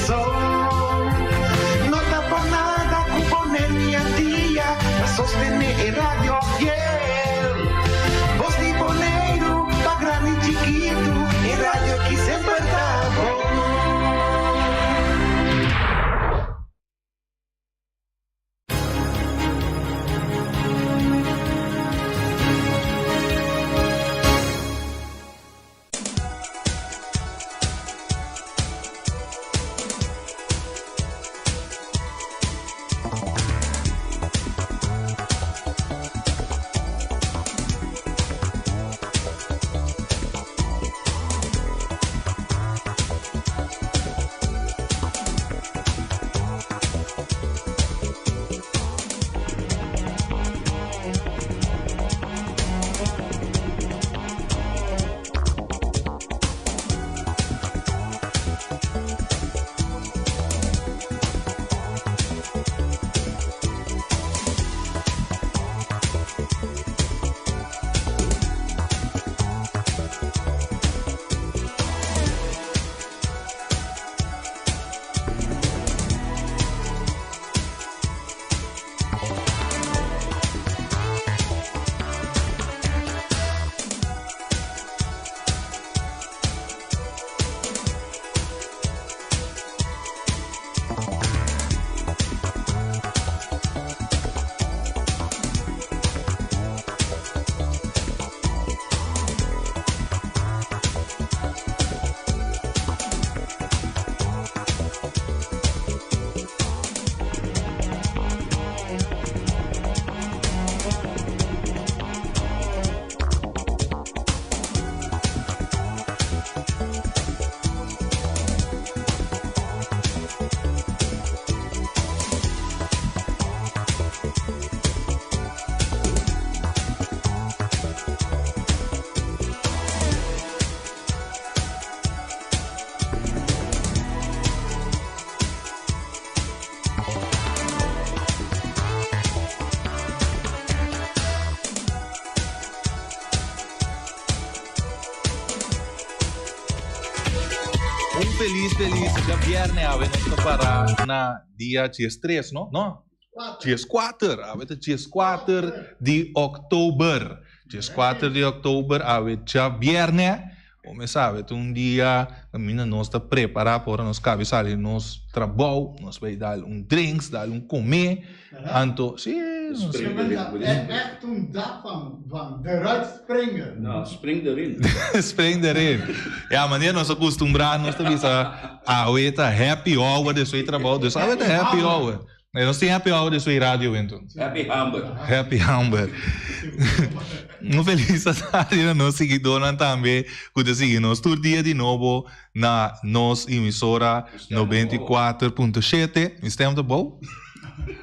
kurason. No ta por nada ku pone mi a dia pa sostené e radio fiel. Bos di Boneiru pa grandi i chikitu, e radio aki semper ta bon. Un felis felis djabierne awe nos ta para na dia diestres no? No? Dieskuater, awe ta dieskuater di òktober. Dieskuater di òktober awe djabierne. Bo mes sabe ta un dia kaminda nos ta prepará pa ora nos kabe sali nos trabou, nos bai dal un drinks, dal un komé. Anto, si, nos. Spring erin, bo di. Echt un dag van van eruit springen. No, spring erin. Spring erin. Ya, manera nos a kustumbrá nos ta bisa awe ta happy hour despues di trabou, dus awe ta happy hour. Nos tin happy hour despues di radio enton. Happy hamber. Happy hamber. Un felis tardi na nos siguidornan tambe ku ta sigui nos tur dia di nobo na nos emisora 94.7. Mi stem ta bou?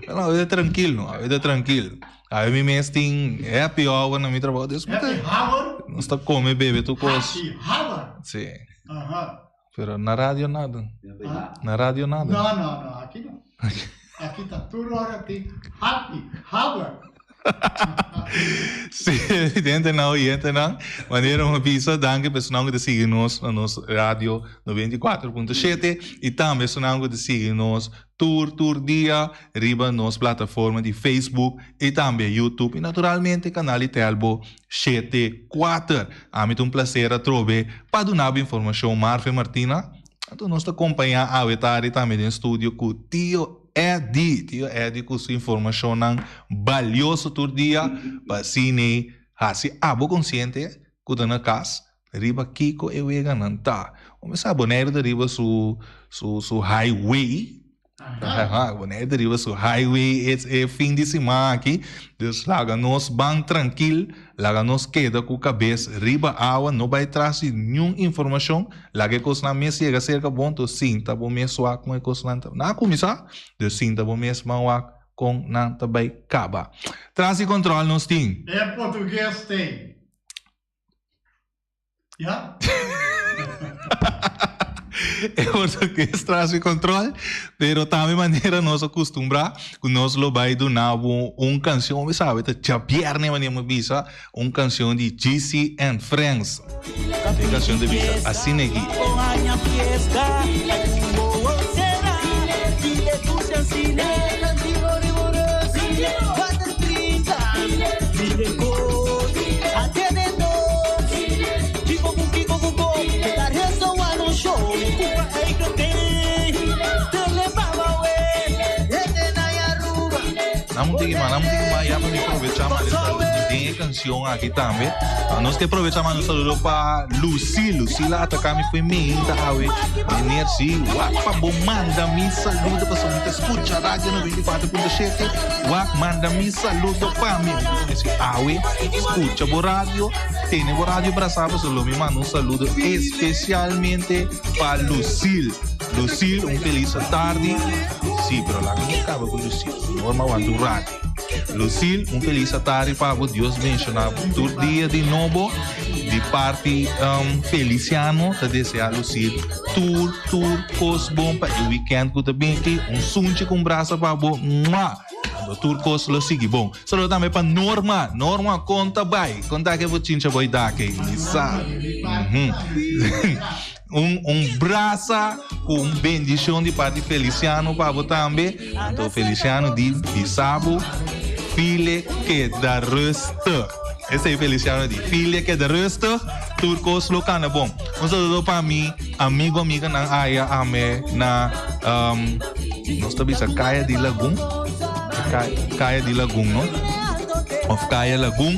No, awe ta trankil no, awe ta trankil. Awe mi mes tin happy hour na mi trabou. Dus Happy hour? Nos ta come bebe tur kos. Happy hour? Si. Aha. Pero na radio nada. Na radio nada. No, no, no, aki no. Aki ta tur ora tin happy hour. Sí, evidentenan, oyentenan, manera mi a bisa, danki pa esnan ku ta sigui nos na nos radio 94.7 i tambe esnan ku ta sigui nos tur tur dia riba nos plataforma di Facebook i tambe YouTube i naturalmente kanal di Telbo Shete kuater. Ami ta un placer atrobe pa duna bo informacion Marvin Martina. Anto nos ta compaña awe tardi tambe den studio cu Tio Eddy. Tio Eddy cu su informacionnan balioso tur dia pa asina haci abo consciente cu ta na cas riba kico e weganan ta. Bo mester sa Boneiru ta riba su su su highway. Aha, Bonaire ta riba su highway es e fin di siman aki. Dus laga nos ban trankil, laga nos keda ku kabes riba awa, no bai tras di niun informashon. Laga e kosnan mes yega serka bo, enton sinta bo mes wak kon e kosnan ta. Nan a kuminsá, dus sinta bo mes ban wak kon nan ta bai kaba. Tras di kòntròl nos tin. E portugues tin. Ya. E portugues tras di control, pero tambe manera nos a custumbrá cu nos lo bay duna bo un cancion, bo sabe ta djabierne manera mi bisa, un cancion di GC and Friends. E cancion ta bisa asina aki. Dame un tiki mas, dame un tiki mas. Ya pa mi aprovechá manda un saludo den e kanshon aki tambe. Nos ke aprovechá manda un saludo pa Lucille. Lucille a ataká mi fo'i meinta awe. Meneer si, wak pa bo manda mi saludo pasobra mi ta skucha Radio 94.7. Wak manda mi saludo pa mi. Mi ta bisa awe skucha bo radio, tene bo radio brasá pasobra lo mi manda un saludo espesialmente pa Lucille. Lucille, un felis tardi. Sí, pero laga mi kaba ku Lucille. Norma wanta un rati. Lucille, un felis tardi pa bo. Dios benshoná bo tur dia di nobo. Di parti um, Feliciano ta desea Lucille tur, tur kos bon pa e weekend ku ta bin aki. Un sunchi ku un brasa pa bo. Mua! Anto tur kos lo sigui bon. Saludo tambe pa Norma. Norma, kon ta bai? Kon ta ke bo chincha boi dake? Mi sa. Mhm. Un un brasa ku un bendishon di parti Feliciano pa bo tambe. Anto Feliciano di bisa bo, File keda rustig. Esei Feliciano di, File keda rustig, tur kos lo kana bon. Un saludo pa mi amigo amiganan aya ame na um, nos ta bisa Kaya di Lagun. Kaya di Lagun, no? Of Kaya Lagun.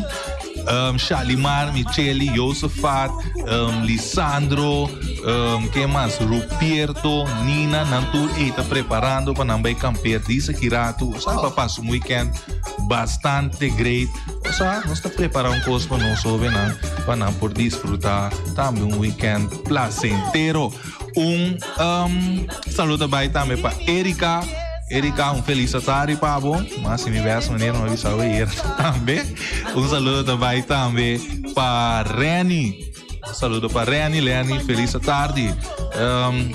Um, Shalimar, Micheli, Josefat, um, Lisandro, um, ke mas? Rupierto, Nina, nan tur ei ta preparando pa nan bai kampeer disa ki ratu. O sea, pa pasa un weekend bastante great. O sea, nos ta prepara un kos pa nos hobennan, pa nan por disfruta tambe un weekend placentero. Un um, saludo bai tambe pa Erika. Erika, un feliz tardi pa bo. Mas si mi best meneer no avisa ayer tambe. Un saludo bai tambe pa Renny. Un saludo pa Renny, Lenny, feliz tardi. Um,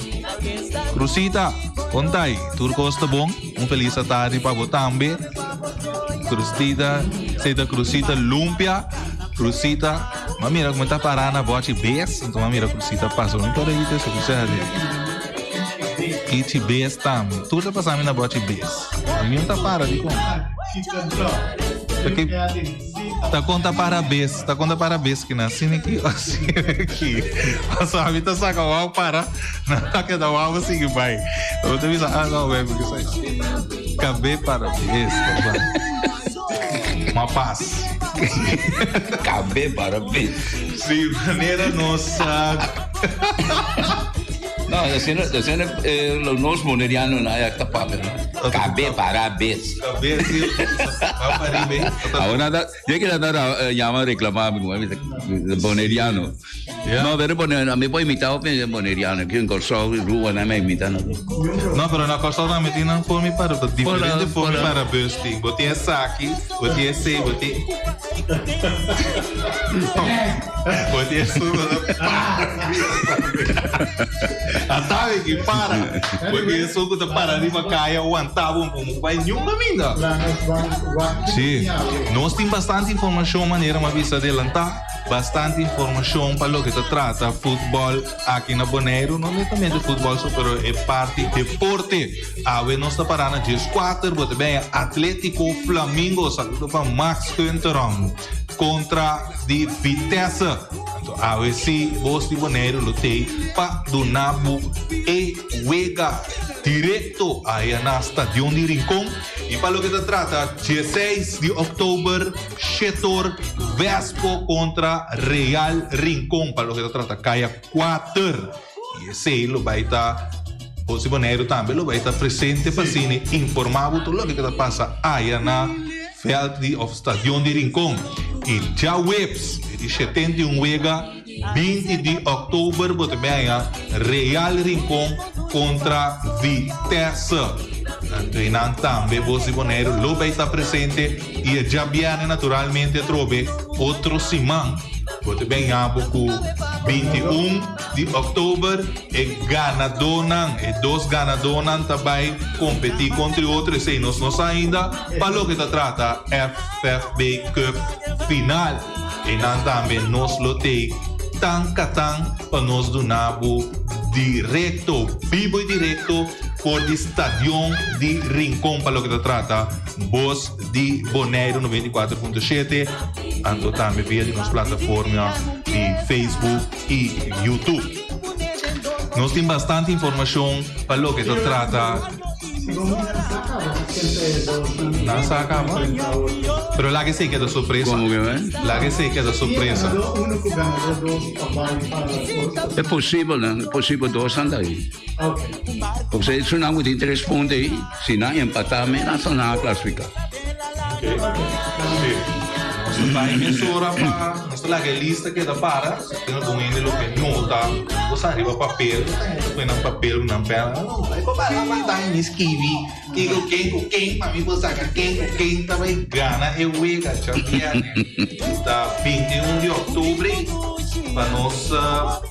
Cruzita, kontai, tur kos ta bon. Un feliz tardi pa bo tambe. Cruzita, Seta Cruzita Lumpia. Cruzita, ma mira como ta pará na bochi bes, enton ma mira Cruzita pasa. No por evita eso, Cruzita de. Ichi bes tambe. Tur ta pasami na bochi bes. Mi no ta para di kon. Ta konta para bes, ta konta para bes ki na sini ki o sini ki. Paso mi ta saka wou para, na ta keda wou sigui bai. Bo ta bisa, ah no, bai, porque sai. Kabe para bes, papá. Ma pas. Kabe para bes. Si manera nos No, asina, asina eh, lo nos boneriano na ya ta papia, no? Kabe para bes. Kabe, sí. Va para riba. Ahora nada, yo que nada llama reclamar mi boneriano. Ja. No, pero boneriano, a mi por imita hopi boneriano, aquí en Kòrsou, Aruba, na me imita no. No, pero na Kòrsou tambe tin nan forma para, diferente forma para busting. Bo tin esaki, bo tin esei, bo tin Bo tin esun bo ta para Atabe ki para. Bo tin esun ku ta para riba kaya wanta bo un bai niun kaminda. Sí, nos tin bastante informashon manera mi a bisa adelantá. Bastante informashon pa loke ta trata futbòl aki na Boneiru, no netamente futbòl so pero e parti deporte. Awe nos ta pará na dieskuater, bo ta bèña Atlétiko Flamingo, saludo pa Max Kunteron, kontra di Vitesse. Anto awe si bos di Boneiru lo tei pa duna bo e wega direkto aya na Stadion di Rincon. I pa loke ta trata dieseis di òktober, Shetor Vespo kontra Real Rincon pa loke ta trata kaya kuater. I esei lo bai ta José Boneiru tambe lo bai ta presente pa asina informá bo tur loke ta pasa aya na vèlt di òf stadion di Rincon. I djaweps di 71 wega 20 di òktober bo ta bin haña Real Rincon kontra Vitesse. Anto einan tambe José Boneiru lo bai ta presente. I e djabièrnè naturalmente atrobe otro siman bo ta ben yabo ku 21 di òktober e ganadónan, e dos ganadónan ta bai kompetí kontra e otro, esei nos no sa ainda pa loke ta trata FFB Cup final. Einan tambe nos lo tei tan katan pa nos duna bo direkto, bibo i direkto for di stadion di Rincon pa loke ta trata Bos di Boneiru 94.7, anto tambe via di nos plataforma di Facebook i YouTube. Nos tin bastante informashon pa loke ta trata. Nan sa kaba. Pero laga esei keda sorpresa. Como que ven? Laga esei keda sorpresa. É possível, né? É possível dos anda aí. Porque se não tem três pontos aí, se não empatar, menos não classificar. Sí. Nos ta bai mesora pa nos ta laga e lista keda para. Si tin algun hende lo ke nota bo sa riba papel, bo ta hende pone nan papel ku nan pèn. Bai pa bai manda mi skibi kiko ken ku ken pa mi por saka ken ku ken ta bai gana e wega djabièrnè ku ta 21 di òktobre pa nos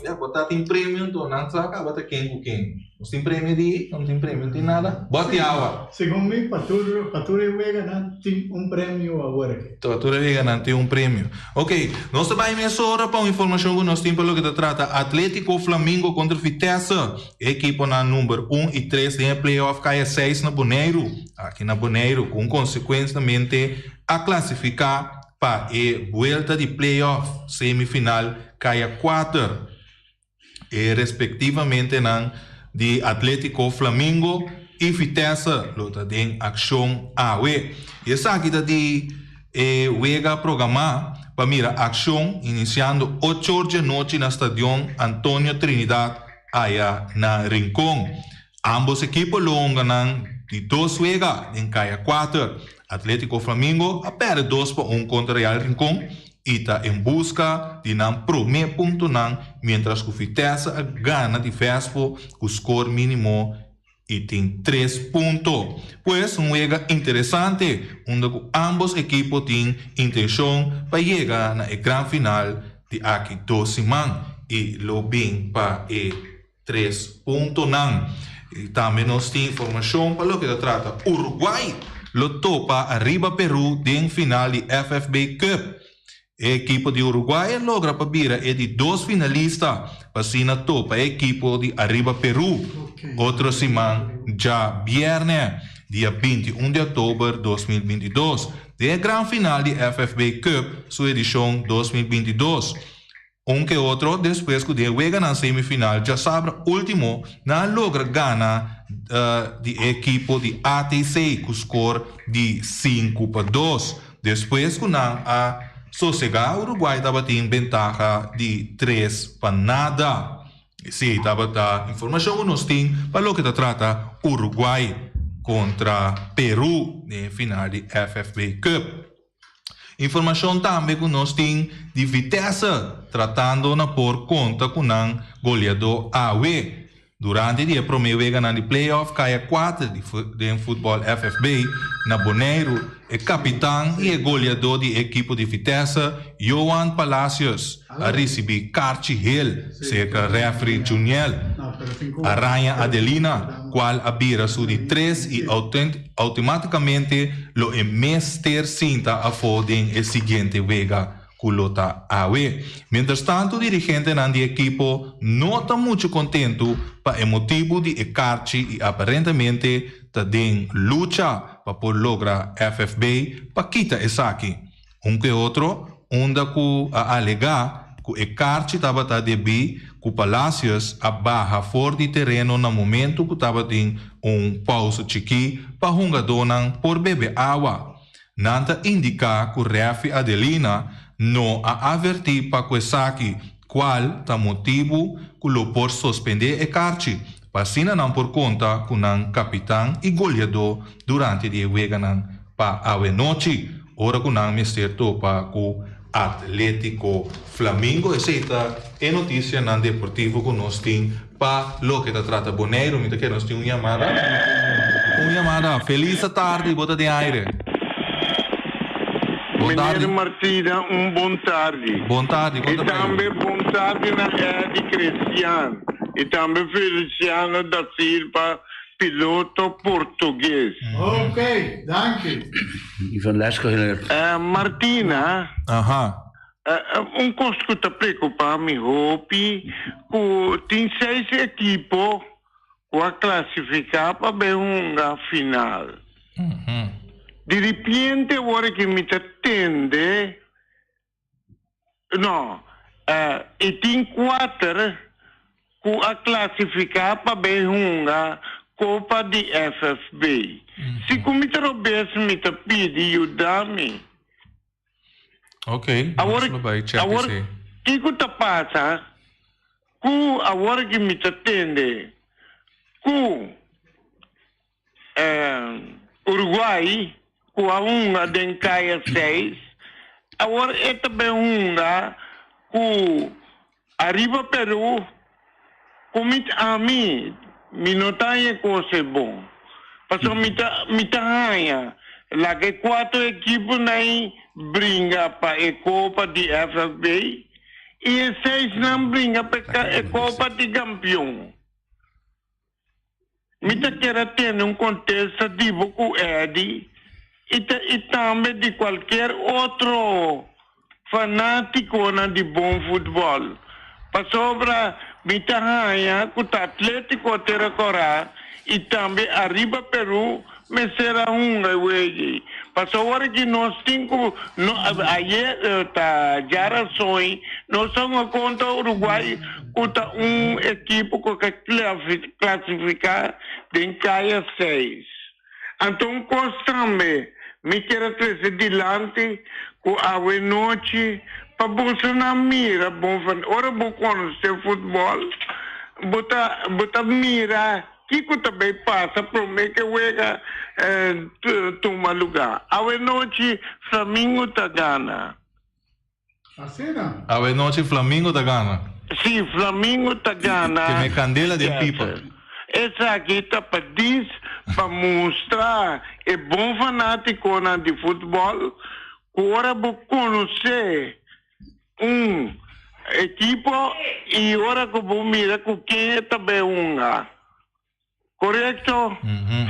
ya bo ta tin premio anto nan sa kaba ta ken ku ken. Nos tin premio di? No tin premio, no tin nada. Bòt di awa. Segun mi, pa tur pa tur e weganan tin un premio awor aki. Pa tur e weganan tin un premio. Ok, nos ta bai mesora pa un informashon ku nos tin pa loke ta trata Atletico Flamingo kontra Vitesse. E ekiponan number un i tres den e play-off kai a seis na Boneiru. Aki na Boneiru, ku un konsekuensamente a klasifiká pa e buelta di play-off semifinal kai a kuater. E respektivamentenan di Atletico Flamingo i Vitesse lo ta den akshon awe. I esaki ta di e wega programá pa mira akshon inisiando ocho or djanochi na Stadion Antonio Trinidad aya na Rincon. Ambos ekipo lo hunga nan di dos wega den kaya kuater. Atletico Flamingo a pèrdè dos pa un kontra Real Rincon i ta en buska di nan promé puntonan miéntras ku Vitesse a gana di Vespo ku skor mínimo i tin tres punto. Pues un wega interesante unda ku ámbos ekipo tin intenshon pa yega na e gran final di aki dos siman i lo bin pa e Tres puntonan. I tambe nos tin informashon pa loke ta trata Uruguay lo topa ariba Peru den final di FFB Cup. E ekipo di Uruguay a logra pa bira e di dos finalista pa asina topa e ekipo di ariba Peru otro siman djabièrnè, dia 21 di òktober 2022, den e gran final di FFB Cup su edishon 2022. Un ke otro despues ku den weganan semifinal djasabra ultimo nan a logra gana di e ekipo di ATC ku skor di 5-2. Despues ku nan a sosega Uruguay tabatin bentaha di 3-0. Esei tabata informashon ku nos tin pa loke ta trata Uruguay kontra Peru den e final di FFB Cup. Informashon tambe ku nos tin di Vitesse tratando na por konta ku nan goleadó awe. Durante di e promé weganan di play-off kaya kuater di den futbòl FFB na Boneiru, e kapitan i e goleadó di e ekipo di Vitesse, Johan Palacios, a risibí karchi hel serka rèfri Juniel Araña Adelina, kual a bira su di tres i outomátikamente lo e mester sinta afó den e siguiente wega ku lo ta awe. Mientrastantu dirigentenan di ekipo no ta muchu kontentu pa e motibu di e karchi i aparentemente ta den lucha pa por logra FFB pa kita esaki. Un ke otro, unda ku a alegá ku e karchi tabata debí ku Palacios a baha for di tereno na momentu ku tabatin un pausa chikí pa hungadónan por bebe awa. Nan ta indiká ku rèfi Adelina no a avertí pa ku esaki, kual ta motibu ku lo por sospendé e karchi, pa asina nan por konta ku nan kapitan i goleadó durante di e weganan pa awenochi. Ora ku nan mester topa ku Atletico Flamingo. Esei ta e notisianan deportivo ku nos tin pa loke ta trata Boneiru. Mi ta kere nos tin un yamada. Un yamada. Felis tardi, bo ta den aire. Bon tardi. Meneer Martina un bon tardi. Bon tardi, kon I ta bai? tambe bon tardi na Eddy Crestian i tambe Feliciano da Silva Piloto portugues. Ok, danki. I van les geleerd. Martina, Aha. un kos ku ta preokupá mi hopi ku tin seis ekipo ku a klasifiká pa bai hunga final. Di ripiente awor aki mi ta tende No, e tin kuater ku a klasifiká pa bai hunga Kopa di FFB. Si ku mi ta robes mi ta pidi yuda mi. Ok, Awor, nos lo bai check awor esei. kiko ta pasa ku awor ki mi ta tende ku Uruguay ku a hunga den kaya seis, awor e ta bin hunga ku Ariba Peru ku mi ami mi no ta haña e kos e bon pasobra mi ta mi ta haña laga e kuater ekiponan bringa pa e kopa di FFB i e seisnan bringa pa e kopa di kampion. Mi ta kere tene un kontesta di bo ku Eddie i ta i tambe di kualker otro fanátikonan di bon futbòl, pasobra mi ta haña ku ta Atlétiko Tera Kòrá i tambe Arriba Perú mester a hunga e wega ei. Pasobra ora ki nos tin ku no ayer ta djarason nos a hunga kontra Uruguay ku ta un ekipo ku ka klasifiká den kaya seis. Anto un kos tambe mi kier a trese dilanti ku awe nochi pa boso nan mira bon van ora bo konosé futbòl bo ta bo ta mira kiko ta bay pasa promé ke wega tuma lugá. Awe nochi Flamingo ta gana. Asina. Awe nochi Flamingo ta gana. Si, Flamingo ta gana. Ke me kandela den pipa. Esaki ta pa dis pa mustra e bon fanatikonan di futbòl ku ora bo konosé un ekipo i ora ku bo mira ku ken e ta bai hunga. Korekto?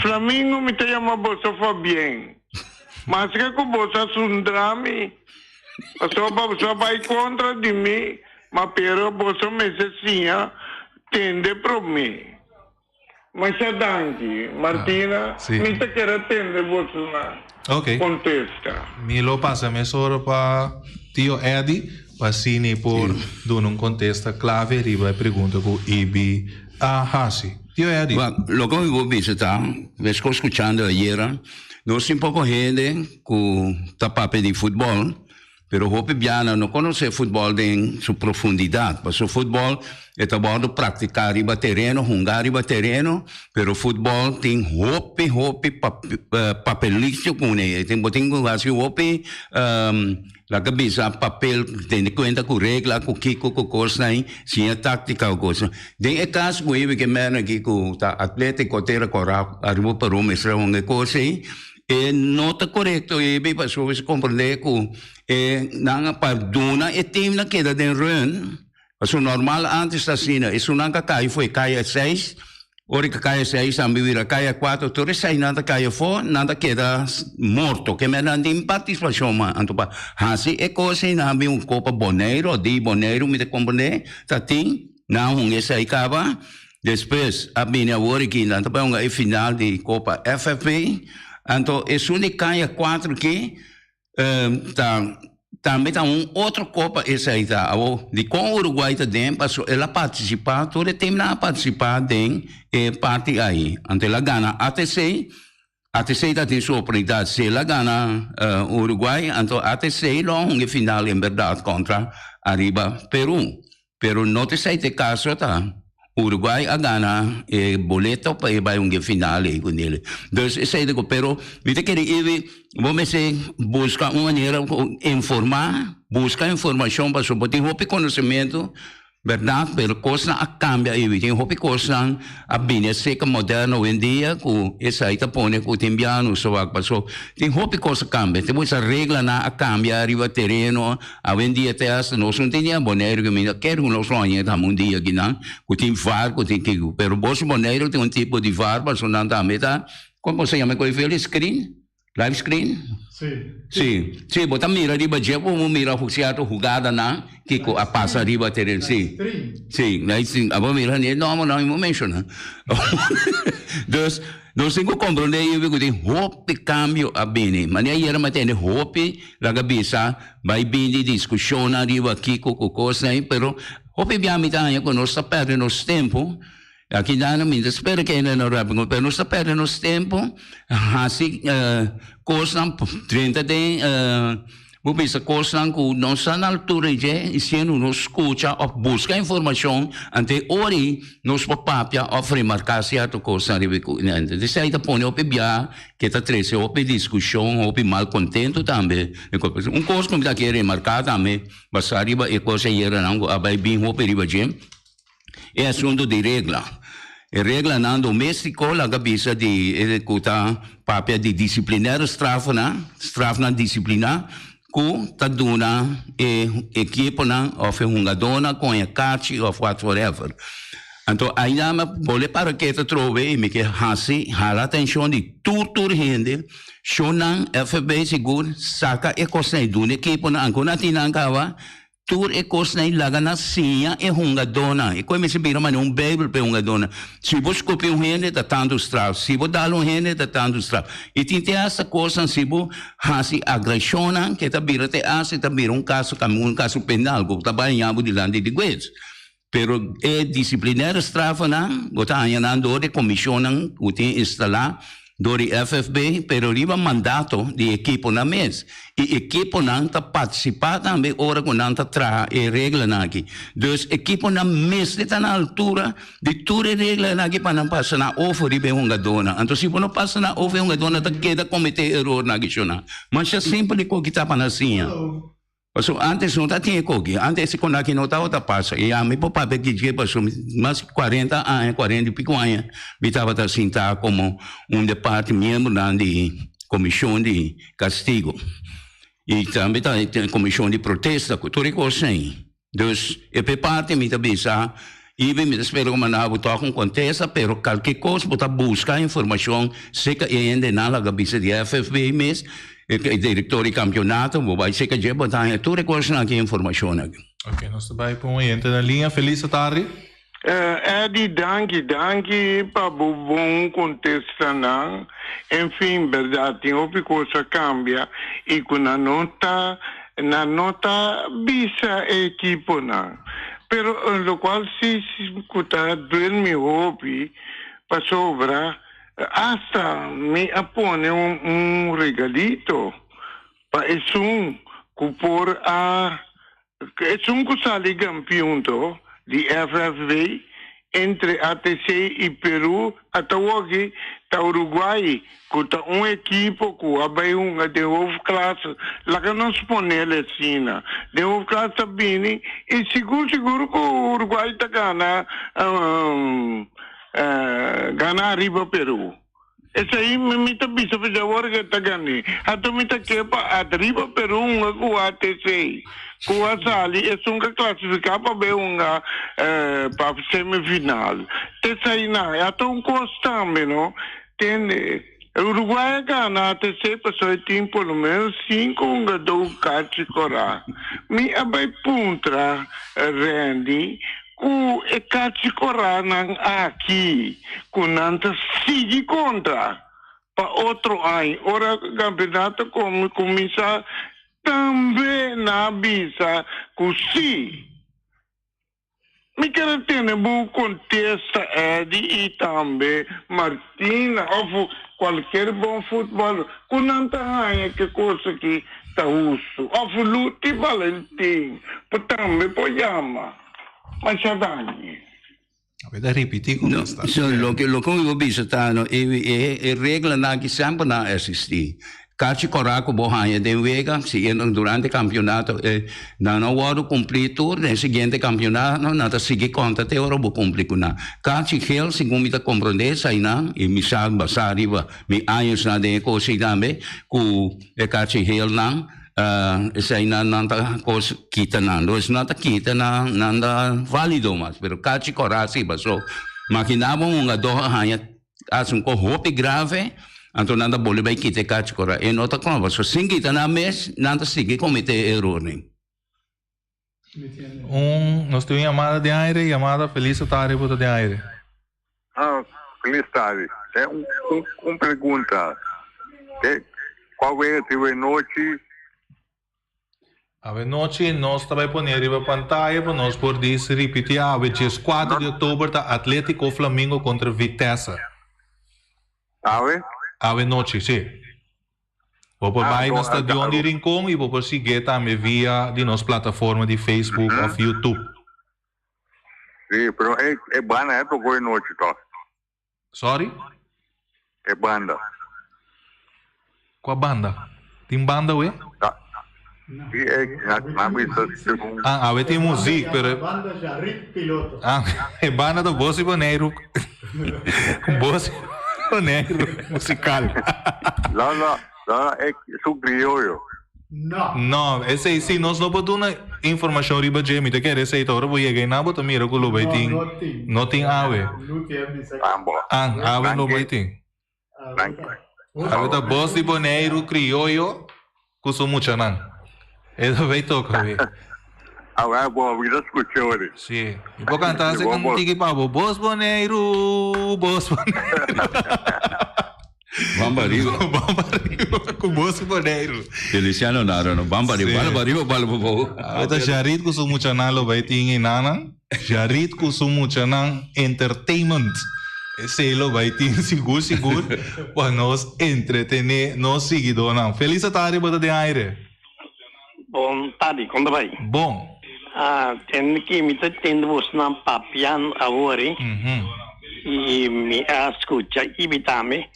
Flamingo mi ta yama boso Fabien. Maske ku boso a sundra mi, pasobra boso a bai kontra di mi, ma pero boso mester siña tende promé. Masha danki, Martina. Mi ta kere tende boso na kontesta. Mi lo pasa mesora pa Tio Eddy pa asina e por duna un kontesta klave riba e pregunta ku Ibi a hasi. Tio Eddy. Wak, loke mi por bisa ta, meskos skuchando ayera, nos tin poko hende ku ta papia di futbòl, Pero hopi biaha no konosé futbòl den su profundidat. Pasobra futbòl e ta wòrdu praktiká riba tereno, hungá riba tereno, pero futbòl tin hopi, hopi papelisio kuné. E tin, bo tin ku hasi hopi, laga bisa papel, tene kuenta ku regla, ku kiko, ku kosnan ei, siña táktika ku kos. Den e kas ku e mèrna aki ku ta Atlétiko Tera Kòrá ariba Perú mester a hunga e kos ei, E no ta korekto e bi pasobra si komprendé ku e nan a pa duna e teamnan keda den run, pasobra normal antes ta asina, esunnan ka kai for e kaya seis, ora ku kaya seis tambe bira kaya kuater, tur eseinan ta kai afó, nan ta keda morto, ke men nan tin partisipashon mas. Anto pa hasi e kos ei nan a bin un kopa Boneiru, di Boneiru mi ta komprendé ta tin, nan a hunga esei kaba. Despues a bini awor aki nan ta bai hunga e final di Copa FFP. Anto esun di kaya cuatro aki ta tambe ta un otro copa esei ta. Awor dikon Uruguay ta den? Paso el a participa, tur e teamnan a participa den e parti ahi. Anto el a gana ATC, ATC ta tin su oportunidad. Si el a gana Uruguay anto ATC lo a hunga e final en berdad contra ariba Peru. Pero no ta esei ta e caso ta. Uruguay a gana e boleto pa e bai hunga e final ei cu nele. Dus esei ta cu pero mi ta kere Ivy bo mester busca un manera cu informa, busca informacion pasobra bo tin hopi conocimento. Berdad, pero cosnan a cambia awe. Tin hopi cosnan a bini acerca moderno awendia cu esai ta pone cu tin bia nos ta wak paso. Tin hopi cos a cambia. Tin bo reglanan a cambia riba tereno. Awendia te hasta nos no tin ni a Boneiru cu mi no kere cu nos lo haña tambe un dia akinan cu tin var cu tin kico. Pero boso Boneiru tin un tipo di var paso nan tambe ta, como se yama e coe vele screen? Live screen? Sí. Sí, sí, bo ta mira riba dje, bo por mira cierto jugadanan kico a pasa riba tereno. Sí. Sí, live stream. Abo mira ni e nombernan mi por menciona. Dus, nos tin cu comprende yu cu tin hopi cambio a bini. Manera ayera mi a tende hopi laga bisa bay bini discusionnan riba kico cu cosnan, pero hopi bia mi ta haña cu nos ta perde nos tempo. Aki nan mi ta spera ku hende no rabia ku pero nos ta pèrdè nos tempu hasi kosnan drenta den bo bisa kosnan ku no sta na altura di dje i siendo nos skucha òf buska informashon ante ora ei nos por papia òf remarká sierto kosnan riba e ku esei ta pone hopi biaha ke ta trese hopi diskushon hopi malkontentu tambe un kos ku mi ta kere remarká tambe basá riba e kos ayeranan ku a bai bin hopi riba dje. E asuntu di regla. E reglanan doméstiko laga bisa di ku ta papia di disiplinaire strafnan, strafnan disipliná, ku ta duna e ekiponan òf e hungadónan kon e kachi òf whatsoever. Anto ainda mi a bole para keta atrobe i mi ke hasi hala atenshon di tur tur hende, shownan FFB sigur saka e kosnan i duna ekiponan anke nan tin nan kaba. Tur e kosnan ei laga nan siña e hungadónan. E koe mester bira manera un Beibel pa e hungadónan. Si bo skupi un hende, ta tantu straf. Si bo dal un hende, ta tantu straf. I tin te asta kosnan, si bo hasi agreshonnan, ke ta bira te asta e ta bira un kaso un kaso penal ku ta bai haña bo dilanti di hues. Pero e disiplinaire strafanan bo ta haña nan dor di komishonnan ku tin instalá dor di FFB, pero riba mandato di ekiponan mes. I ekiponan ta partisipá tambe ora ku nan ta traha e reglanan aki. Dus ekiponan mester ta na altura di tur e reglanan aki pa nan pasa nan over riba e hungadónan. Anto si bo no pasa nan over e hungadónan ta keda kometé erornan aki shona. Masha simpel e koki ta pa nan siña. Pasobra antes no ta tin e koki, antes e konaki no tabata pasa. I ami por papia ki dje pasobra mi mas di kuarenta aña, kuarenta i piko aña mi tabata sintá komo un de parti miembronan di komishon di kastigo. I tambe ta e komishon di protesta ku tur e kosnan ei. Dus e pe parti mi ta bisa, Ibi mi ta spera ku manda bo tòg un kontesta, pero kalke kos bo ta buska informashon seka e hendenan laga bisa di FFB mes, e direktor di kampionato, bo bai seka dje bo ta haña tur e kosnan aki informashon aki. Ok, nos ta bai pon un hende na liña. Feliz tardi. Eddy danki danki pa bo bon kontestanan. Enfin bèrdat tin hopi kos a kambia i ku nan no ta nan no ta bisa e ekiponan. Pero lokual si ku ta duel mi hopi pasobra asta mi a pone un regalito pa esun ku por a Esun ku sali kampion to di FFB entre ATC i Peru a ta woki ta Uruguay ku ta un ekipo ku a bai hunga den hoofdklasse, laga nos ponel asina, den hoofdklasse ta bini i sigur sigur ku Uruguay ta gana gana ariba Peru. Esei mi ta bisa pa dje awor ke ta gane. Anto mi ta ke pa atriba Peru hunga ku ATC. Ku a sali esun ka klasifiká pa bai hunga pa semifinal. T'esei nan. E a ta un kos tambe no. Tende, Uruguay a gana ATC pasobra e tin por lo menos sinku hungadó ku kachi korá. Mi a bai puntra Randy Ku e kachi koranan aki ku nan ta sigui konta pa otro aña ora kampeonato kuminsá tambe nan a bisa ku si. Mi kere tene bo kontesta Eddy i tambe Martina òf kualker bon futbòl ku nan ta haña ke kos aki ta hustu òf Luti Valentin por tambe por yama. Masha danki. Awe ta ripití ku nos ta. So, loke loke mi por bisa ta no e e e reglanan aki semper nan a eksistí. Kachi kòrá ku bo haña den wega si e durante kampionato e nan no wòrdu kumplí tur den siguiente kampionato nan ta sigui konta te ora bo kumpli ku nan. Kachi gel segun mi ta komprondé esainan i mi sa basá riba mi añosnan den e kos ei tambe ku e kachi gelnan Esei nan nan ta kos kita nan. Dus nan ta kita nan nan ta valido mas. Pero kachi kora si paso makina bo un hungadó a haña hasi un kos hopi grave anto nan ta bolbe bai kita e kachi kora. E no ta kon paso sin kita nan mes nan ta sigui komete e erornan. Un nos tin un yamada den aire yamada felis tardi bo ta den aire. Ah, felis tardi. Te un, un, un pregunta. Te, kua wega te we nochi? Awe nochi nos ta bai pone riba pantaya pa nos por dis ripiti awe 14 di oktober ta Atletico Flamingo kontra Vitesse. Awe? Awe nochi, si. Bo por bai na stadion di Rincon y bo por siguié tambe via di nos plataforma di Facebook of YouTube. Si, pero e e banda e tocó e nochi toch? Sorry? E banda. Cua banda? Tin banda awe? Si, e na na bisa segun. Ah, awe tin muziek, pero. E banda Jarik Piloto. Ah, e banda ta Bosi Boneiru. Bosi Boneiru musical. No, no, no, e su crioyo. No. No, esei si nos no por duna informacion riba dje, mi ta kere esei ta ora bo yega einan bo ta mira cu lo bay tin. No, no tin. No tin awe. Luti a bisa. Tambo. Ah, awe no bay tin. Awe ta bos di Boneiru crioyo cu su muchanan. E ta bay toca awe. Awe bo a bira scucha ori. Si. Mi por canta ese can tiki pa bo. Bos Boneiru, bos Boneiru. Bamba riba. Bamba riba cu bos Boneiru. Feliciano Naro no. Bamba riba. Bala pa riba, bala pa bou. Awe ta Jarid cu su muchanan lo bay tin enanan. Jarid cu su muchanan entertainment. Esey lo bay tin sigur sigur pa nos entretene nos siguidornan. Feliz tardi bo ta den aire. Bon tardi, con ta bay? Bon. Ah, tende ki mi ta tende bosnan papian awor y mi a scucha Ibi tambe.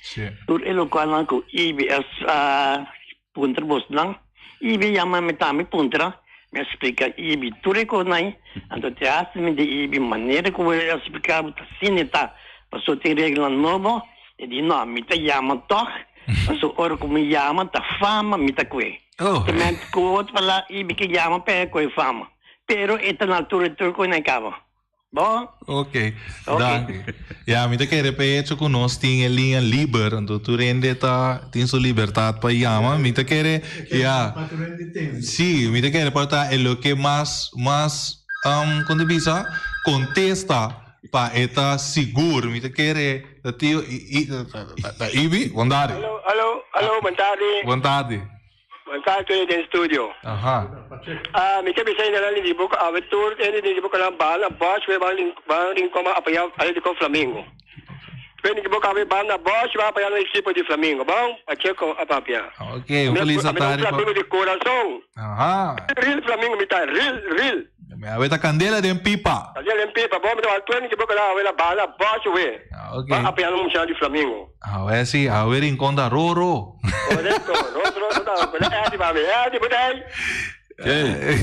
Tur e locualnan cu Ibi a puntra bosnan, Ibi yama mi tambe puntra, mi a splica Ibi tur e cosnan ahi, anto te haci mi di Ibi manera cu bo a splica bo ta asina e ta, pasobra tin reglanan nobo, e di no, mi ta yama tog, pasobra ora cu mi yama ta fama mi ta cue. Oh. Te men ku otro pala i mi ke yama pe ku e fama. Pero e ta na altura di tur ku nan kaba. Bo? Ok, Ok. danki. Ya, mi ta kere p'e hecho ku nos tin e liña liber, anto tur hende ta tin su libertat pa yama. Mi ta kere, ya, Pa tur hende tende. sí, mi ta kere por ta e loke mas, mas, kon ta bisa, kontesta pa e ta sigur. Mi ta kere ta tio i, i, ta Ibi, bon tardi. Alo, alo, alo, bon tardi. Bon tardi. Bon tardi tur den studio. Aha. Ah, mi ke bisa inderdaad di boek awe tur ende di boek nan bal na Bosch we ban ban Rincon ban apoya Atletico Flamingo. Wen di boek awe ban na Bosch ban apoya no equipo di Flamingo. Bon, Pacheco a papia. Ok, un feliz Ami tardi. Flamingo di corazon. Aha. Real Flamingo mi ta, real, real. Mi awe ta candela den pipa. Candela den pipa. Bon, mi ta wak tur ende di boek awe na bal na Bosch we. Ok. Ban apoya no muchanan di Flamingo. Awe si, awe Rincon ta roro. Correcto, roro roro ta, pero Eddie mami, Eddie bo ta ey.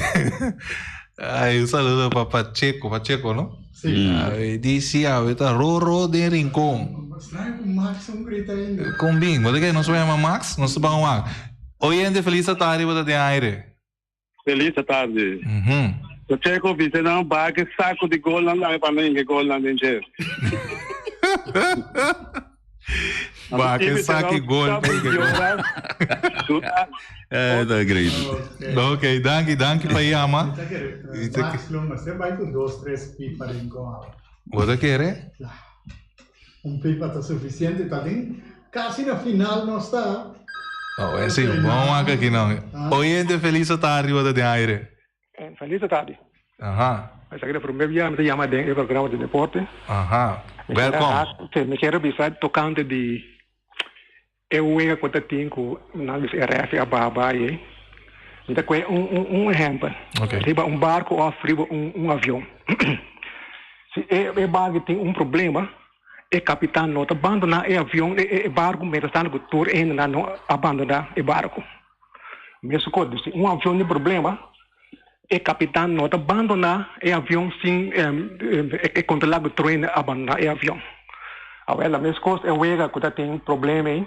Ay, un saludo pa Pacheco, Pacheco no? Si. Awe di si awe ta roro den Rincon. Extraño cu Max un grita ainda. Con bin, bo ta kere nos por yama Max? Nos ta ban wak. Oyente feliz tardi bo ta den aire. Feliz tardi. Pacheco bisa nan baha ke saco di golnan tambe pa no hinca golnan den dje. Baha ke saco di gol. Eh, ta great. Ok, danki, danki pa yama. Max lo mester bai cu dos, tres pipa rincon awe. Bo ta kere? Un pipa ta suficiente ta den casi na final nos ta. Oh, eh si, bon wak aki no. Oyente feliz tardi bo ta den aire. Feliz tardi. Aha. Esaki ta prome bia mi ta yama den e programa di deporte. Aha. Welkom. Mi kier bisa tocante di e wega cu ta tin cu nan bisa e refi a baha bai ei. Mi ta coge un un un ehempel. Okay. Riba un barco of riba un un avion. Si e e barco tin un problema, e capitan no ta bandona e avion e e barco mientras tanto cu tur e hendenan no a bandona e barco. Mesun cos, si un avion tin problema, e capitan no ta bandona e avion sin e controla cu tur hende a bandona e avion. Awel, la mes cos e wega cu ta tin problema ei,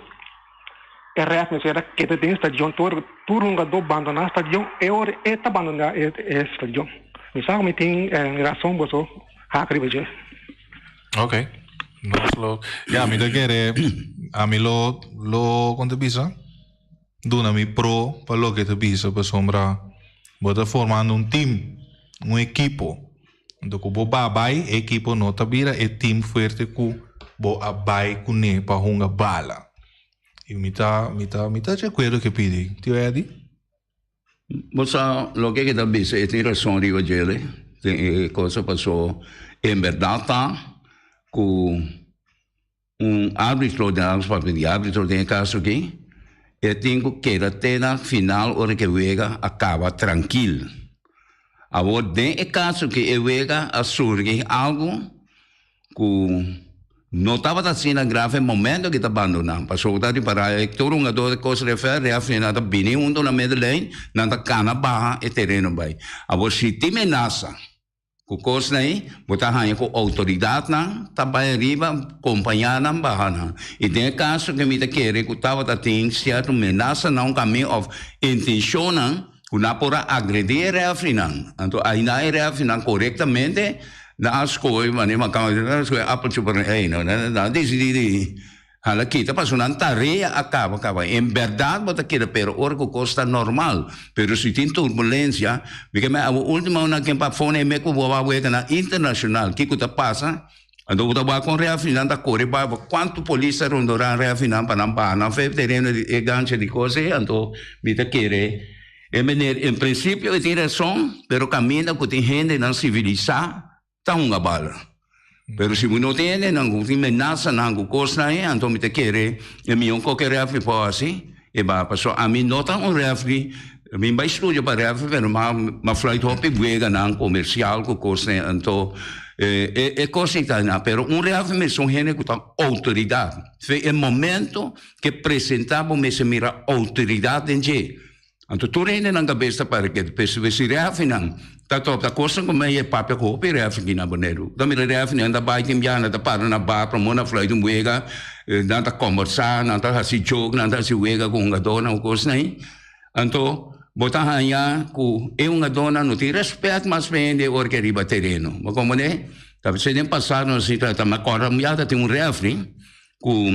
e ref mester a keda den stadion tur tur hungador bandona stadion e ora e ta bandona e stadion. Mi sa cu mi tin razon boso hak riba dje. Ok. Nos lo, ya mi ta kere, ami lo, lo, con ta bisa? Duna mi pro pa loke ta bisa pasobra bo ta formando un team, un ekipo. Anto ku bo ba bai e ekipo no ta bira e team fuerte ku bo a bai kuné pa hunga bala. I mi ta mi ta mi ta di akuerdo ku e pidi. Tio Eddy? Bo sa loke ke ta bisa e tin rason riba djele den e cosa paso en berdad ta ku un arbitro den nos papia di arbitro den e caso aki e tin ku keda te na final ora ke wega a caba trankil. Awor den e caso ki e wega a surgi algo ku no tabata asina grave momento ki ta bandoná. Pasobra ta ripará e tur hungadó di kos refer, referee nan ta bini hunto na middenlijn, nan ta kana baha e tereno bai. Awor si tin menasa ku kosnan ei, bo ta haña ku outoridatnan ta bai ariba kompañá nan baha nan. I den e kaso ku mi ta kere ku tabata tin sierto menasanan un kamin òf intenshonnan ku nan por a agredí e refereenan. Anto ainda e refereenan korektamente nan a skohe manera mi a kaba di nan a skohe appeltje por ei no. Nan a disidí di hala kita pasobra nan tarea a kaba kaba. En bèrdat bo ta keda pero ora ku kos ta normal. Pero si tin turbulensia mi ke men awor ultimo nan ken pa fone e me ku bo a wega nan internashonal kiko ta pasa. Anto bo ta wak kon refinan ta kore bai bo kuantu polis ta rondorá refinan pa nan baha nan fe tereno di e gancha di kos ei anto mi ta kere e meneer en prinsipio e tin rason pero kaminda ku tin hendenan sivilisá ta hunga bala pero si bo no tin hendenan ku tin menasanan ku kosnan ei anto mi ta kere e mion koke refi por hasi e baha pasobra ami no ta un refi mi bai studia pa refi pero m'a fluit hopi weganan komersial ku kosnan ei anto E kos ei ta na, pero un refi mester un hende ku ta outoridat. Fe e momento ke presentá bo mester mira outoridat den dje. Anto tur hende nan kabes ta para ketu. Pero si refinan ta top ta kosnan ku mei e papia ku hopi refi aki na Boneiru. Ta mira refinan ta bai tin biaha nan ta para na bar promó nan fluit un wega, nan ta kombersá, nan ta hasi joke, nan ta hasi wega ku hungadónan ku kosnan ei. Anto bo ta haña ku e hungadónan no tin rèspèt mas pa hende ora ke riba tereno. Bo komprendé? Ta p'esei den pasado nos a trata, mi a kòrda un biaha ta tin un rèfri ku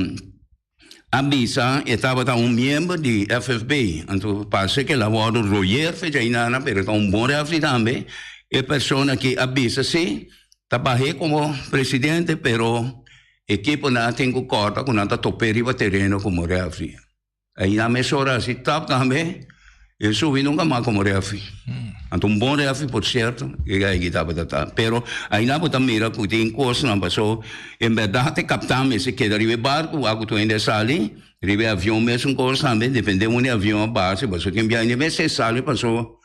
a bisa e tabata un miembro di FFB. Anto parse ke el a wòrdu royer fecha ainana, pero e ta un bon rèfri tambe. E persona aki a bisa si ta bah'é komo presidente, pero ekiponan a tin ku kòrda ku nan ta top'é riba tereno komo rèfri. Aina mesora hasi tap tambe, e subi nunca mas como refi. Anto un bon refi por cierto, e gai tabata ta. Pero aina bo ta mira cu tin cosnan paso en berdad e captan mester keda riba e barco wak cu tur hende a sali, riba e avion mesun cos tambe, depende unda e avion a base paso tin biaha mester sali paso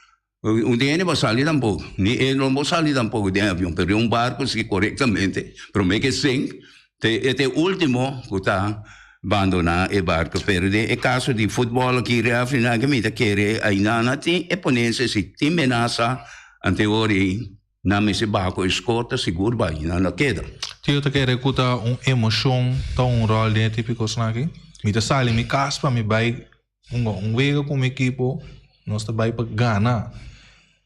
Un di hende bo sali tampoco, ni e no bo sali tampoco den avion, pero den un barco si corectamente, prome ke sink, te e ta e ultimo cu ta bandona e barco. Pero den e caso di futbol aki referee nan mi ta kere aynan nan tin e ponencia si tin menasa ante ora ey nan mester baha cu escorta sigur bay, nan no keda. Tio ta kere cu ta un emocion ta un rol den e tipo di cosnan aki? Mi ta sali mi cas pa mi bay Hunga un wega ku mi ekipo, nos ta bai pa gana.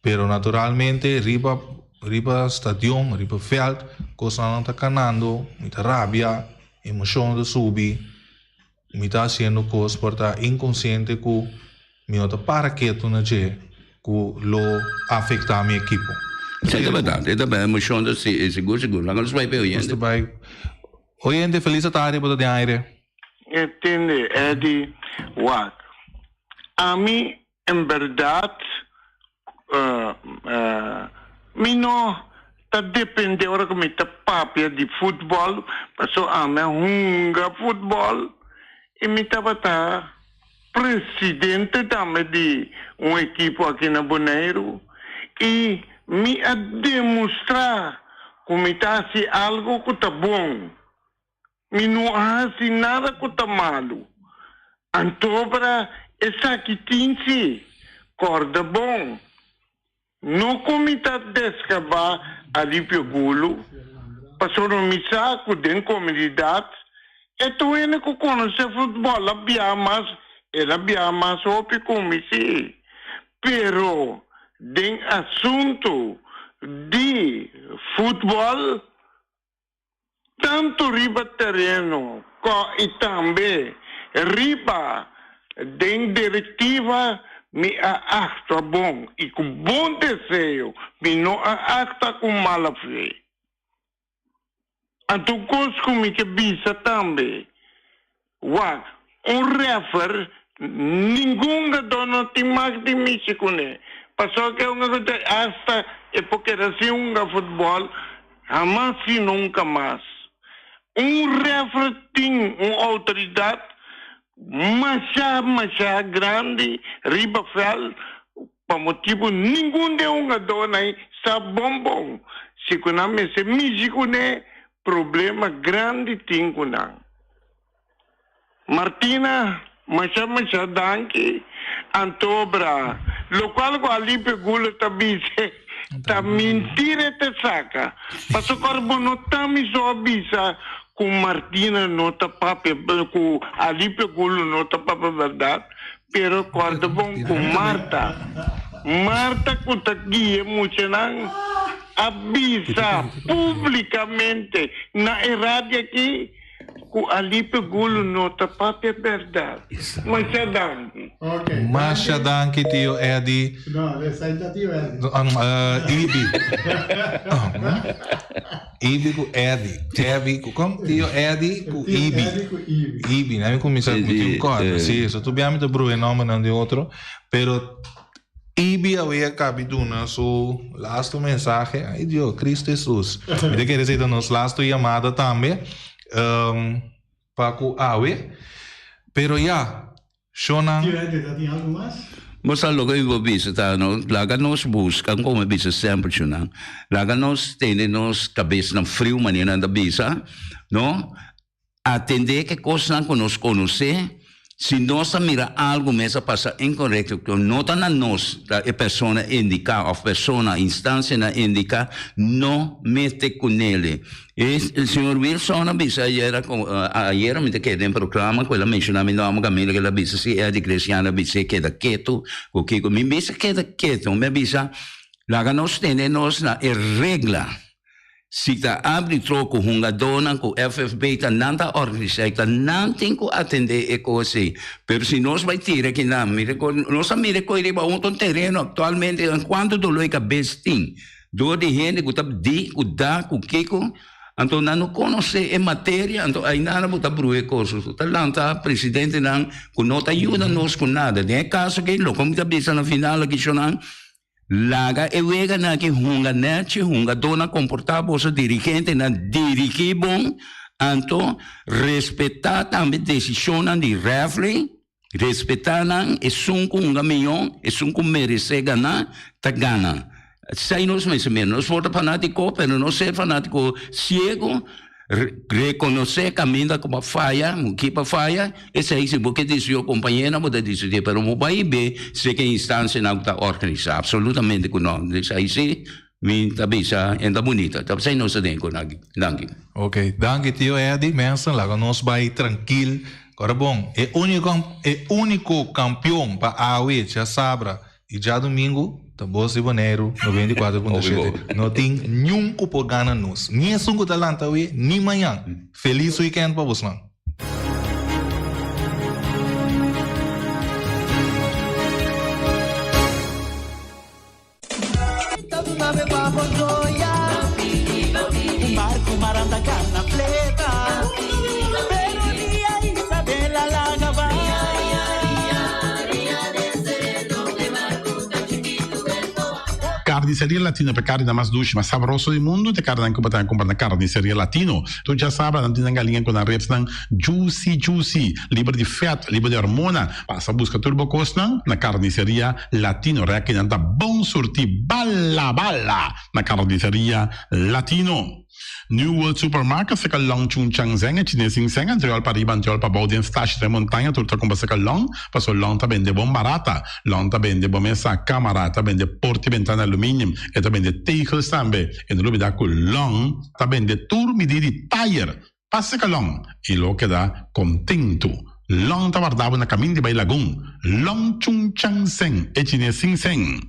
Pero naturalmente riba riba stadion, riba vèlt, kosnan no ta kanando, mi ta rabia, emoshon ta subi, mi ta hasiendo kos por ta inkonsiente ku mi no ta para ketu na dje ku lo afektá mi ekipo. Sí, ta bèrdat, e ta bèrdat, emoshon ta sigur sigur. Laga nos bai pa e oyente. Nos ta bai. Oyente, felis atardi bo ta den aire. E tende Eddie wak. Ami en berdad mi no ta depende ora ku mi ta papia di futbol paso ami a hunga futbol i mi tabata presidente tambe di un ekipo aki na Boneiru i mi a demostra ku mi ta hasi algo ku ta bon. Mi no a hasi nada ku ta malu. Antobra esaki tin si, kòrda bon. No ku mi ta deskabá Alipio Gulu, pasobra mi sa ku den komunidat e tur hende ku konosé futbòl a biaha mas, el a biaha mas hopi ku mi si. Pero den asuntu di futbòl Tantu riba tereno ko i tambe riba den direktiva mi a aktua bon i ku bon deseo, mi no a aktua ku mala fe. Anto un kos ku mi ke bisa tambe, wak, un refer. Ningun hungadó no tin mag di mishi kuné. Pasobra ku e hungadó ta hasta e por keda sin hunga futbòl hamas i nunka mas. Un rèfri tin un outoridat masha masha grandi riba vèlt pa motibu ningun di e hungadónan sa bon bon si ku nan mester mishi kuné problema grandi tin ku nan. Martina, Masha masha danki anto bra. Locual cu Alipe Gulo ta bise ta mintira e ta saca. Paso cor bo no ta mi so a bisa cu Martina no ta papia cu Alipe Gulo no ta papia berdad pero corda bon cu Marta Marta cu ta guia muchanan a bisa publicamente na e radio aki Ku Alipe Gulu no ta papia berdad. Masha danki. Masha danki tio Eddy. No, esai ta tio Eddy. Ibi. Ibi ku Eddy. Eddy ku kom? Tio Eddy ku Ibi. Ibi. Na mi kuminsa ku tin kòrda. Si, so tur bia mi ta bruha e nòmbernan di otro. Pero Ibi awe a kabi duna su lastu mensahe. Ay Dios, Cristo Jesus. Mi ta kere esei ta nos lastu yamada tambe pa ku awe. Pero ya, shownan. Tio Eddy, ta tin algu mas? Bo sa loke mi por bisa ta no, laga nos buska, komo mi bisa semper shownan, laga nos tene nos kabesnan friu manera nan ta bisa, no, Atendé ke kosnan ku nos konosé, si nos ta mira algu mes a pasa inkorekto ku no ta na nos, ta e persona indiká òf persona, instansianan indiká, no mete ku nele. E señor Wilson a bisa ayera ku ayera mi ta keda den programa ku el a menshoná mi nòmber kaminda ku el a bisa si Eddie Cresiano a bis'é keda ketu ku kiko. Mi bisa keda ketu, mi a bisa laga nos tene nos na e regla. Si ta arbitro ku hungadónan ku FFB ta nan ta organisá i ta nan tin ku atendé e kos ei. Pero si nos bai tira kinan, mira ku nos a mira ku riba un tereno aktualmente kuantu doló e kabes tin dor di hende ku ta di ku da ku kiko, anto nan no konosé e materia anto ainda bo ta bruha e kos. Ta lanta presidentenan ku no ta yuda nos ku nada. Den e kaso aki loke mi ta bisa na final aki shonnan. Laga e weganan aki hunga nèchi, hungadónan komportá boso, dirigentenan dirigí bon, anto respetá tambe desishonnan di rèfri, respetá nan, esun ku hunga mihó, esun ku meresé gana, ta gana. Esei nos mester mira. Nos por ta fanátiko, pero no ser fanátiko siego. Rekonosé kaminda ku bo a faya, ki bo a faya, esei si bo ke disi yo kompañeronan bo ta disi di, pero bo bai be seke instansianan ku ta organisá, absolutamente ku no. Esei si mi ta bisa en ta bunita, ta p'esei nos ta den ku nan aki. Danki. Ok, danki tio Eddy, mensen laga nos bai trankil, ora bon e uniko e uniko kampion pa awe djasabra I djadumingu ta bos di Boneiru 94.7. No tin niun ku por gana nos. Ni esun ku ta lanta awe, ni mañan. Felis weekend pa bosnan. Carniceria Latino pa e carninan mas dushi, mas sabroso di mundu ta e carninan cu bo ta cumpra na Carniceria Latino. Tur djasabra nan tin nan galiña cu nan ribsnan juicy juicy, liber di vet, liber di hormona. Pasa busca tur bo cosnan na Carniceria Latino. Rekinan ta bon surti bala bala na Carniceria Latino. New World Supermarket seka long Chung Chang Zeng e chines sin seng antriol pa riba antriol pa bou den stash den montaña tur ta kumpra seka long paso long ta bende bon barata long ta bende bo mesa kamara ta bende porti bentana aluminium e ta bende tegels tambe e no lubida ku long ta bende tur midi di tayer pa seka long i lo keda kontentu long ta warda bo na kamin di bai lagun long Chung Chang Zeng e chines sin seng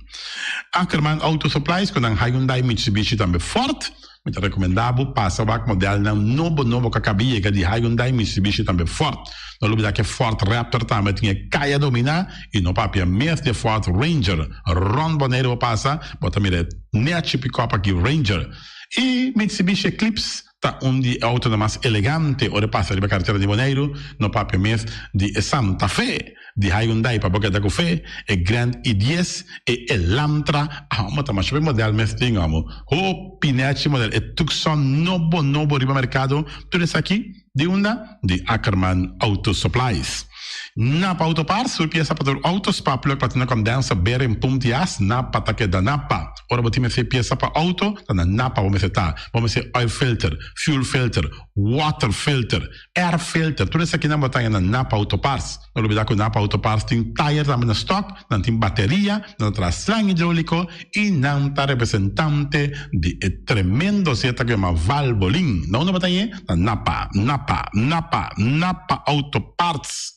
Ackerman Auto Supplies ku nan Hyundai Mitsubishi tambe Ford Mi ta rekomendá bo pasa wak modelnan nobo nobo ku a kaba yega di Hyundai, Mitsubishi tambe Ford. No lubidá ku e Ford Raptor tambe tin e kaya dominá i no papia mes di e Ford Ranger. Rònt Boneiru bo pasa, bo ta mira e nechi pikòp aki Ranger. I Mitsubishi Eclipse. Ta un di e autonan mas elegante ora e pasa riba karetera di Boneiru, no papia mes di e Santa Fe di Hyundai pa bo keda ku fe, e Grand i dies, e Elantra, amo ta masha hopi model mes tin amo, hopi nechi model, e Tucson nobo nobo riba merkado, tur esaki di unda? Di Ackerman Auto Supplies. Napa Auto Parts, tur piesa pa tur auto, spark plug, platina condenser, bearing, pump di as, Napa ta keda Napa. Ora bo tin mester piesa pa auto, ta na Napa bo mester ta. Bo mester oil filter, fuel filter, water filter, air filter, tur esakinan bo ta haña na Napa Auto Parts. No lubida ku Napa Auto Parts tin tayer tambe na stock, nan tin bateria, nan ta traha slang hidroliko i nan ta representante di e tremendo zeta ku yama Valvoline. Na unda bo ta hañ'e? Na Napa, Napa, Napa, Napa Auto Parts.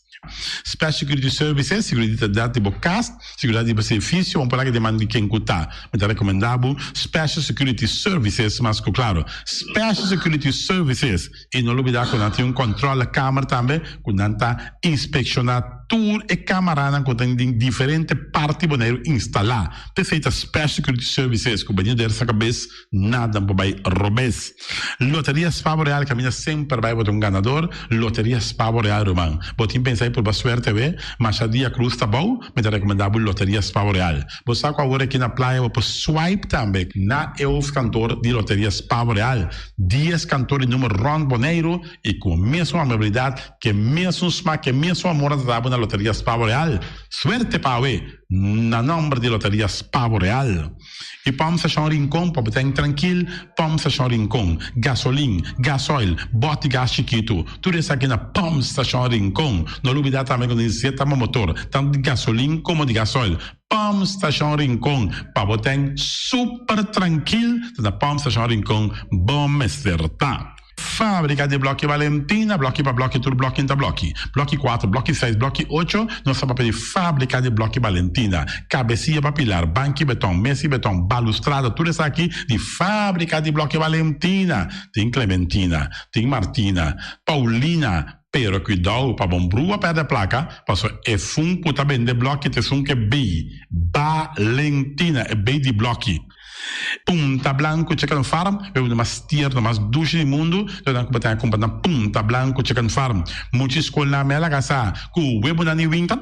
Special Security Services, Seguridat di bo kas, seguridat di bo servisio, bo por laga den man di ken ku ta. Mi ta rekomendá bo Special Security Services mas ku klaro. Special Security Services, i no lubidá ku nan tin un kòntròle kamer tambe ku nan ta inspekshoná tur e kamaranan ku ta den diferente parti Boneiru instalá. P'esei ta Special Security Services ku bini der sa kabes Nada por bai robes. Loteria Spa Boreal caminda semper bai bo ta un ganador. Loteria Spa Boreal ruman. Bo tin pensa di purba suerte awe? Masha dia cruz ta bou, mi ta recomenda bo Loteria Spa Boreal. Bo sa cu awor aki na playa bo por swipe tambe na e hoofdkantoor di Loteria Spa Boreal. Dies kantoor di numero rond Boneiru y cu mesun amabilidad, ke mesun smak, ke mesun amor nan ta da bo na Loteria Spa Boreal. Suerte pa awe na nomber di Loteria Spa Boreal. E Pump Station Rincon pa bo ten trankil, Pump Station Rincon, gasolin, gasoil, bòt di gas chikitu, tur esaki na Pump Station Rincon. No lubidá tambe ku nesesita bo motor, tantu di gasolin komo di gasoil. Pump Station Rincon pa bo ten super trankil, ta na Pump Station Rincon bo mester ta. Fábrika di blòki Valentina, blòki pa blòki tur blòki ta blòki. Blòki kuater, blòki seis, blòki ocho, nos ta papia di fábrika di blòki Valentina. Kabesia pa pilar, banki beton, mesa di beton, balustrada, tur esaki di fábrika di blòki Valentina. Tin Clementina, tin Martina, Paulina, pero kuidou pa bon brua pèrdè plaka, pasobra e fun ku ta bende blòki ta esun ku e bei Valentina, e bei di blòki. Punta Blanco Chicken Farm, e uno mas tierno, mas dushi di mundu, lo nan ku bo ta kumpra na Punta Blanco Chicken Farm. Mucha skolnan me a laga sa ku webonan di win ta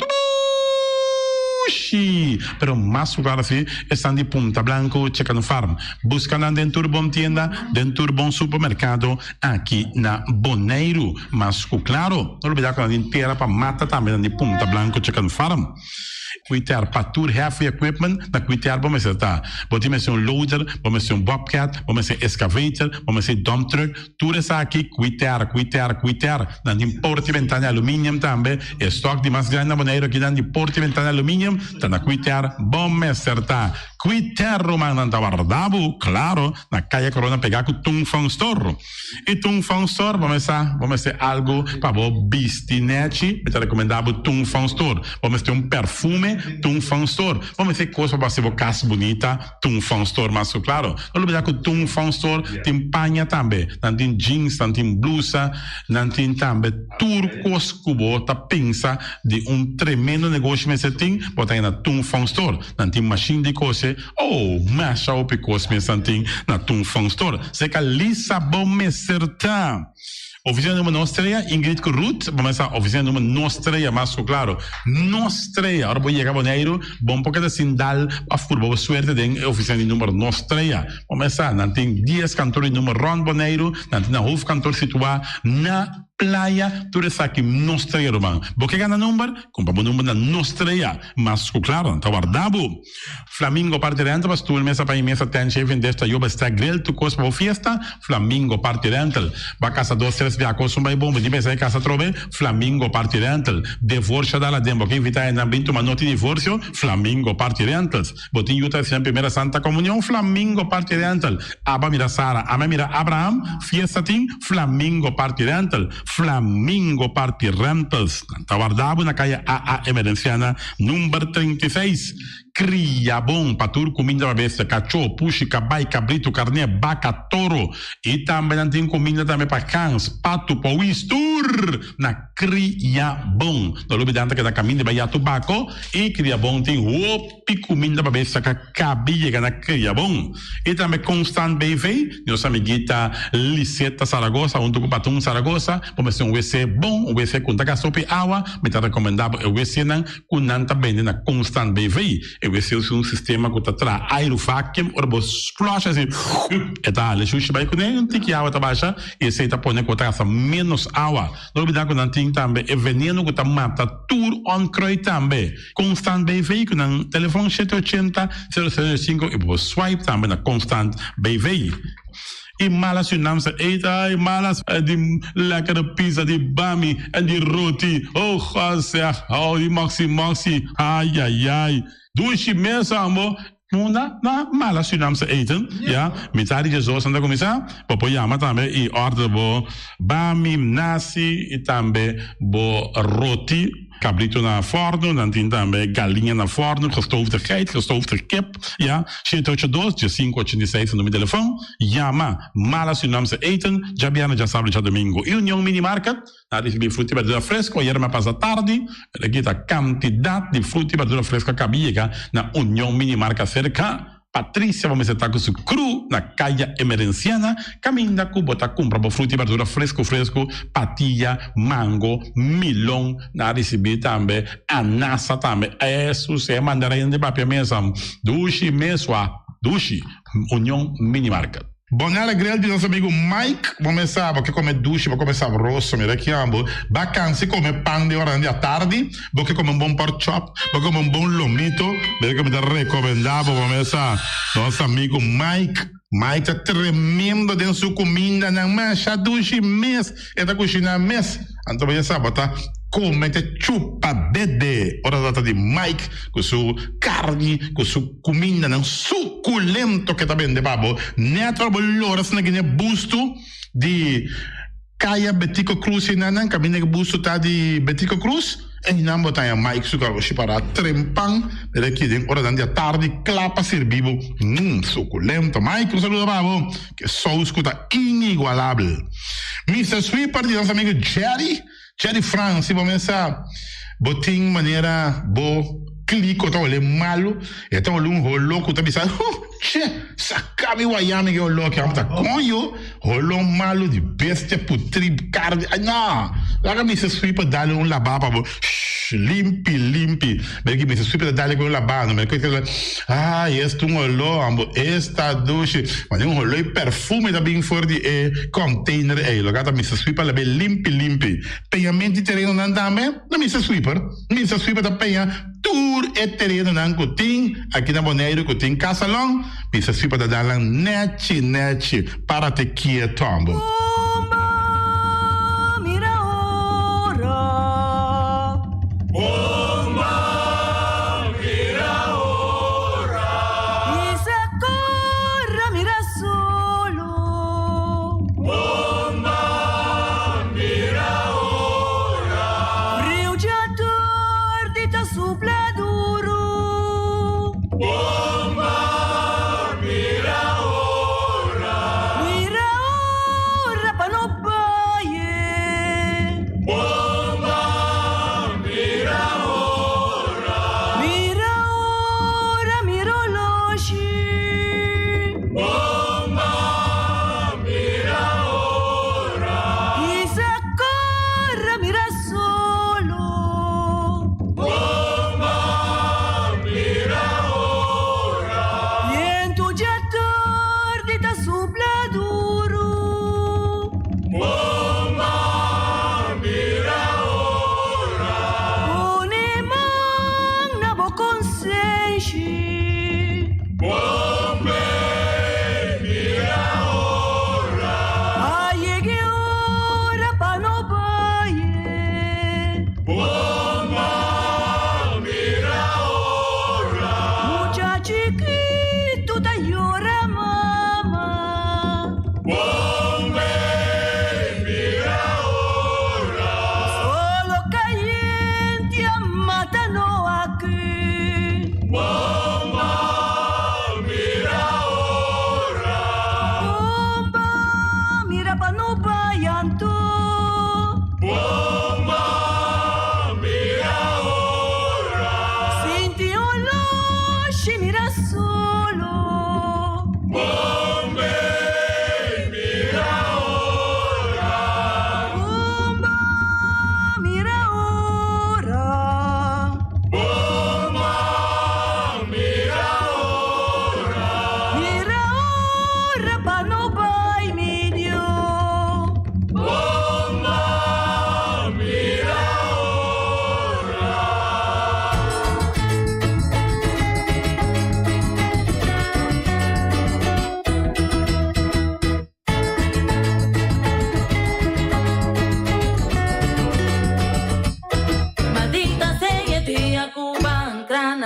dushi, pero mas ku klaro si esnan di Punta Blanco Chicken Farm. Buska nan den tur bon tienda, den tur bon supermerkado aki na Boneiru. Mas ku klaro, no lubida ku nan tin tera pa mata tambe nan di Punta Blanco Chicken Farm. Kuiter pa tur heavy equipment na kuiter bo mester ta. Bo tin mester un loader, bo mester un bobcat, bo mester excavator, bo mester dump truck, tur esaki kuiter, kuiter, kuiter. Nan tin porta y bentana di aluminium tambe. E stock di mas grandi na Boneiru aki nan di porta y bentana di aluminium ta na kuiter bo mester ta. Kuiter ruman nan ta warda bo, claro, na Kaya Corona pega ku Tung Fong Store. I Tung Fong Store bo mester bo mester algu pa bo bisti nechi, mi ta rekomendá bo Tung Fong Store. Bo mester un perfume, Tung Fong Store. Bo mester kos pa bo hasi bo kas bunita, Tung Fong Store mas ku klaro. No lubidá ku Tung Fong Store tin paña tambe. Nan tin jeans, nan tin blusa, nan tin tambe tur kos ku bo ta pensa di un tremendo negoshi mester tin, bo ta haña na Tung Fong Store. Nan tin mashin di kose. Oh, masha hopi kos mes nan tin na Tung Fong Store. Seka Lisa bo mester ta. Oficina numero nos trea, Ingrid ku Ruth, bo mester sa oficina numero nos trea mas ku klaro. Nos trea, ora bo yega Boneiru, bo no por keda sin dal of purba bo suerte den e oficina di numero nos trea. Bo mester sa, nan tin dies kantor di numero rond Boneiru, nan tin nan hoofdkantoor situa na Playa, tur esaki nos trea ruman. Bo ke gana number? Kumpra bo number na nos trea. Mas ku klaro, nan ta warda bo. Flamingo Party Rental pa stoel, mesa pa mesa, tent, shaving dish, tayoba, stack, grill, tur kos pa bo fiesta. Flamingo Party Rental. Ba kasa dos, tres bia kos un bai bon, bo tin pensa di kasa atrobe? Flamingo Party Rental. Devorsio dal aden, bo ke invita hendenan bin tuma noti divorsio? Flamingo Party Rentals. Bo tin yu ta recibi nan primera Santa Comunion? Flamingo Party Rental. Aba mira Sara, ame mira Abraham, fiesta tin? Flamingo Party Rental. Flamingo Party Rentals. Nan ta warda bo na kaya AA Emerenciana number 36. Kriabon pa tur kuminda pa bestia, kachó, pushi, kabai, kabritu, karné, baka, toro. I tambe nan tin kuminda tambe pa gans, patu, powis, tur na Kriabon. No lubidá nan ta keda kaminda bai ya tubako i Kriabon tin hopi kuminda pa bestia ka kabi yega na Kriabon. I tambe Constant BV, nos amiguita Liseta Zaragoza huntu ku Patun Zaragoza, bo mester un wc bon, un wc ku no ta gasta hopi awa, mi ta rekomendá bo e wcnan ku nan ta bende na Constant BV. E wc usa un sistema ku ta traha airu vacuum, ora bo flush asi e ta hala e shushi bai kuné, un tiki awa ta basha i esei ta pone ku bo ta gasta ménos awa. No olbidá ku nan tin tambe e veneno ku ta mata tur onkruid tambe. Constant BV ku nan telefòn shete ochenta, sero sero sinku i bo por swipe tambe na Constant BV. I mala Surinaamse eten, ai malas di lekkere pizza, di bami en di roti, oh God zeg, oh di moxi moxi, ai ai ai, dushi mes ambo, Munda na mala Surinaamse eten, ya, mitad di djesdos nan ta kuminsá, bo por yama tambe i order bo bami, nasi i tambe bo roti, kabrito na fòrnu, nan tin tambe galiña na fòrnu, gestoofde geit, gestoofde kip, ya, shete ocho dos, diesinku ochenta i seis ta numero di telefòn, yama Mala Surinaamse Eten, djabièrnè, djasabra i djadumingu. I Union Mini Market. Na ricibi fruta y berdura fresco ayer me pasa tardi, pero aki ta cantidad di fruta y berdura fresco a caba yega na Union Mini Marca cerca Patricia bo mester ta cu su crew na Caya Emerenciana caminda cu bo ta cumpra bo fruta y berdura fresco fresco, patilla, mango, milon, na ricibi tambe anasa tambe, eso si e mandarina di papia mesa dushi mesua dushi, Union Mini Market. Bonella Grill di nos amigo Mike, bo mes sa bo ke come dushi, bo come sabroso, mira ki ambo, ba cansi come pan den oranan di atardi, bo ke come un bon pork chop, bo ke come un bon lomito, mira ke mi ta recomenda bo, bo mes sa, nos amigo Mike, Mike ta tremendo den su cumindanan, masha dushi mes e ta cushina mes. Anto bo ya sa bo ta come te chupa dede ora ta trata di Mike cu su carni cu su cumindanan suculento ke ta bende pa bo. Net ora bo lora asina gine busto di Caya Betico Cruz enanan caminda ke busto ta di Betico Cruz einan bo ta haña Mike su caroshi para trempan mira aki den oranan di atardi cla pa sirbi bo. Mmm suculento Mike un saludo pa bo. Ke sous ku ta inigualabel. Mister Sweeper di nos amigo Jerry, Jerry Frans, si bo mes sa bo tin manera bo kliko ta hole malu, e ta hole un holo ku ta bisa, huh, che, saka mi waya mi ke holo aki, amo ta koño, holo malu di bestia putri karni, ay no, laga Mister Sweeper dale un laba pa bo, shh, limpi limpi. Mira ki mester sweep ta dale ku un labano. Mira ku ay esta un oló ambo esta dushi. Mane un oló y perfume ta bin for di e container ey. Loke ta mester sweep a labe limpi limpi. Peñament di terenonan tambe na mester sweeper. Mester sweeper ta peña tur e terenonan ku tin aki na Boneiru ku tin kasalon. Mester sweeper ta dal nan nechi nechi. Párate quieto ambo.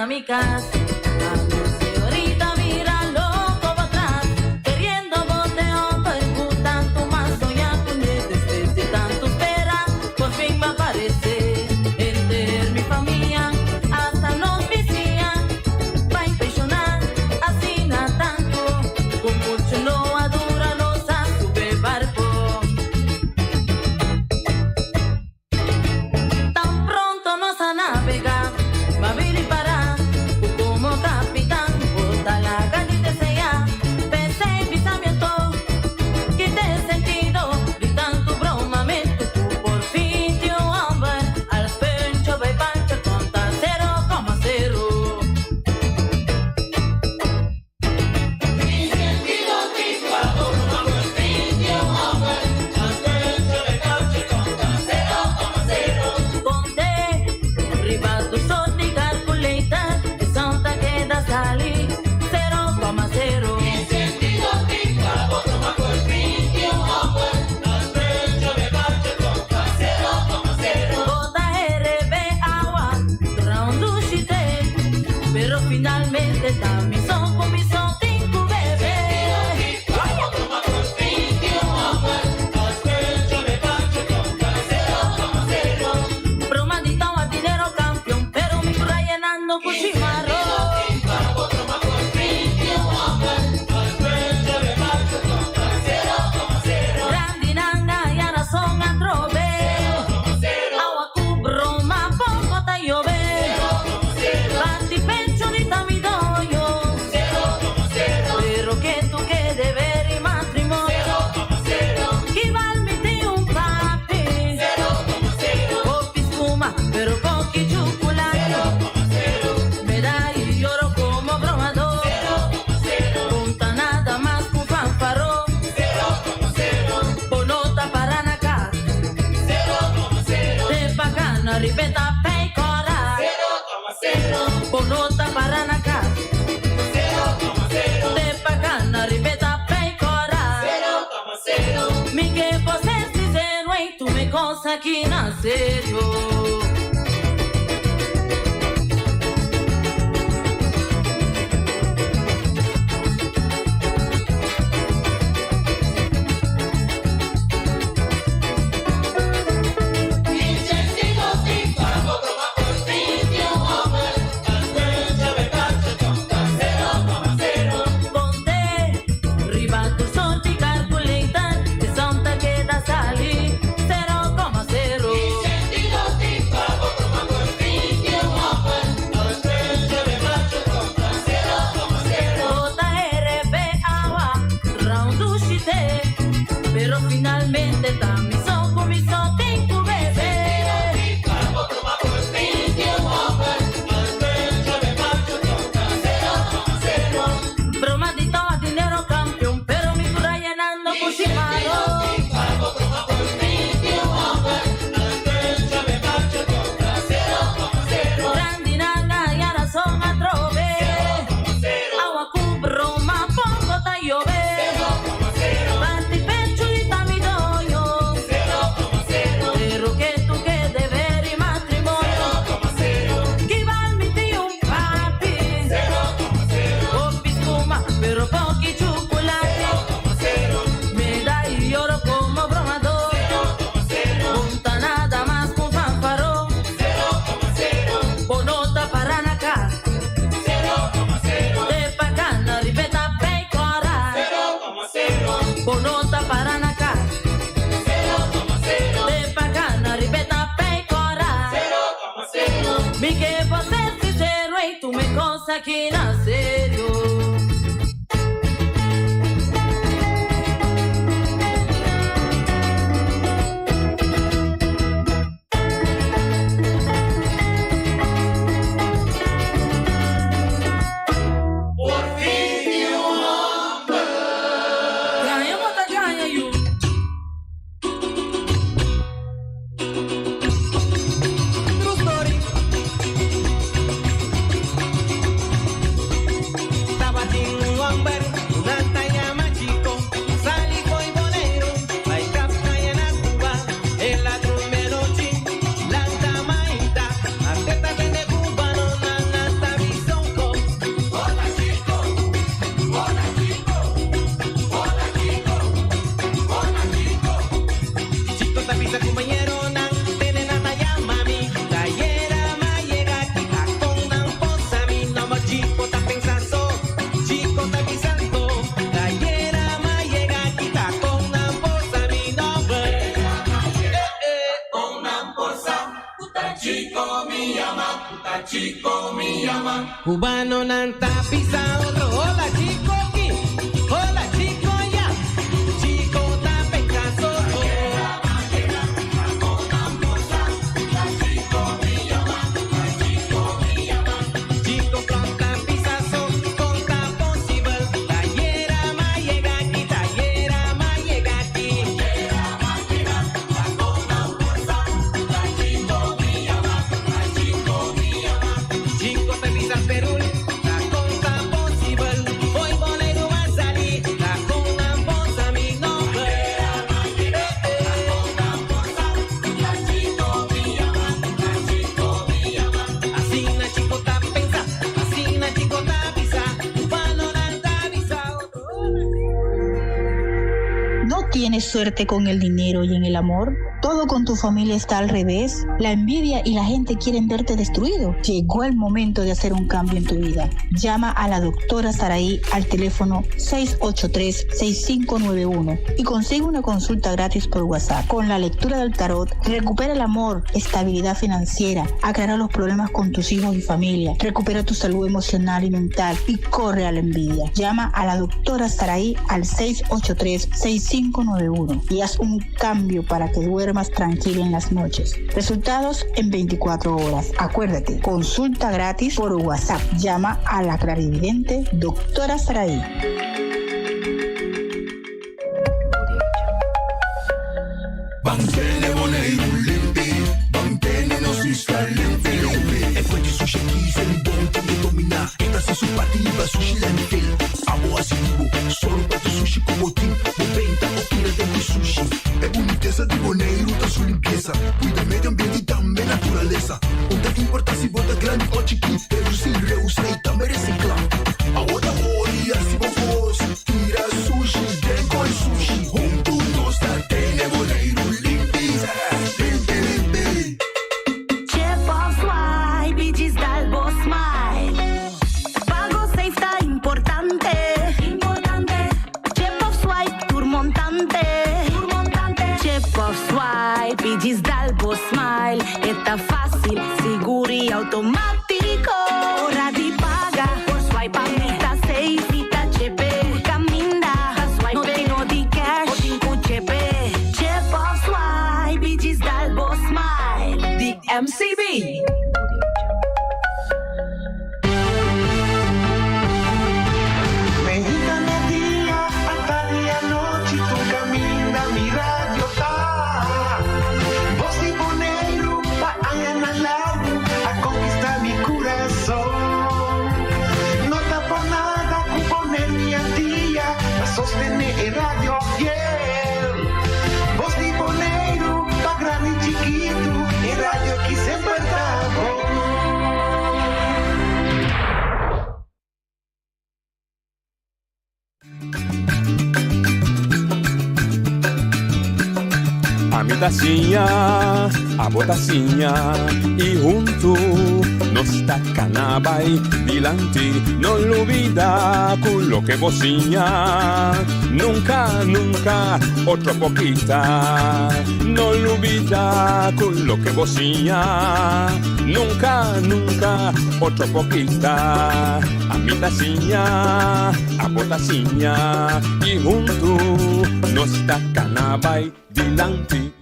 na mi cas. Ahorita mira loco pa' atrás, queriendo bote hombre, tanto más soñar con él. Después de tanto espera, por fin va a aparecer. Entre mi familia, hasta nos vicia, va a impresionar, así na tanto, con mucho no adura nos a sube barco. Tan pronto nos a navegar, va a vir y parar, como capitán, bota la ganita sea, pensé en pisamiento, quité el sentido, de tanto broma, me tu por fin te hombre, al pencho ve pancho conta 0,0. Conté, riba tu sorte calculeta, que santa queda salir 0,0. JRB agua, round pero finalmente también son con mi son tincu bebé. Bromadita a dinero campeón, pero mi curra llenando cuchimarro. Grandinanga y razón a trove. Agua cubroma, poco te llove. Bati pecho ni tamidoyo. Pero que tú que deber y matrimonio. Que valmite un papi. Popi espuma, pero poqui chocolate. Me da y lloro como bromador. Punta nada más que un fanfarrón. Bonota Paranacá. De Pacana, Ripeta, Pecora. Bonota Paranacá. De Pacana, Ripeta, Pecora. Mi que poses sincero y tú me cosa aquí en serio. Conté, riba tu sorte y calculeta, que santa queda salir 0,0. JRB agua, round dushite, pero finalmente también son con mi son tincu bebé. Bromadito a dinero campeón, pero mi curra llenando cuchimarro. Grandinanga y razón a trove. Agua cubroma, poco te llove. Bati pecho y tamidoyo. Pero que tú que deber y matrimonio. Que valmite un papi. Popi espuma, pero poqui chocolate. Me da y lloro como bromador. Punta nada más con fanfarrón. Bonota Paranacá. De Pacana, Ripeta, Pecora. Bonota Paranacá. De Pacana, Ripeta, Pecora. Mi que vos ser sincero y tú me cosa aquí en serio. Por fin un hombre. Gaña, bota, gaña, you. True story. mi yama, ta chico mi yama. Cubano nan ta pisa otro, hola chico ki, hola chico ya, chico ta pecasoso. Chico planta pisa so, con ta posibel, tayera ma yega aki, tayera ma yega aki. Chico ta bisa Perul, ta con ta posibel, hoy Boneiru a sali, ta con nan bosa mi nomber. Asina Chico ta pensa, asina Chico ta bisa, cubano nan ta bisa otro. ¿No tienes suerte con el dinero y en el amor? ¿Todo con tu familia está al revés? ¿La envidia y la gente quieren verte destruido? Llegó el momento de hacer un cambio en tu vida. Llama a la doctora Saraí al teléfono 683-6591 y consigue una consulta gratis por WhatsApp. Con la lectura del tarot, recupera el amor, estabilidad financiera, aclara los problemas con tus hijos y familia, recupera tu salud emocional y mental y corre a la envidia. Llama a la doctora Saraí al 683-6591 y haz un cambio para que duermas tranquilo en las noches. Resultados en 24 horas. Acuérdate, consulta gratis por WhatsApp. Llama a la clarividente doctora Saraí. Ban tene Boneiru limpi, ban tene nos isla limpi limpi. E fuente sushi aki ser un bon tin di dominá. E ta hasi su parti riba sushi landfill. Abo hasi di bo, sòru pa tur sushi ku bo tin. Bo benta o tira den di sushi. E bunitesa di Boneiru ta su limpiesa. Kuida medio ambiente i tambe naturalesa. Un ta importá si bo ta grandi o chikí. Redusí, reusá i tambe resiklá. Awor ta ora di hasi bo kos. Tira sushi den koi sushi. Huntu nos ta tene Boneiru limpi. Limpi limpi. Chip of swipe i djis dal bo smile. Pago safe ta importante. Chip of swipe tur montante. Chip of swipe i djis dal bo smile. E ta fácil, sigur i automático. Ora di paga por swipe a mi ta safe mi ta chepe. Tur caminda ta swipe no tin no di cash bo tin cu chepe. Chip of swipe i djis dal bo smile. Di MCB. Meinta merdia, atardi anochi, tur caminda mi radio ta. Bos di Boneiru pa añanan largu a conquista mi curason. No ta por nada cu pone mi al dia pa sostene e radio fiel. Bos di Boneiru pa grandi y chikitu, e radio aki semper ta bon. Ami ta siña, abo ta siña y huntu nos ta cana bay dilanti. No lubida cu loke bo siña nunca, nunca otro por kita. No lubida cu loke bo siña nunca, nunca otro por kita. Ami ta siña, abo ta siña y huntu nos ta cana bay dilanti.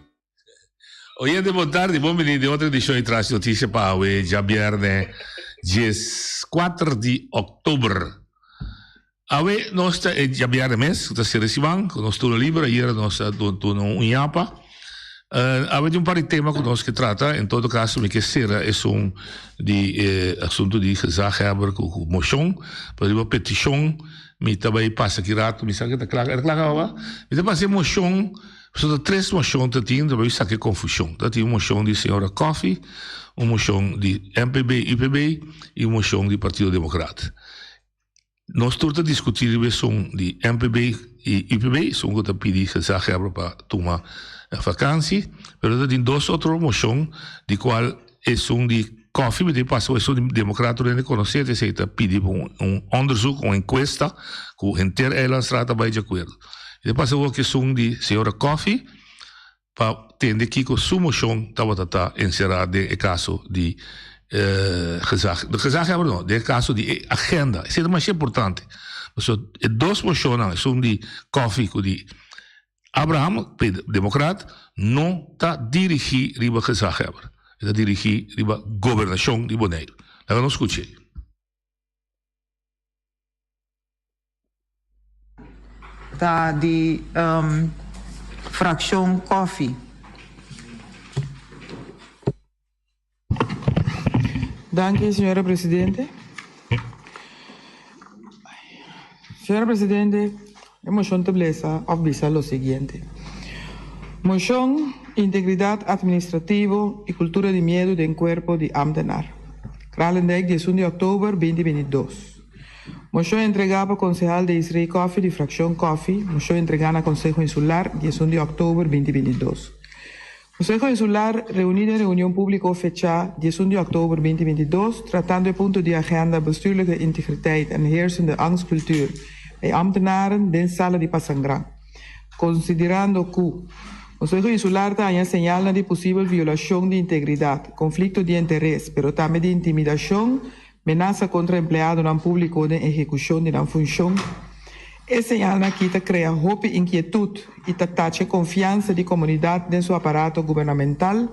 Oyente bon tardi, bon bini den otro edicion di Tras Noticia pa awe djabierne dieskuater di oktober. Awe nos ta e djabierne mes, ku ta sera siman, ku nos turno liber, ayera nos a duna un yapa. Awe tin un par di tema ku nos ke trata, en todo kaso mi ke sera esun di e asuntu di gezaghebber ku ku moshon, pero riba petishon mi ta bai pasa aki rato, mi sa ke ta kla, e ta kla kaba? Mi ta pasa e moshon, pasobra ta tres moshon ta tin, ta bai saka e konfushon. Ta tin un moshon di señora Coffie, un moshon di MPB, UPB i un moshon di Partido Demokrat. Nos tur ta diskutí riba esun di MPB i UPB, esun ku ta pidi gezaghebber pa tuma vakansi, pero ta tin dos otro moshon di kual esun di Coffie mi ta pasa ku esun di Demokrat tur hende konosé, esei ta pidi pa un onderzoek, un enkuesta ku henter Eilandstraat ta bai di akuerdo. Mi ta pasa awor ku esun di señora Coffie. pa tende kiko su moshon tabata ta enserá den e kaso di gezag, de gezaghebber no, den e kaso di e agenda. Esei ta masha importante. Pasobra e dos moshonnan, esun di Coffie ku di Abraham, demokrat, no ta dirigí riba gezaghebber. E ta dirigí riba gobernashon di Boneiru. Laga nos skuch'é. Ta di fraccion Coffie. Danki, señora presidente. Señora presidente, e mocion ta blesa of bisa lo siguiente. Mocion Integridad Administrativo y Cultura di Miedo den Cuerpo di Ambtenaar. Kralendijk, diesun di october, binti binti dos. Moshon entregá pa konsehal Desiree Coffie di frakshon Coffie, Moshon entregá na Konseho Insular, diesun di òktober binti 22. Konseho Insular reuní den reunion públiko fechá diesun di òktober binti 22, tratando e punto di agenda Bestuurlijke integriteit en heersende angstcultuur bij ambtenaren den sala di Pasangran. Konsiderando ku Konseho Insular ta haña señalnan di posibel violashon di integridat, konflikto di interes, pero tambe di intimidashon, Menasa kontra empleadonan públiko den ehekushon di nan funshon. E señalnan akí ta krea hopi inkietut i ta tacha e konfiansa di komunidat den su aparato gubernamental.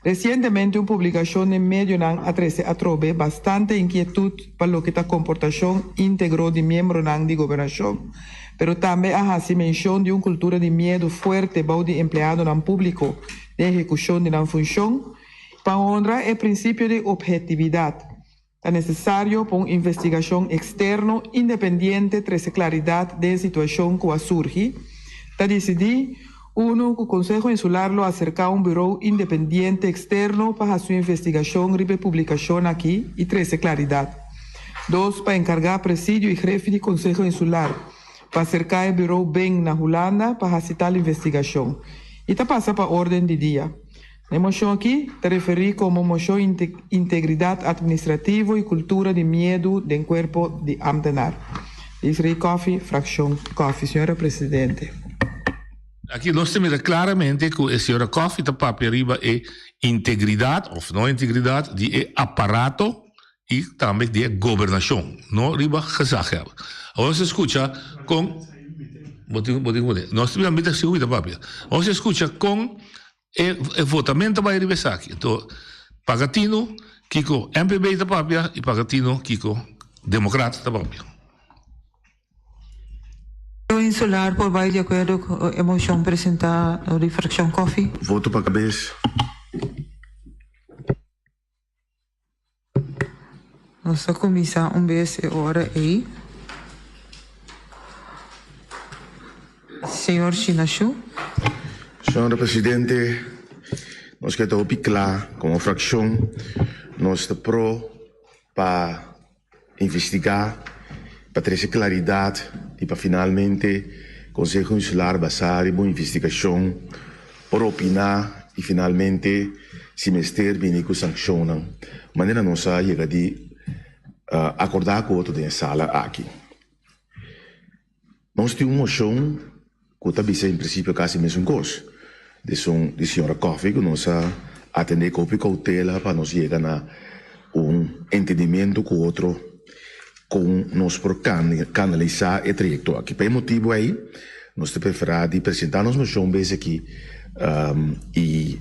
Resientemente un publikashon den medionan a trese atrobe bastante inkietut pa loke ta komportashon íntegro di miembronan di gobernashon, pero tambe a hasi menshon di un kultura di miedu fuerte bou di empleadonan públiko den ehekushon di nan funshon. Pa honra e prinsipio di ophetividat, ta nesesario pa un investigashon eksterno independiente trese klaridat den e situashon ku a surgi. Ta disidí, Unu, ku Konseho Insular lo aserká un burou independiente eksterno pa hasi un investigashon riba e publikashon aki i trese klaridat. Dos, pa enkargá Presidio i Grefi di Konseho Insular pa aserká e burou ben na Hulanda pa hasi tal investigashon i ta pasa pa orden di dia. E moshon aki ta referí komo Moshon Integridat Atministrativo i Kultura di Miedu den Kuerpo di Ámtenar. Desiree Coffie, Frakshon Coffie. Señora Presidente. Aki nos ta mira klaramente ku e señora Coffie ta papia riba e integridat òf no integridat di e aparato i tambe di e gobernashon, no riba gezaghebber. Awor nos ta skucha kon, bo tin bo tin ku pone, nos ta mira sigur mi ta papia. Nos ta skucha kon E e votamento bai riba esaki. Anto paga tino kiko MPB ta papia y paga tino kiko Democrat ta papia. Insular por bai di akuerdo ku e moshon presentá dor di frakshon Coffie. Voto pa kabes. Nos ta kuminsá un bes e ora ei. Señor Shinashu. Señora Presidente, nos ke ta hopi kla komo frakshon nos ta pro pa investigá, pa trese klaridat i pa finalmente Konseho Insular basá riba un investigashon por opiná i finalmente si mester bini ku sankshonnan manera nos a yega di akordá ku otro den e sala aki. Nos tin un moshon ku ta bisa en prinsipio kasi mesun kos di esun di señora Coffey ku nos a atendé ku hopi koutela pa nos yega na un entendimiento ku otro kon nos por kanalisá e trayekto aki. Pa e motibu ei nos ta preferá di presentá nos moshon bes aki i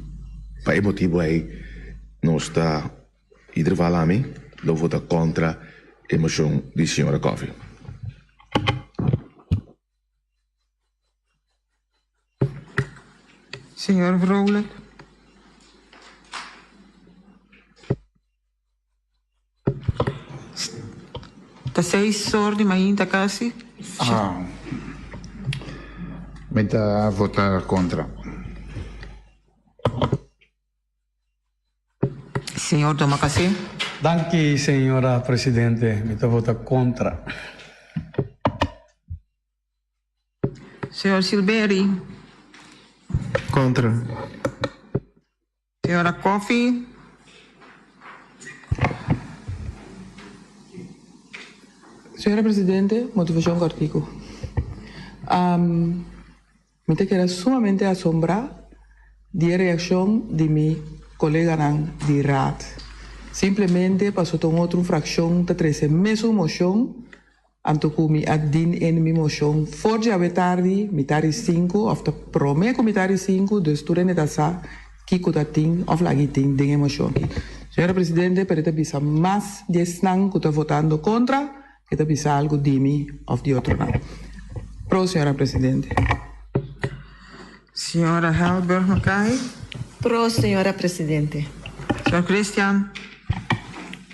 pa e motibu ei nos ta Ieder geval ami lo vota kontra e moshon di señora Coffie. Señor Vrolijk. Ta seis or di mainta casi. Ah, mi ta vota kontra. Señor Domacassé. Danki señora presidente, mi ta vota kontra. Señor Silbery. Kontra. Señora Coffie. Señora Presidente, motivacion cortico. Mi ta keda sumamente asombrá. Di e reakshon di mi koleganan di Raad. Simplemente paso ta un otro frakshon ta trese mesun moshon, anto ku mi a din en mi moshon for djawe tardi mitar di sinku òf ta promé ku mitar di sinku, dus tur hende ta sa kiko ta tin òf lagi tin den e moshon aki. Señora Presidente, pero e ta bisa mas di esnan ku ta votando kontra, e ta bisa algu di mi òf di otronan. Pro, señora Presidente. Señora Helberg Mackay. Pro, señora Presidente. Señor Christian.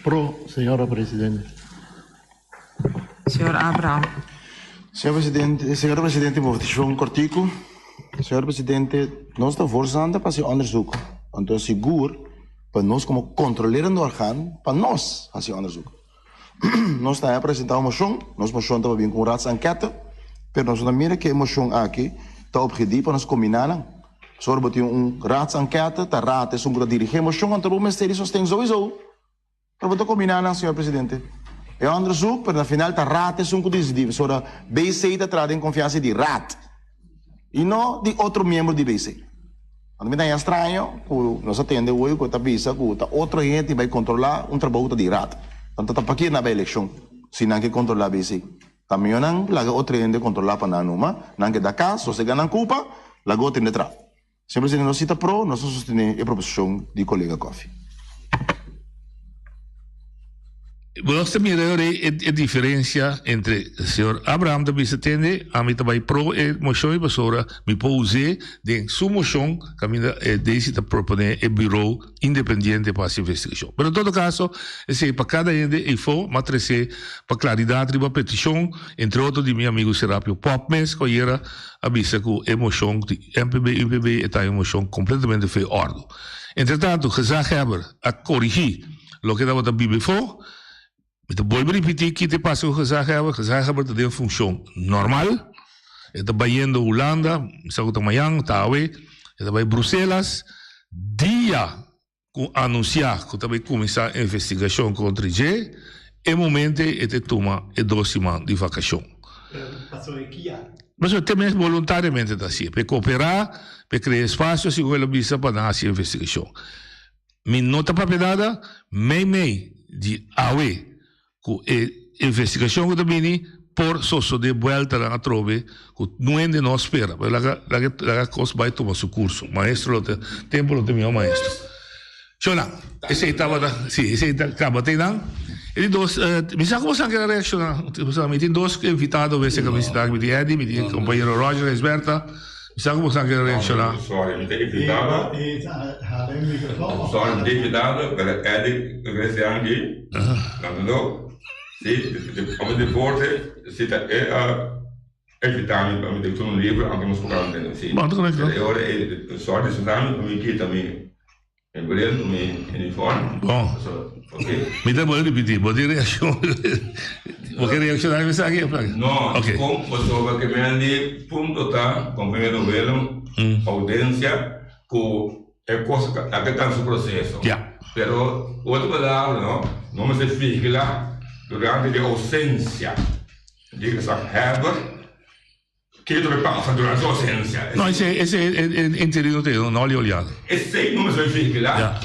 Pro, señora Presidente. Señor Abraham. Señor Presidente, señora Presidente, votacion cortico. Señor Presidente, nos ta voorstander pa haci onderzoek. Anto sigur pa nos como controlerende orgaan, pa nos haci onderzoek. Nos ta presenta un mocion, nos mocion ta pa bin cu un raadsenquete, pero nos no ta mira cu e mocion aki ta obgedi pa nos combina nan. Pasobra bo tin un raadsenquete, ta raad esun cu ta dirigi e mocion, anto bo mester di sosten souiso. Pero bo ta combina nan, señor Presidente. E onderzoek, pero na final ta raad esun cu dicidi, pasobra BC ta traha den confiansa di raad y no di otro miembro di BC. Anto mi ta haña straño ku nos a tende hoy ku e ta bisa ku ta otro hende bai kontrolá un trabou ku ta di rat. Anto ta pakí nan bai elekshon si nan ke kontrolá bc? Ta mihó nan laga otro hende kontrolá pa nan numa, nan keda kas, sosegá nan kupa, laga otro hende traha. Señor Presidente, nos si ta pro, nos ta sostené e proposishon di kolega Coffie. Nos ta mira ahora e diferencia entre señor Abraham ta bisa tende, ami ta bay pro e mocion y pasobra mi por us'e den su mocion caminda e Daisy ta propone e bureau independiente pa haci investigacion. Pero en todo caso esey pa cada hende eyfo m'a trece pa claridad riba peticion entre otro di mi amigo Serapio Pop mes cu ayera a bisa cu e mocion di MPB UPB e ta un mocion completamente fe ordo. Entretanto gezaghebber a corigi. Loke tabata biba efo, mi ta bolbe ripití ki ta pasa ku gezaghebber. Gezaghebber ta den funshon normal. E ta bayendo Hulanda, mi sa ku ta mañan, ta awe. E ta bai Bruselas. Dia ku anunsiá ku ta bai kuminsá investigashon kontra dje, e momento ei e ta tuma e dos siman di vakashon. Pasobra te mes boluntariamente ta hasié, pa e koperá, pa e krea espasio, segun el a bisa, pa nan hasi investigashon. Mi no ta papia nada mei mei di awe ku e investigashon ku ta bini por sosode bueltanan atrobe ku nuende no a spera. Pero laga laga laga kos bai tuma su kurso. Maestro lo ta tempu lo ta mihó maestro. Shona, esei tabata si esei ta kaba te nan. E di dos mi sa komo esaki a reakshoná. Mi tin dos invitado wese ku a bisitá aki. Mi tin Eddy, mi tin kompañero Roger Gijsbertha. Sa como sa kere reacciona? Sorry, mi ta invitado. Sorry, mi ta invitado, pero Eddie Christian aki, no, si, amo deporte, si ta e a invita mi pa mi ta un libro, aunke mi scoge mi, si. E ora e, sorry, disculpa mi, mi kita mi. Mi bril ku mi uniform. Bon. Mi ta bolbe ripití. Bo tin reakshon? Bo ke reakshoná riba esaki? No. Ok. Kon pasobra ke men di punto ta, kompañero Willem, oudensia ku e kos a ke ta su proseso. Ya. Pero otro palabra no, no mester vigila durante di ousensia di gezaghebber. Kiko ta pasa durante su ausencia? No, ese, ese interino te no oli oliado. Esey no mester vigila. Ja.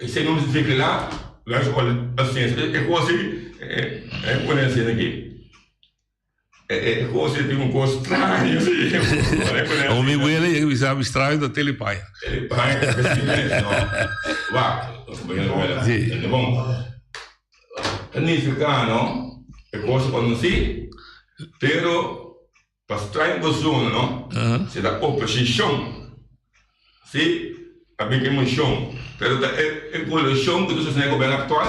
Esey no mester vigila durante su ausencia. E cos ei, e pone asina aki. E cos ei tin un cos straño si. O mi wele yega bisa mi straño ta telepaña. Telepaña, no. Wak, Si. Bon. Ta nifiká no e kos ku no si, pero pa strike boso no si ta oposishon si ta bin emoshon pero ta e koalishon ku ta sostené e gobièrnu aktual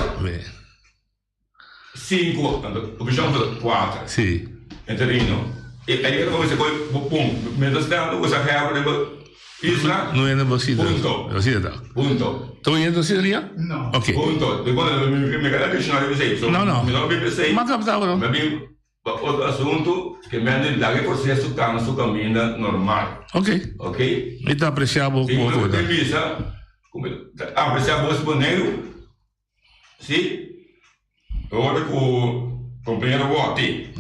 sinku oposishon ta kuater interino e ayer bo mester kohe bo pun mientras tanto bo sa hèr riba Isla. No hende bo sita. Punto. Bo sita ta. Punto. Ta oye hende sita lia? No. Ok. Punto. Di cuando mi mi kada diccionario mi sei. So, No, no. Mi no bin pesey. Ma capta bro. Mi a bin pa otro asunto ke mi a di laga e proceso cana su caminda normal. Ok. Ok. Mi ta aprecia bo Si bo mi comentario. ta bisa cu mi ta aprecia bo Boneiru. Si. Ora cu compañero Watty.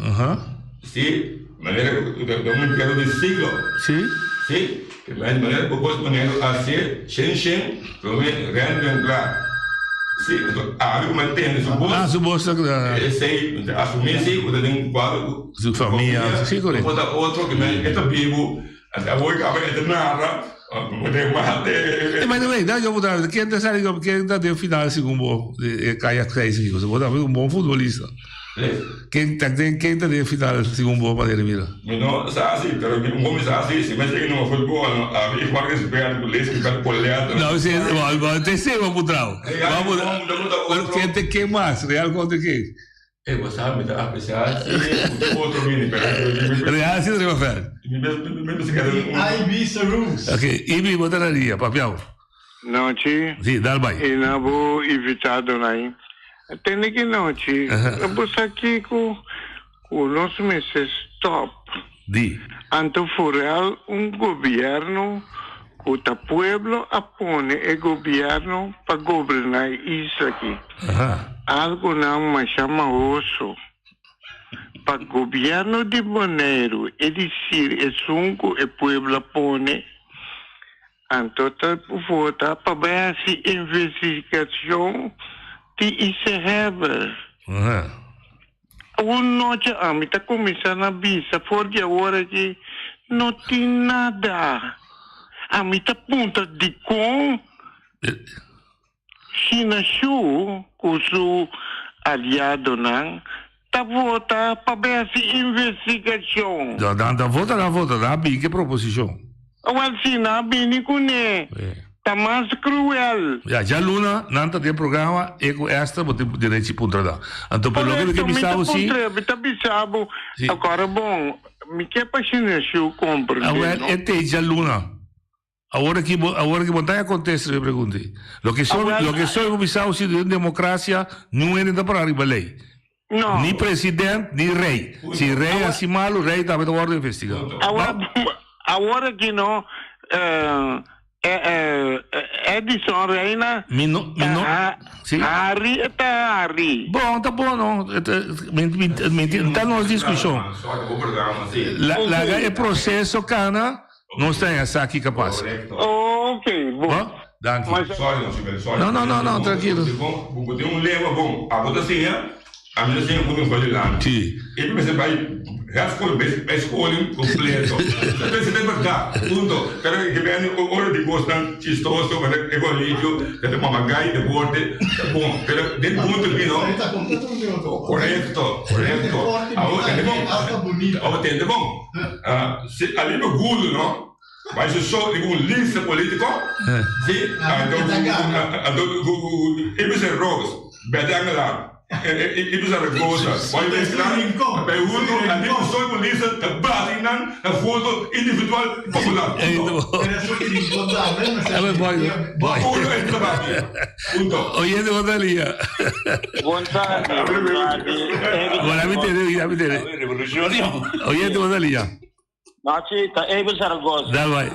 Si. Manera cu ta un empleo di siglo. Si. Si. Ke men manera ku bos manera hasié shen shen promé Randy Winklaar. Si, anto abi ku men tende su bos. Ah, su bos ta kla. Esei, mi ta asumí si ku ta den kuadro ku Su famia, si korekto. No por ta otro ke men e ta bibu. Anto awor kaba e ta narra, bo den mate. E by the way, da yo puntra, ken ta sali ken ta den final segun bo e kaya seis aki? Bo ta un bon futbolista. Ken ta den ken ta den final segun bo manera di mira? Mi no sa si, pero mi un hopi sa si, si mi a chega numa futbol no abi e Juan Gisbert ku Luis Gilbert Polet. No, si, bo bo te sey bo puntra bo. Real kontra otro. Ken te ken mas? Real kontra ken? E bo sa mi ta aprecia si un otro bini pero Real si ta riba veld. Mi mi mi keda un. IB Saroos. Ok, IB bo ta na ria, papiao. Nochi. Si, dal bai. I na bo invitadonan. Tende ki nochi, bo sa kiko ku nos mester stop. Di. Anto foral un gobierno ku ta pueblo a pone e gobierno pa goberna e isla aki. Algonan masha mahoso. Pa gobierno di Boneiru e disir esun ku e pueblo a pone, Anto ta vota pa bai hasi investigacion di Isehebel. Un nochi ami ta cuminsa na bisa for di awor aki no tin nada. Ami ta puntra dicon Shina Shu cu su aliadonan ta vota pa bai hasi investigacion. No, nan ta vota, nan vota, nan a bini cu e proposicion. Awel si nan a bini cune, ta mas cruel. Ya, djaluna nan ta den programa e cu Esther, bo tin derechi puntra nan. Anto por loke mi ke Correcto, mi bisa ta bo si. puntra, mi ta bisa bo, agora bon, mi ke pa Shina Shu comprende, Awel no? e te djaluna. Awor aki bo, awor aki bo ta contesta mi pregunta ei. Loke so, Awel, loke so bo bisa si den democracia niun hende ta para riba ley. No. Ni president, ni rey. Si rey haci malo, rey tambe ta wordo investiga. Awor, awor aki no, eh, eh, eh, Edison Reina, Mi no, mi no, ta si. hari, e ta hari. Bon, ta bon no. Mi, mi, mi, ta nos discusion. La, laga e proceso cana. Nos ta haya sa kiko a pasa. Ok, bon. Bon, danki. Sorry no, Sibel, sorry. No, no, no, no, trankilo. Bo bo tin un lengua bon. Abo ta siña, ami ta siña ku mi for di lanta. Si. E mester bai hèrschool, bai scholing kompleto. Esei ta bèrdat, punto. Pero ke bini ora di kosnan chistoso, manera e kolegio, ta mamagai, deporte, ta bon. Pero den punto aki no. Korekto, korekto. Abo tende bon. Abo tende bon. Si Alibe Gulu no bai su so riba un lista politico, si, anto anto Ibsen Rose, Bette Angela, Ibsen Zaragoza, Boy Westland, bai hunto Alibe so riba un lista ta bati nan na voto individual y popular. Punto. Uno e ta bati. Punto. Oyente bo ta lia. Bon tardi, bon tardi. Bueno, ami tene, ami tene. Oyente bo ta lia. Nachi, ta Abel Zaragoza. Dal bai.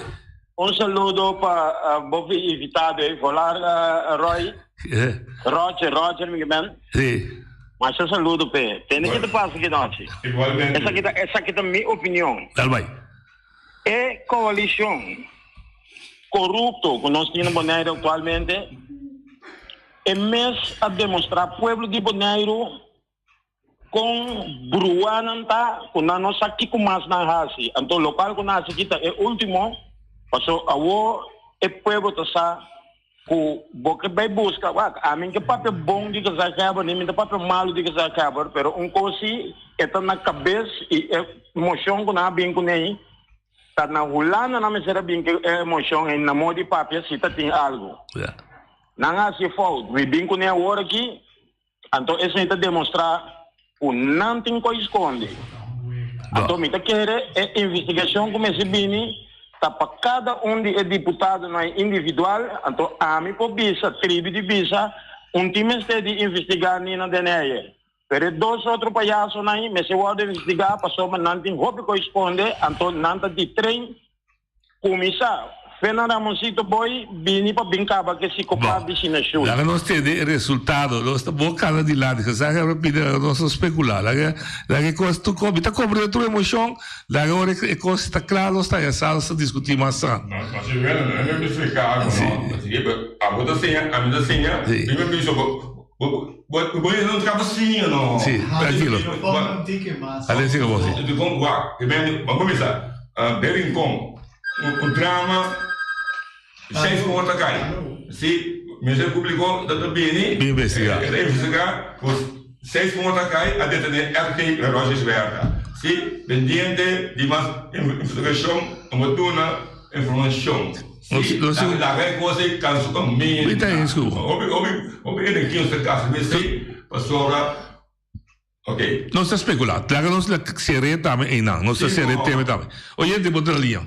Un saludo pa uh, bo invitado, eh, volar uh, Roy. Eh. Roger, Roger, mi men. Sí. Mas un saludo pe. Tene que te pasa que noche. Igualmente. Esa kita, esa kita mi opinión. Dal bai. E coalición corupto ku nos tin na Boneiru aktualmente, e mes a demostrá pueblo di Boneiru kon bruá nan ta ku nan no sa kiko mas nan hasi. Anto lokual ku nan hasi aki ta e último, paso awor e pueblo ta sa ku bo ke bai buska, wak, ami ke papia bon di Gezaghebber ni mi ta papia malu di Gezaghebber, pero un kos si e ta na kabes i e moshon ku nan a bin kuné Ta na Hulanda nan mester a bin ku e emocion ei na modo di papia si ta tin algo. Nan a haci fout. Mi bin cune awor aki, anto esei ta demostra cu nan tin coy scondi. Anto mi ta kere e investigacion cu mester bini ta pa cada un di e diputadonan individual, anto ami por bisa, tribi di bisa, un tin mester di investiga Nina Den Heyer. Pero e dos otro payasonan ei mester wòrdu investigá pasobra nan tin hopi ku a skonde, anto nan ta di tren kuminsá. Fena Ramoncito Boy bini pa bin kaba ku e psikopat di Shina Shul. Laga nos tende e resultado. Nos ta bo kana dilanti. Gezaghebber a pidi laga nos no speculá. Laga laga e kos tur mi ta komprende tur emocion. Laga ora e kos ta kla nos ta ya sa nos ta diskutí mas san. Ma si wena no mi splika algo no. Así ke abo ta siña ami ta siña mi mi bisa bo bo bo bo no ta kaba siña no. Sí, trankilo. Alén siga bo sí. Wak, ban kuminsá. Den Rincon. Un drama seis por ta kai. Si Ministerio Publico ta bini investiga. E ta investiga ku seis por ta kai a detene RG Roger Werda. Si pendiente di mas investigashon lo bo duna informashon. Si laga e kos ei kansa ku mente. Hopi hopi hopi energia nos ta gasta mesei pasobra. Ok. Nos ta speculá. Laga nos la ser'é tambe einan. Nos ta ser'é tema tambe. Oyente, bo ta na liña.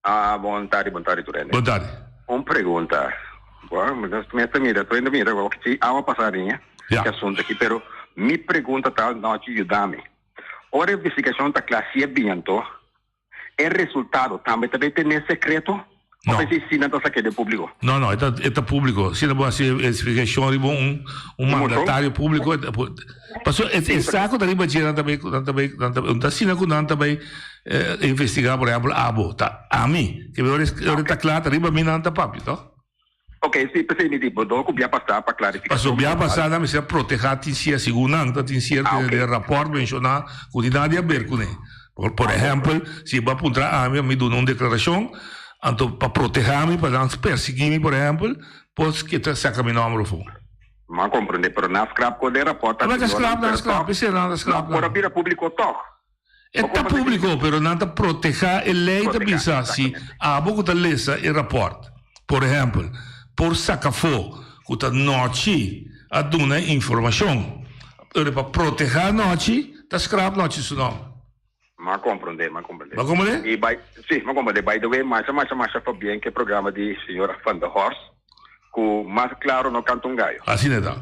Ah, bon tardi, bon tardi tur hende. Bon tardi. Un pregunta. Bueno, nos mester mira, tur hende mira awor si awa pasa riña Ja. e asunto aki, pero mi pregunta ta, nochi yuda mi. Ora e investigacion ta cla, si e bin anto, E resultado tambe ta bay tene secreto? No. Of esey si nan ta saque den publico? No, no, e ta, e ta publico. Si nan bo haci explicacion riba un, un mandatario publico, e ta pu-, paso e, e sa cu ta riba dje nan ta bay, nan ta bay, nan ta, no ta asina cu nan ta bay investiga, por ehempel, abo, ta ami. Ke ora, ora ta cla ta riba mi nan ta papia, toh? Ok, si, p'esei mi di bo dor ku bia pasá pa klarifikashon Paso bia global. pasá nan mester a protehá tin sia segun nan ta tin sierto Ah, ok. den rapòrt menshoná ku tin nada di aber kuné. Por por ehèmpel, si bo a puntra ami, mi duna un deklarashon, anto pa protehá mi pa nan persiguí mi por ehèmpel, por ke ta saka mi nòmber afó. Mi a komprendé, pero nan a skrap ku den rapòrt Nan a anterior skrap, nan, nan a pero skrap, tòg, p'esei nan a no skrap por a nan. bira públiko tòg. E ta públiko, pero nan ta protehá e lei ta bisa si abo ku ta lesa e rapòrt, por ehèmpel, por saka afó ku ta nòchi a duna e informashon, pero pa protehá nòchi ta skrap nòchi su nòmber. M'a komprondé, m'a komprondé. Bo a komprondé? I by, sí, m'a komprondé. By the way, masha, masha, masha pabien ku e programa di señora Van der Horst. Ku mas klaro no kanta un gayo. Asina ta.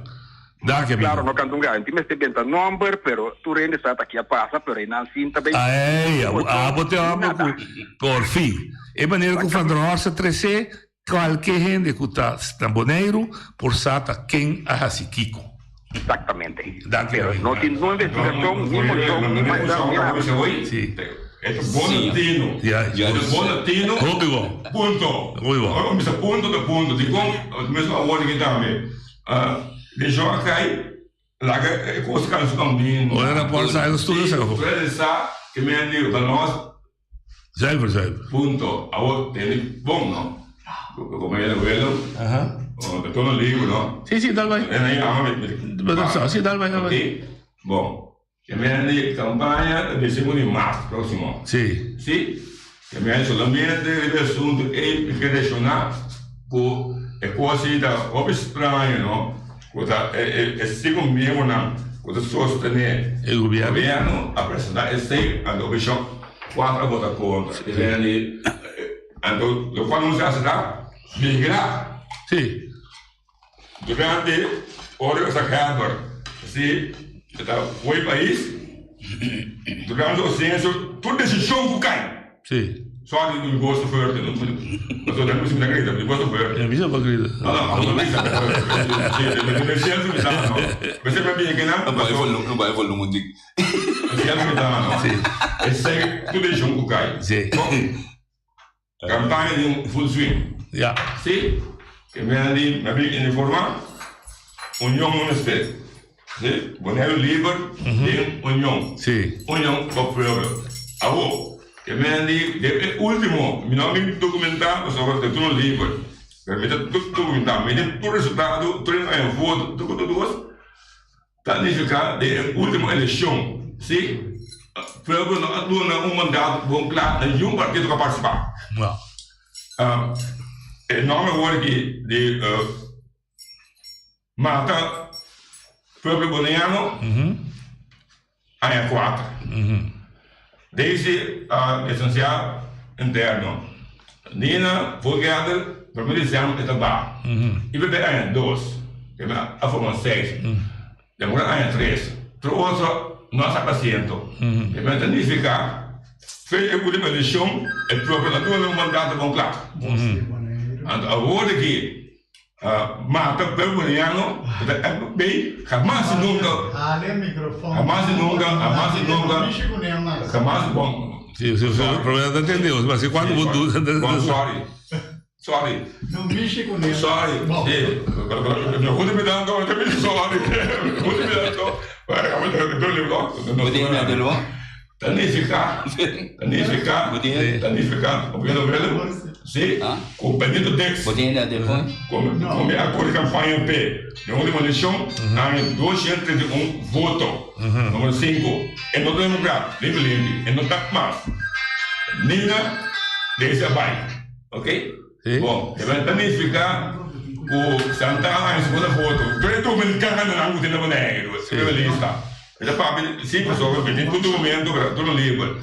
Danki amigo. Klaro no kanta un gayo. Tin mester benta nomber pero tur hende sa ta ki a pasa pero einan sin ta bay. Aey, abo te homber ku por fin. E manera ku Van der Horst a trese kualke hende ku ta na Boneiru por sa ta ken a hasi kiko. Exactamente. Danki Pero no tin no investigacion, ni mocion, ni manda, ni nada. Sí. E ta bon latino. Ja. E ta bon latino. Hopi bon. Punto. Hopi bon. Ora bisa punto ta punto. Dikon mesmo awor aki tambe. De Jong a kai laga e kos kan su kaminda. Ora raport sa e studio sa kafo. Frede sa ke men di ta nos. Zuiver zuiver. Punto. Awor tende bon no. Compañero Willem. Aha. Ta todo libro no. Si si dal bai. En ahí ama mi. Si dal bai dal bai. Ok. Bon. Ke men di campaña ta decimo di maart proximo. Si. Si. Ke men solamente riba e asunto ey mi ke reacciona cu e cos ey ta hopi straño no. Cu ta e cinco miembronan cu ta sostene e gobierno a presenta esey anto oposicion cuatro a vota contra. Ke men di anto locual nos a haci ta migra. Si. Durante ora cu Herbert si ta fo'i pais, durante su ausencia tur decision cu cay. Si. Sorry, mi voz ta fuerte. Pasobra mi ta grita, mi voz ta fuerte. Mi bisa pa grita. No, no, mi no bisa. Mi siento mi ta, no. Mi siempre a bisa kinan. No bai volumen, no bai volumen dik. Mi siento mi ta, no. Si. Esey tur decision cu cay. Si. Campaña den full swing. Ja. Si, ke mena di mi a bin informa, union no mester. Si, Boneiru liber den union. Si. Union pa pueblo. Awo, ke mena di den e ultimo, mi no a bin documenta pasobra ta tur liber. Pero mi ta documenta, mi tin tur resultado, tur hende a haña voto, tur tur tur. Ta nifiká den e último elekshon si pueblo no a duna un mandato bon kla na niun partido ku a partisipá. E nòmber awor aki di mata pueblo boneiano aña kuater. Daisy a lisensiá interno. Nina Voortgaarder prome disiember e ta ba. I bebe aña dos, keme a forma seis. Demora aña tres. Tur otro no a saka asiento. Keme ta nifiká. Fe e ultima eleccion e pueblo a duna un mandato bon cla. Anto awor aki mata pueblo boneiano cu ta FB hamas y nunca hamas y nunca hamas y nunca hamas bon. Si, si, si, problema ta entendemos, mas si cuando bo duda. Bon, sorry. Sorry. No mishi cu ne. Sorry. Si. Goed bedankt hoor. Sorry. Goed bedankt hoor. Ta nifica, ta nifica, ta nifica, opindo Willem, si, cu Benito Dix, cu mi a core campaña p'e den ultimo eleccion, haña 231 voto, numero cinco. E no ta democrat, limpi limpi, e no ta mas. Nina Daisy a bay. Ok? Bon, e ta nifica cu Santana haña segunda voto. Tur e dominicanonan cu tin na Boneiru, riba lista. E ta papia si pasobra mi tin tur documento pero tur liber.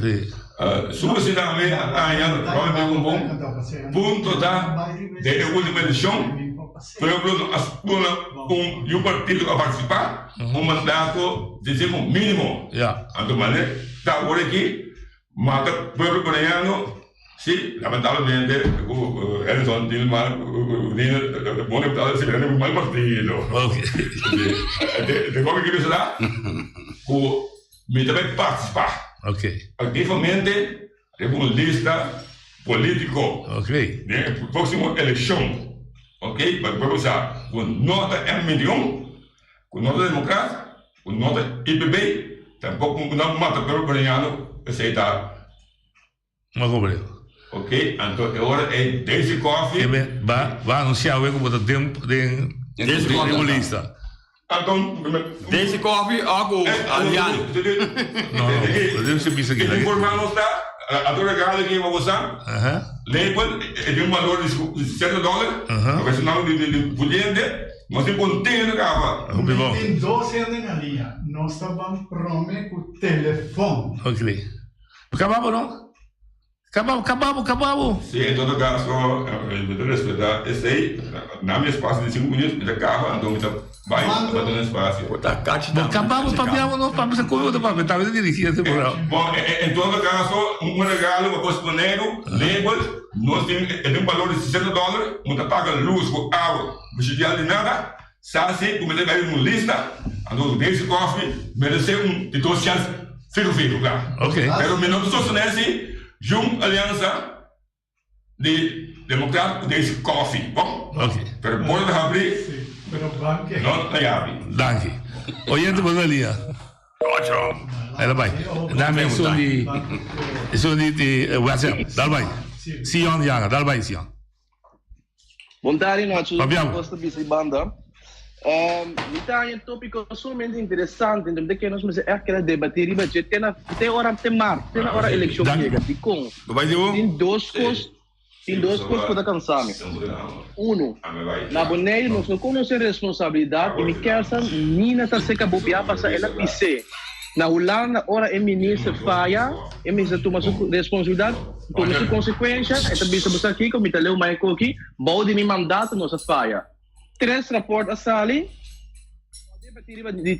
Susi tambe a haña probablemente un bon punto ta den e ultimo eleccion pueblo no a duna un yu partido a participa un mandato di dje como minimo. Anto manera ta awor aki mata pueblo boneiano si lamentablemente cu Edison Dilmar bon diputado si un mal partido. De loke kier bisa cu mi ta bay participa activamente riba un lista politico den e proximo eleccion ok pa pueblo sa cu no ta M21 cu no ta democrat cu no ta IPB tampoco cu no mata pueblo boneiano esey ta. Ma kobre. Ok, anto e ora ei Daisy Coffee. Ebe ba ba anuncia awe ku bo ta den den Daisy den Coffee. bo lista. Anto Daisy Coffee o ku Adriano. No no, debe ser bisa Ki kila. informa nos ta ato regalo ki bo sa label e tin un balor di 60 dollar pa personal di di pudiente nos tin contento kaba. Hopi bon. Mi tin dos hende na liña. Nos ta ban prome ku telefon. Ok. Caba bo no? Caba bo, caba bo, caba bo. Si, en todo caso, mi ta respeta esey. Na mi espacio di cinco minuut mi ta caba, anto mi ta bay pa duna espacio. Bo caba bo papia bo no? Papia sa como bo ta papia, tambe ta dirigi ese programa. Bon, en todo caso, un regalo pa bos Boneiru, label, nos tin, e tin un balor di 60 dollar, bo ta paga luz cu awa, bishitial di nada, Sa si cu mi ta bay un lista, anto Daisy Coffee merece un di dos chance fijo fijo, kla. Pero mi no ta sostene si Jun Alianza di Democrat cu Daisy Coffee, bon? Pero porta ta habri, no ta yabi. Danki. Oyente bo ta lia. Ela bai. Dame esun di esun di WhatsApp. Dal bai. Sion Yanga, dal bai Sion. Bon tardi Nacho, Papiamo. Kos ta bisa i banda. Um, mi ta haña tópiko sumamente interesante, entonces mi ta kere nos mester ègt keda debatí riba dje te na te ora te mart, te na ora elekshon Dan- yega. Dikon? Bai di bo? Tin dos kos, tin dos kos ku ta kansa mi. Uno, na Boneiru nos no konosé responsabilidat i mi kèr sa Nina ta seka bo bia pasa el a bis'é. Na Hulanda ora e minister faya, e minister tuma su responsabilidat, tuma su konsekuensha, e ta bisa bo sa kiko, mi ta leu mai koki, bou di mi mandato nos a faya. Tres raport a sali, no a debati riba di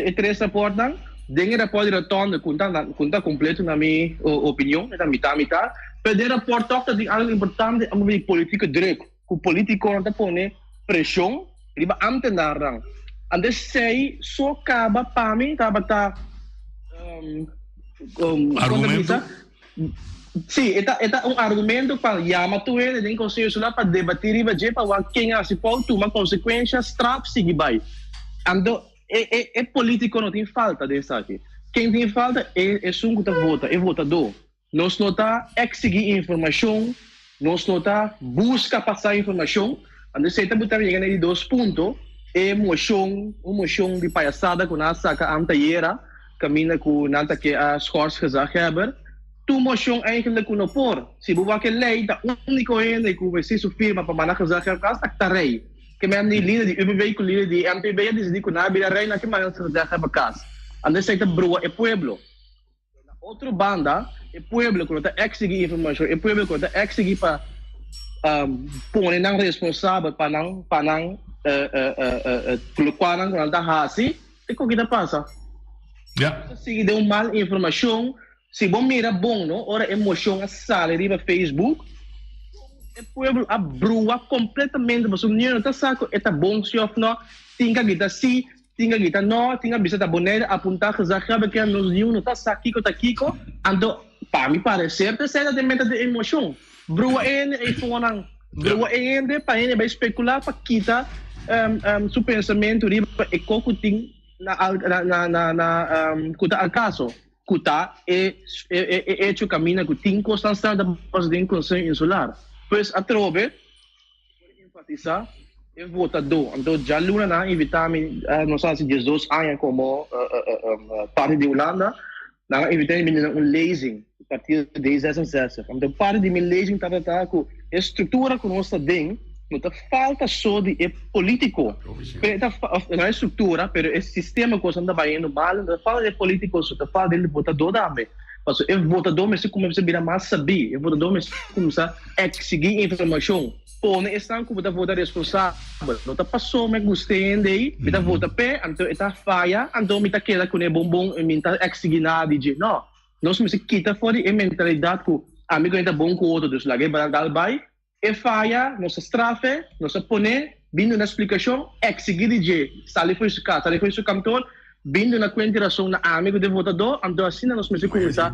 e tres raportnan, den e raport di Rotonde ku ta ku ta kompleto na mi opinion, e ta mitá mitá, pero den e raport tòg ta tin algu importante amo di politike druk. ku politikonan ta pone preshon riba amtenarnan. Anto esei so kaba pa mi tabata Argumento? Sí, e ta e ta un argumento pa yama tur hende den Konseho Insular pa debatí riba dje pa wak ken a hasi fout, tuma konsekuensha, straf, sigui bai. Anto e e e politiko no tin falta den esaki. Ken tin falta? E esun ku ta vota, e votadó. Nos no ta eksigí informashon, nos no ta buska pa sa informashon. Anto esei ta buta mi yega na e di dos punto, e moshon, un moshon di payasada ku nan a saka antayera, kaminda ku nan ta ke a schors gezaghebber. Tur moshon eigenlijk ku no por. Si bo wak e lei, ta úniko hende ku mester su firma pa manda gezaghebber kas ta rei. Ke men di lider di UPB ku lider di MPB a disidí ku nan a bira rei, nan ke manda gezaghebber kas. Anto esei ta brua e pueblo. Na otro banda, e pueblo ku no ta eksigí informashon, e pueblo ku no ta eksigí pa pone nan responsabel pa nan pa nan lokualnan ku nan ta hasi, te koki ta pasa. Ja. Ta sigui den un mal informashon. Si bo mira bon no, ora e mocion a sali riba Facebook, e pueblo a brua completamente pasobra niun no ta sa cu e ta bon si of no, tin ka grita si, tin ka grita no, tin ka bisa ta Bonaire apunta gezaghebber ke nos niun no ta sa kico ta kico, anto pa mi parecer ta esey ta den meta di e mocion, brua e hende ey fonan, brua e hende pa hende bay specula pa kita su pensamento riba e co cu tin na na na na cu ta al caso. Ku ta e e echo kaminda ku tin kosnan stra ta pasa den Konseho Insular. Pues atrobe por enfatisá e votadó. Anto djaluna nan a invitá mi, nos a hasi diesdos aña komo parti di Hulanda, nan a invitá mi bini na un lezing di partido D 66. Anto parti di mi lezing tabata ku e struktura ku nos ta den no ta falta so di e politico, pero e ta of no e structura, pero e sistema cosnan ta bayendo malo, no ta falta di e politico so, ta falta di e votador tambe. Pasobra e votador mester cuminsa bira mas sabí, e votador mester cuminsa exigí informacion, pone esnan cu bo ta vota responsabel. No ta pasobra mi a gusta e hende ei, mi ta vota p'e, anto e ta faya, anto mi ta keda cune bon bon y mi no ta exigí nada di dje. No, nos mester kita for di e mentalidad cu ami cu e ta bon cu otro, dus laga e dal bay. E faya, nos a straf'e, nos a pon'e, bin duna splikashon, eksigí di dje, sali for di su kas, sali for di su kantor, bin duna kuenta i rason na ami ku ta e votadó, anto asina nos mester kuminsá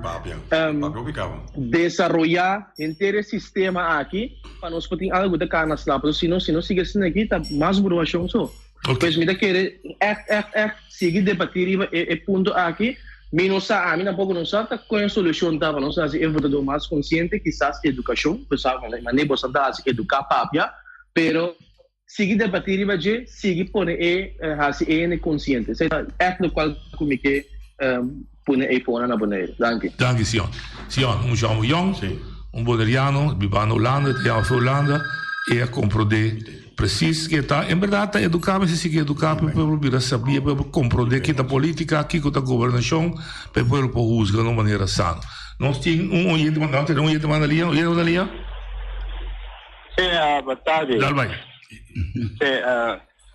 desaroyá henter e sistema aki pa nos por tin algu ku ta kana sla. Pasobra si no, si nos sigui asina aki ta mas bruashon so. Pues mi ta kere ègt, ègt, ègt sigui debatí riba e punto aki. Mi no sa, ami tampoco no sa ta con e solucion ta pa nos haci e votador mas consciente, kisas educacion, pues sa manera boso ta haci educa papia, pero sigui debati riba dje, sigui pone e haci e hende consciente. Esey ta echt locual cu mi ke pone ey for na Bonaire. Danki. Danki Sion. Sion, un jòmber yòn, un boneriano, biba na Hulanda, ta yama for Hulanda, e a komprondé Precies ke ta en berdad ta educa mester sigui educa pa e pueblo bira sabi e pueblo comprende ki ta politica kiko ta gobernacion pa e pueblo por huzga na un manera sano. Nos tin un oyente nos tene un oyente mas na liña oyente mas na liña. Sí, bo tardi. Dal bai. Sí,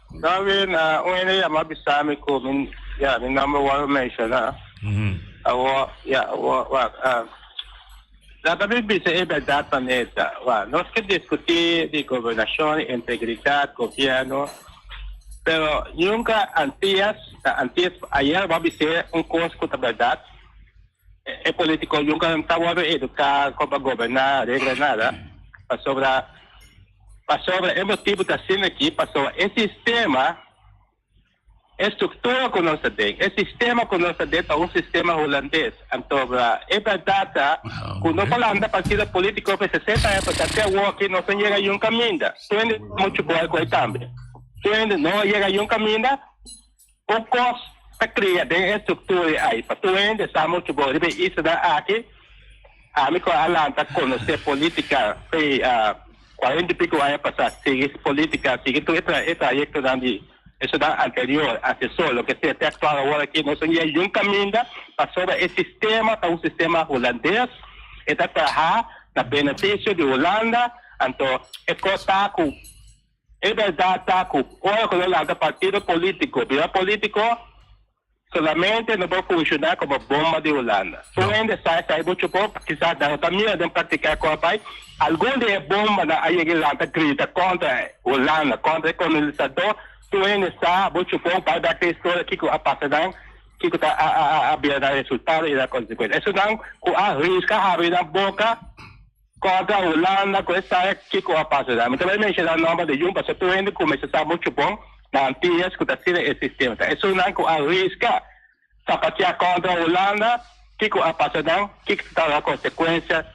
no bien, un hende yama bisa mi ku mi, ya, mi nomber wòrdu menshoná. Awor, ya, awor, wak, Laga mi bisa e bèrdat pa mesa. Wak, nos ke diskutí di gobernashon, integridat, gobièrnu, pero nunka Antias, na Antias ayer bo a bis'é un kos ku ta bèrdat, e polítiko nunka no ta wòrdu eduká kon pa goberná, regla nada, pasobra pasobra e motibu ta asina aki, pasobra e sistema. E struktura ku nos ta den, e sistema ku nos ta den ta un sistema hulandes. Anto e bèrdat ta ku no por lanta partido polítiko pa e sesenta aña pasá te awor aki nos no yega yun kaminda. Tur hende ta muchu boy ku ei tambe. Tur hende no a yega yun kaminda. Un kos ta kria den e struktura ei pa tur hende sa muchu bon riba e islanan aki. Ami ku a lanta konosé polítika p'e kuarenta i piko aña pasá, sigui polítika, sigui tur e trayektonan di Esonan anterior, asesor, loke sea te actual awor aki no son yayun caminda pasobra e sistema ta un sistema hulandes, e ta traha na beneficio di Hulanda, anto e cos ta cu e berdad ta cu ora cu lo lanta partido politico bira politico solamente no por funciona como bomba di Hulanda. Tur hende sa esai mucho poco, kisas nan no ta mira den practica con a bay, algun di e bombanan a yega y lanta grita contra Hulanda, contra e colonisador, tur hende sa mucho poco bay bek den historia kico a pasa nan, kico ta a bira nan resultado y nan consecuencia. Esunnan cu a risca habri nan boca contra Hulanda cu esaya kico a pasa nan. Mi ta bay menciona nomber di yun pasobra tur hende cuminsa sa mucho bon na Antillas cu ta asina e sistema ta. Esunnan cu a risca Sapatia kontra Hulanda, kiko a pasa nan? Kiko ta la konsekuensia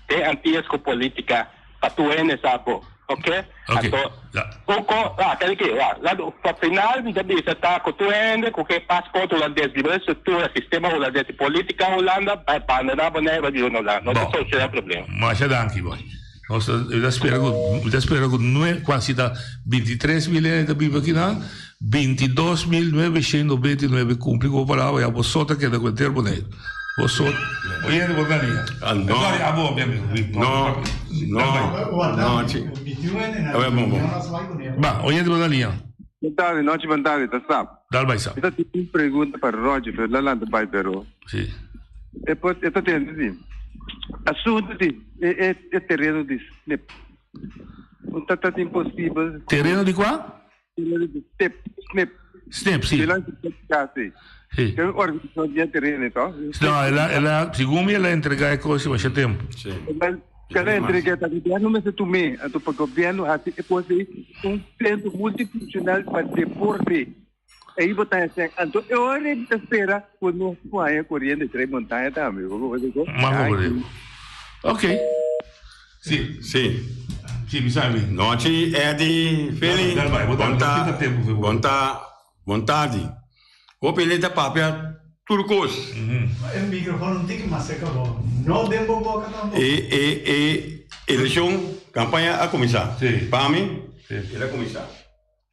den Antillas ku politika pa tur hende sa bo, ok? Anto un ko ah kende ki ah la pa final mi ta bisa ta ku tur hende ku ke pasport hulandes riba e struktura sistema hulandes di politika Hulanda bai bandona Boneiru bai biba na Hulanda no ta solushona e problema. Masha danki boy. Nos ta mi ta spera ku mi ta spera ku nue kuasi ta bintitres mil hende ta biba akinan bintidos mil nuebeshent nobenta i nuebe kumpli ku bo palabra ya bo so ta keda ku henter Boneiru. Bo so oyente bo ta nia. No. Sorry abo mi amigo. No no no chi. Bon bon. Ba oyente bo ta nia. Bon tardi, nochi bon tardi, ta sap. Dal bai sap. Mi ta tin un pregunta pa Roger, pero la lanta bai pero. Si. E por e ta tende di asuntu di e e e tereno di snip. Un ta ta imposibel. Tereno di kua? Tereno di stip, snip. Snip, si. Dilanti di kasi. Si. Ke organisashon di e tereno, to? No, el a, el a, segun mi el a entregá e kos masha tempu. Si. Kada entrega ta gobièrnu mester tum'é, anto pa gobièrnu hasi e kos ei un sentro multifunshonal pa deporte. Ei bo ta hasi, anto e ora ei bo ta spera ku nos por haña koriente trei montaña tambe. Bo konose ko? Mas bo por Ok. Si. Si. Si, mi sabi. Nochi, Eddie, Feli. Dale, bai, bo ta, Bon ta, kita tempu fe bo. bon ta, bon tardi. Hopi hende ta papia tur kos. E microfoon un tiki mas cerca bo. No den bo boca tampoco. E e e eleccion, campaña a cuminsa. Pa mi, el a cuminsa.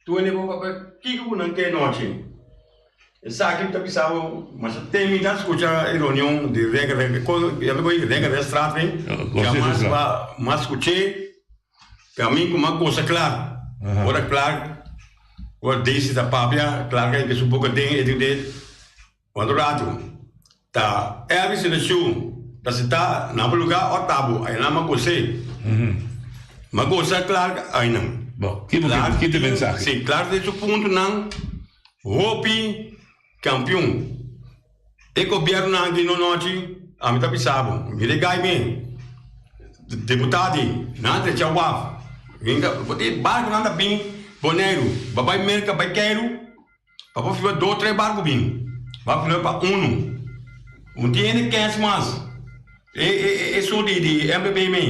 Tur hende por papia kiko cu nan ke nochi. Esaki mi ta bisa bo, masha tem mi ta scucha e reunion di Rega Rega, ya bo Rega Rega Straat ven, ya mas ba mas scuché. Camin cu mas cosa Clark. Ora Clark, ora Daisy ta papia, Clark a hinca su boca den e den Cuanto rato ta Elvis y Rachel ta senta na bo lugar o tabo aynan m'a goce. M'a goza Clark aynan. Bo, ki bo ki ta mensahe? Si, Clark den su puntonan hopi campeon. E gobiernonan aki no nochi, ami ta bisa bo, mira e gai me, deputadi, nan a drecha waf, e barconan ta bin Boneiru, ba bai Merca, bai Keiru, pa por firma dos, tres barco bin, ba firma pa uno, no tin hende kens mas, e e esun di di MPB me,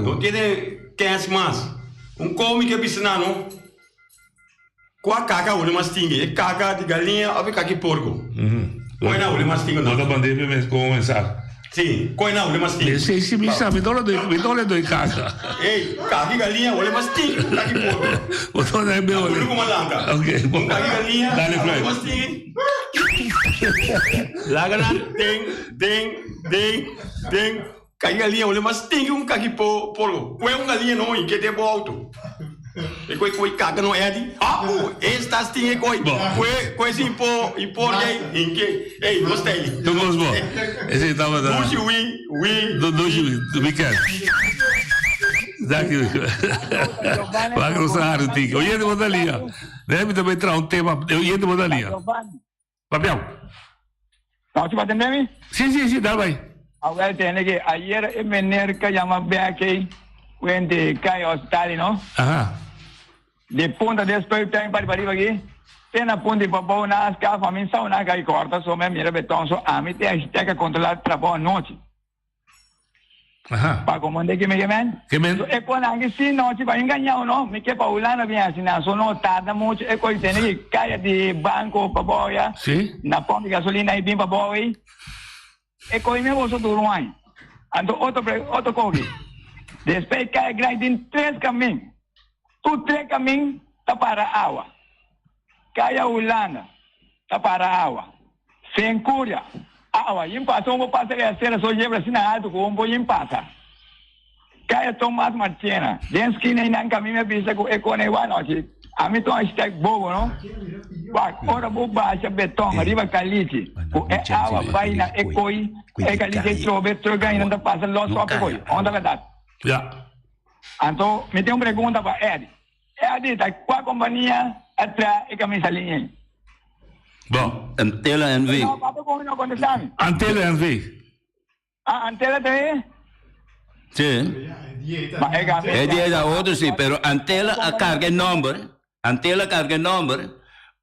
no tin hende kens mas, un komi ke bisa nan no. Kua kaka hole mas stingi, e kaka di galiña of e kaka di porko? Kua na hole mas stingi? Bo ta mand'é pa mi komo mensahe. Si, kua na hole mas stingi? Si, si mi sa, mi no le doy, mi no le doy kaka. Ey, kaka di galiña hole mas stingi ku kaka di porko. Bo ta mand'é mi hole. Hole ku malanta. Ok, bo. Kaka di galiña hole mas stingi. Laga nan den, den, den, den. Kaki galiña hole mas stinki ku kaki porko. Kue un galiña no i kete bo auto. E kue kue kaka no edi. Apu! E sta stinki koi. Kue kue sin po i por ei hinke. Ey, nos ta ei. Tu kos bo. Esei tabata. Dushi wi wi. Dushi wi weekend. Danki. Wak nos a hari un tiki. Oyente bo ta lia. Debe mi ta bai traha un tema. Oyente bo ta lia. Papiau. No, si atende mi? Si, si, si, dal bai. Awel tende que ayer e meneer ka llama Becky wente kai hospital, no? Aha. De punta de spuittuin pa riba aquí. Te na punta di pabou na aska fa min sauna kai corta so me mira beton so ami te architecta controlar trabou anochi. Aha. Pa como de que me men? Que men? So, e con ange si noche pa engañar no, mi que pa Hulanda bien así na, so no tarda mucho, e coi tiene que calle de banco pa boya. Sí. Na pompa de gasolina y bien pa boy. E coi me boso duro un año. Anto otro pre, otro cogi. Después calle grande tin tres camin. Tu tres camin ta para agua. Kaya Hulanda ta para awa. Sencuria, awa yin pasa un bo pasa e acera so yebra asina alto cu un bo yin pasa. Kaya Tomas Marchena, den skina einan ca mi me bisa cu e cona igual nochi. Ami ta un hashtag bobo no. Wak, ora bo basha beton riba calichi cu e awa bay na e coy, e calichi e trobe, truck einan ta pasa los op e coy. Unda berdad? Ya. Anto mi tin un pregunta pa Eddie. Eddie, ta kua kompania a traha e kamisa liña ei? Bon. Antela NV. No, papia ku mi no kontestá mi. Antela NV. Ah, Antela ta e? Sí. Ma e kamisa. E dia ta otro sí, pero Antela a karga e nòmber, Antela a karga e nòmber,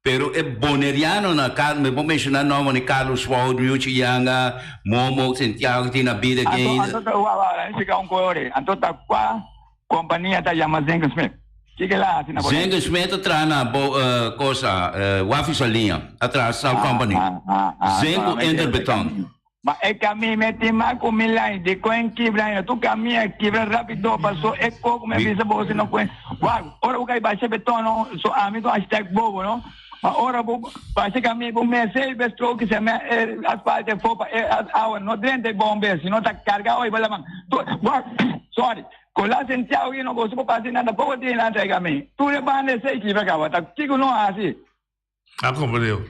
pero e bonerianonan, Car, mi por menshoná nòmber di Carlos Wout, Ryuchi Yanga, Momo, Santiago, tin na bida aki Anto, ainda. anto ta, wak, wak, laat mi splika un kos, anto ta kua Kompania ta yama Zenker Smith. Kiko el a hasi na Boneiru? Zenker Smith a traha na bo cosa Wafi Saliña, a traha Sal Company. Zenku Interbeton. Ma e kamin me tin mas ku mil aña di koen kibra aña. Tur kamin a kibra rapido paso e koko me bisa bo si no koen. Wak, ora bo kai basha beton no, so ami ta un hashtag bobo no. Ma ora bo basha kamin bo mester e stroke se me e asfalto e fo pa e awa no drenta e bombe sino ta karga awa riba laman. Tur, wak, sorry. Con la Santiago y no gozo por pasa nada poco tiene nada traiga mi. Tur e banda esey kibra caba ta kico no haci. A comprendeu.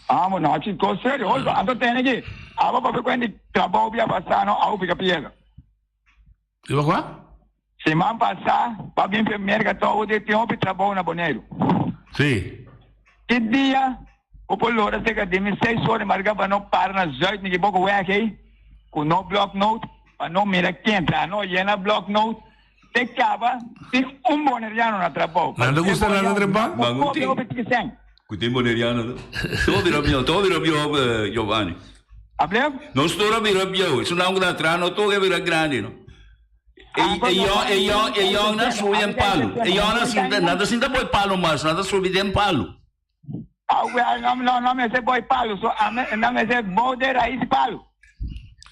Ah, bueno, haci cos serio. Oiga, anto tene ki. Abo papia ku hende trabou bia pasá no a ubica piedra. Riba kua? Siman pasá pa bin fe Merka tou di tin hopi trabou na Boneiru. Sí. Ki dia bo por lora seka di mi seis ora di marga pa no para na Zuid ni ki boko weg ei ku no bloknoot pa no mira ken traha no yena bloknoot te kaba tin un boneriano na trabou. Nan ta gusta landa trepa? Bangun tin. Ku tin boneriano no. Todo bira bieu, todo bira bieu Giovanni. Ablef? Nos tur a bira bieu. Esunnan ku ta atras no tur a bira grandi no. E e yòn e yòn e yònnan subi den palu. E yònnan sinta nan ta sinta boi palu mas, nan ta subi den palu. Ah wel no no no mester boi palu so ame nan mester bou den rais di palu.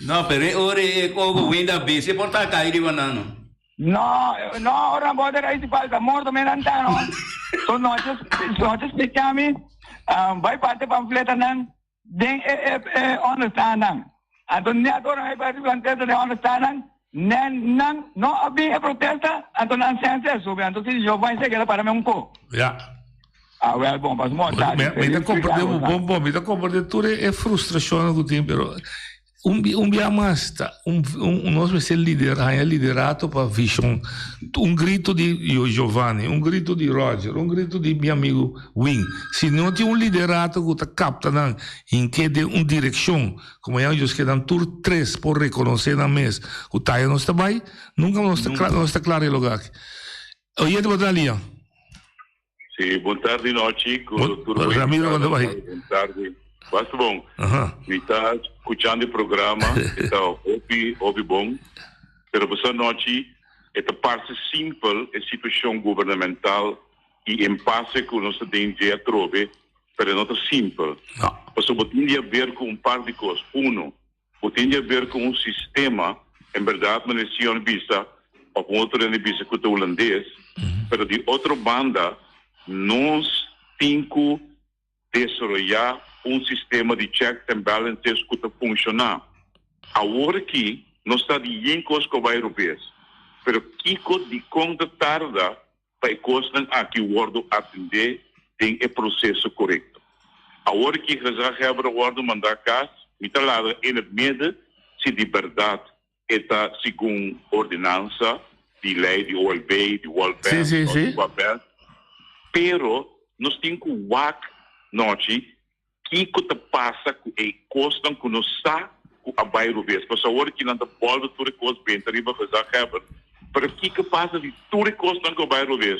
No pero e ora e koko winda bisi e por ta kai riba nan no. No no ora nan bou den rais di palu ta morto men nan ta no. So nochi nochi splika mi bai parti pamfletanan Den e e e onderstaannan. Anto net ora nan a bai protesta den onderstaannan, nen nan no a bin e protesta, anto nan sense a subi. Anto si yo bai se keda para me un ko. Ja. Ah wel bon, pas mo tardi. Mi ta comprende bo bon bon, mi ta comprende tur e frustracionnan cu tin, pero Un un bia mas ta un un nos mester lider haña liderato pa vision. Un grito di Giovanni, un grito di Roger, un grito di mi amigo Win. Si no tin un liderato ku ta kapta nan hink'é den un direkshon, komo ya nos ke nan tur tres por rekonosé nan mes ku taya nos ta bai, nunka nos ta kla nos ta kla e loga aki. Oyente bo ta lia. Sí, bon tardi nochi. Ku Bon, tur buen Ramiro, entrada. kon ta bai? Bon tardi. Basta bon. Aha. Mi ta skuchando e programa, e ta hopi, hopi bon. Pero boso anochi e ta parse simpel e situashon gubernamental i empase ku nos ta den dje atrobe, pero e no ta simpel. No. Pasobra bo tin di haber ku un par di kos. Uno, Bo tin di haber ku un sistema, en bèrdat meneer Sion bisa, òf un otro hende bisa ku ta hulandes, pero di otro banda nos tin ku desaroyá un sistema di checks and balances ku ta funshoná. Awor aki nos ta di yen kos ku a bai robes, pero kiko dikon ta tarda pa e kosnan aki wòrdu atendé den e proseso korekto. Awor ki gezaghebber a wòrdu mandá kas, mi ta laga in het midden si di bèrdat e ta segun ordenansa di lei di OLB, di World Sí, Bank sí, òf sí. di kua bèst. Pero nos tin ku wak nochi Kiko ta pasa ku e kosnan ku nos sa ku a bai robes? Pasobra awor ki nan ta bòlbe tur e kos benta riba gezaghebber. Pero kiko pasa di tur e kosnan ku a bai robes?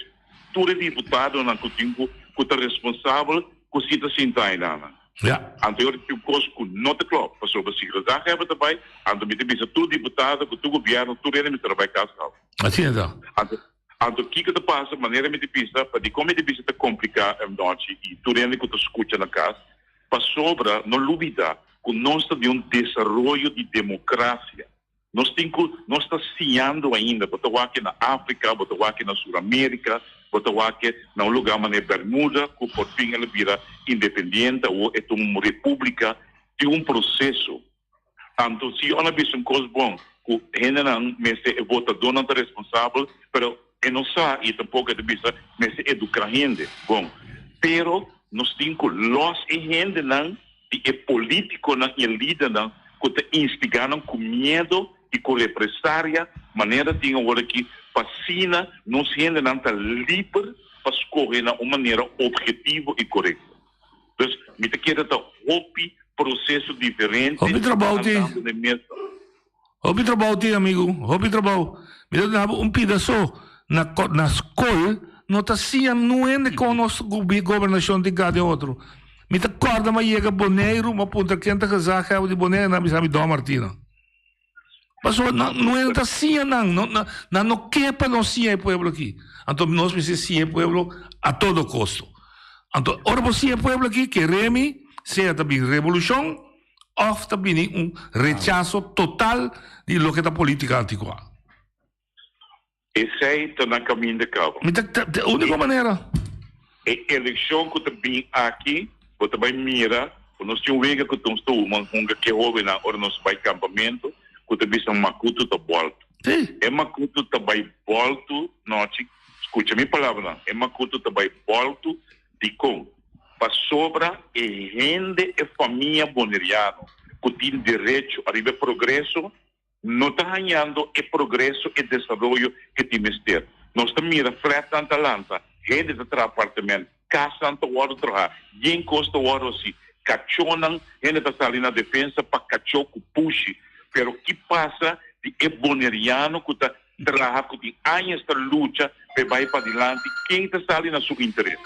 Tur e diputadonan ku tin ku ku ta responsabel ku si ta sinta einan. Ja. Anto e ora tin un kos ku no ta klòp. Pasobra si gezaghebber ta bai, anto mi ta bisa tur diputado ku tur gobièrnu, tur hende mester a bai kas kaba. Asina ta. Anto Anto kiko ta pasa? Manera mi ta bisa, pa dikon mi ta bisa ta kompliká e nochi i tur hende ku ta skucha na kas? Pasobra no lubidá ku nos ta den un desaroyo di demokrasia. Nos tin ku, nos ta siñando ainda. Bo ta wak na Afrika, bo ta wak na Sur Amerika, bo ta wak na un lugá manera Bermuda ku por fin el a bira independiente, awor e ta un repúblika. Tin un proseso. Anto si yo a bisa un kos bon ku hendenan mester e votadónan ta responsabel, pero e no sa i tampoko e ta bisa mester eduká hende bon. Pero nos tin ku lòs e hendenan di e polítikonan i e lidernan ku ta instigá nan ku miedo i ku represaria manera tin awor aki pa asina nos hendenan ta liber pa skohe na un manera ophetivo i korekto. Dus mi ta kere ta hopi proceso diferente Hopi trabou tin. andando den mesa. Hopi trabou tin amigo, hopi trabou. Mi ta duna bo un pida so, na na skol no ta siña nu hende kon nos gobernacion tin ka den otro. Mi ta corda mi a yega Boneiru, mi a puntra ken ta gezaghebber di Boneiru, nan a bisa mi Don Martina. Pasobra nan no e ta siña nan, no nan nan no ke pa nos siña e pueblo aki. Anto nos mester siña e pueblo a todo kosto. Anto ora bo siña e pueblo aki, kere mi, sea ta bin revolushon òf ta bini un rechaso total di loke ta politika antikuá. Esei ta na kaminda kaba. Mi ta ta e úniko manera. E elekshon ku ta bin aki, bo ta bai mira ku nos tin un wega ku nos ta hunga ke hóbennan ora nos bai kampamentu, ku ta bisa makutu ta bòltu. Sí. E makutu ta bai bòltu nochi, skucha mi palabranan, e makutu ta bai bòltu dikon? Pasobra e hende, e famia boneriano. ku tin derecho ariba e progreso no ta hañando e progreso, e desaroyo ke tin mester. Nos ta mira flatnan ta lanta, hende ta traha apartement, kasnan ta wòrdu traha, yen kos ta wòrdu hasi, kachónan, hende ta sali na defensa pa kachó ku pushi. Pero ki pasa di e boneriano ku ta traha ku tin añas ta lucha pa e bai padilanti, ken ta sali na su interes?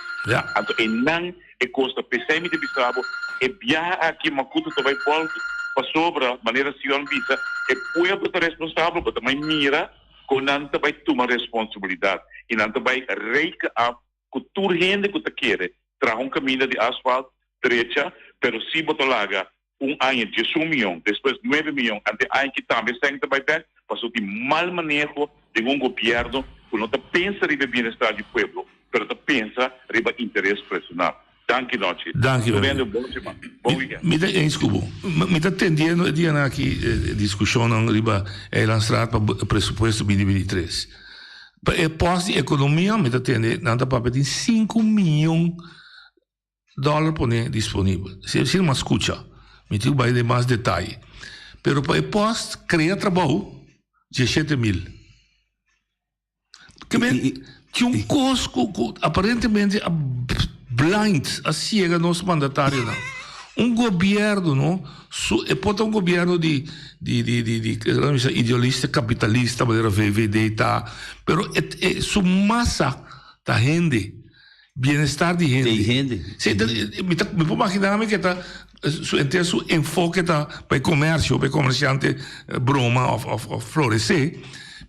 Anto einan e kos ta. P'esei mi ta bisa bo, e biaha aki Makuto ta bai bòltu, pasobra, manera Sion bisa, e pueblo ta responsabel, bo ta bai mira kon nan ta bai tuma responsabilidat i nan ta bai reken af ku tur hende ku ta kere traha un kaminda di asfalt drecha, pero si bo ta laga un aña diesun miyon, despues nuebe miyon, ante aña ki tambe esaki ta bai bek, pasobra tin mal maneho den un gobierno ku no ta pensa riba e bienestar di pueblo, pero ta pensa riba interes personal. Danki Nochi. Danki Tur hende un bon siman. Bon weekend. Mi ta eens ku bo. Mi ta tendiendo e dianan aki diskushonnan riba Eilandstraat pa presupuesto 2023. Pa e pòst di ekonomia mi ta tende nan ta papia tin sinku miyon dòler pone disponibel. Si si mas skucha mi tin ku bai den mas detaye. Pero pa e pòst krea trabou diesshete mil. Ke men tin un kos ku ku aparentemente a blind a siega nos mandatarionan. Un gobierno no su e por ta un gobierno di di di di di idealista kapitalista manera VVD ta pero e e su masa ta hende bienestar di hende. Di hende. Si ta mi ta mi por magina mi ke ta su enter su enfoke ta pa e komersio pa e komersiante broma of of of floresé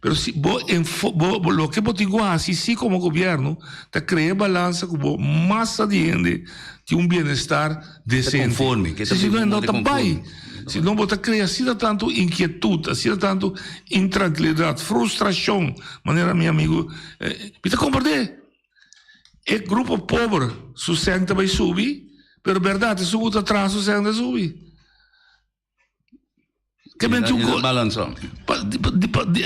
pero si bo enfo bo bo loke bo tin ku hasi si komo gobièrnu ta krea balansa ku bo masa di hende tin un bienestar desente. Konforme, ke ta Si si no biba no ta bai si no bo ta krea asina tantu inkietut asina tantu intrankilidat frustrashon manera mi amigu mi ta komprendé. E grupo pober su sèn ta bai subi, pero bèrdat esun ku ta traha su sèn ta subi. Ke men tin un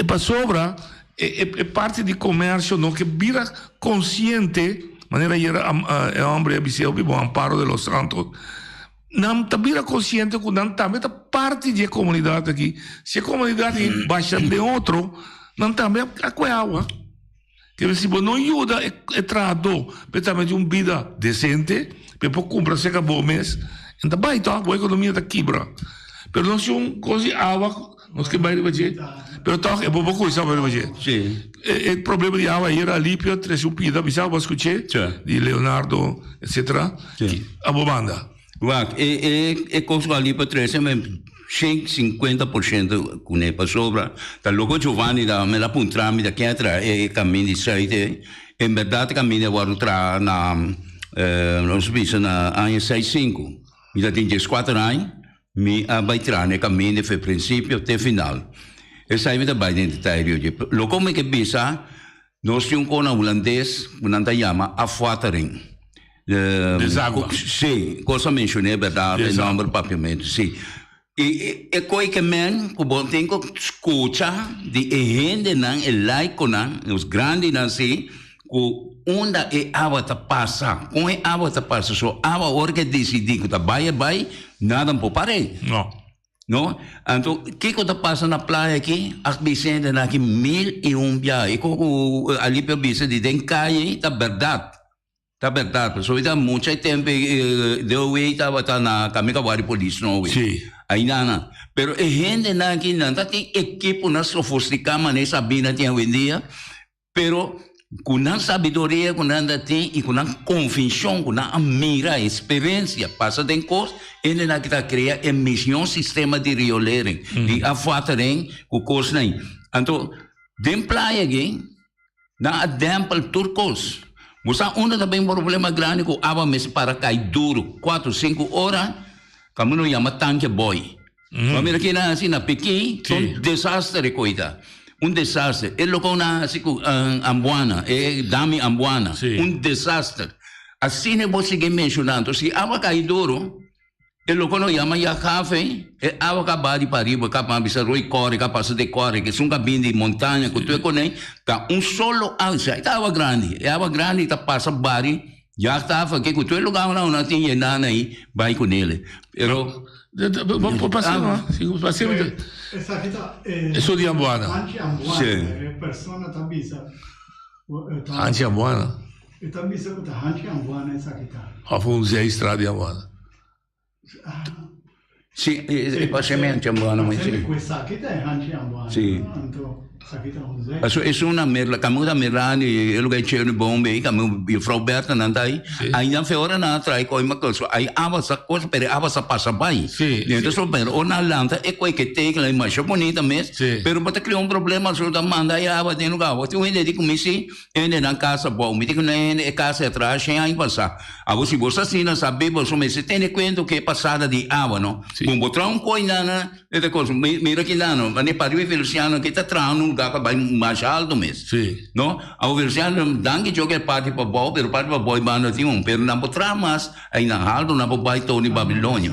Pasobra e parti di komersio no ke bira konsiente, manera ayer e hòmber a bis'é hopi bon, Amparo de los Santos, nan ta bira konsiente ku nan tambe ta parti di e komunidat aki. Si e komunidat aki basha den otro, nan tambe a kohe awa. Kere si bo no yuda e trahadó pa e tambe tin un bida desente, pa e por kumpra serka bo mes, e ta bai tòg, bo ekonomia ta kibra. Pero nos tin un kos di awa, nos ke bai riba dje, pero tòg e bo por kuminsá bai riba dje. E problema di awa ayera Alipio a trese un pida, bisa bo a skuch'é, di Leonardo etcetera, a bo banda. Wak, e e kos ku Alipio a trese mi 150% kuné pasobra ta loko Giovanni ta mi la puntra mi ta ken a traha e kamin di sùit ei en bèrdat e kamin a wòrdu traha na nos bisa na aña seis sinku mi ta tin dieskuater aña mi a bai traha na e kamin di prinsipio te final esei mi ta bai den detaye di oye loko mi ke bisa Nos tin un kona hulandes ku nan ta yama afwatering. Desagua. Sí, kos a menshoné bèrdat e nòmber papiamentu, sí. I e koi ke men ku bo tin ku skucha di e hendenan, e laikonan, nos grandinan sí, ku unda e awa ta pasa, kon e awa ta pasa. So awa ora ke disidí ku ta bai e bai, nada no por par'é. No. No? Anto, kiko ta pasa na playa aki? A bisa hendenan aki mil i un biaha. E kon ku Alipio a bisa di den kaye ta bèrdat. Ta bèrdat. Pasobra ta mucha e tempu ei DOW tabata na kaminda kaba di polis no awe. Sí. Ainda Pero e hendenan aki nan ta tin ekiponan sofostiká manera Sabina tin awendia. Pero ku nan sabiduria ku nan ta tin i ku nan konvinshon ku nan a mira, eksperensia, pasa den kos, hendenan aki ta krea e mismo sistema di riolering, di afwatering ku kosnan ei. Anto, den playa aki, nan a dèmpel tur kos. Bo sa unda ta bin problema grandi ku awa mester para kai duru, kuatro, sinku ora, kaminda no yama tanke bòi. Bo a mira kina hasi na Pekin, ta un desaster e koita. Un desaster. E loke nan a hasi ku Ambuana, e dami Ambuana, un desaster. Asina bo sigui menshoná. Anto si awa kai duru, e loke no yama Yagafe, e awa ka baha di pariba, ka bisa roi kore, ka pasa di kore, esun ka bini di montaña ku tur e konei, ta un solo alsa. E ta awa grandi. E awa grandi ta pasa bari. Jachthaven ke ku tur e lugarnan nan tin yená na ei bai ku nele. Pero Esaki ta e Eso di Ambuana. Hanchi Ambuana. Sí. E persona ta bisa ku e ta Hanchi Ambuana. E ta bisa ku ta Hanchi Ambuana esaki ta. Of un zijstraat di Ambuana. Sí, e pasemente Ambuana Pasemente sí. ku esaki ta e Hanchi Ambuana. Sí. Anto esaki ta un zij. Paso esun na Merla, kaminda ta Merlani, e lugar Cherry Bombe ei, kaminda juffrouw Bertha nan ta ei, ai nan fe ora nan a trae koi ma kos, ai awa sa kos, pero e awa sa pasa bai. Entonces so pero ora nan lanta e koi ke tekla ei masha bonita mes, pero bo ta kria un problema so ta manda e awa den lugar. Awor tin un hende di ku mi si, hende nan kasa bou, mi di ku nan hende e kasa e traha shen aña pasa. Awor si bo sa asina sabi boso mester tene kuenta ku e pasada di awa no. Bon bo traha un koi nana e ta kos mira ki nana mane pariba e Feliciano aki ta traha un lugar pa bai masha alto mes no. Awor Feliciano danki Dios ku e parti pabou pero parti pabou e banda tin un pero nan por traha mas ainan alto nan por bai Tony Babilonia.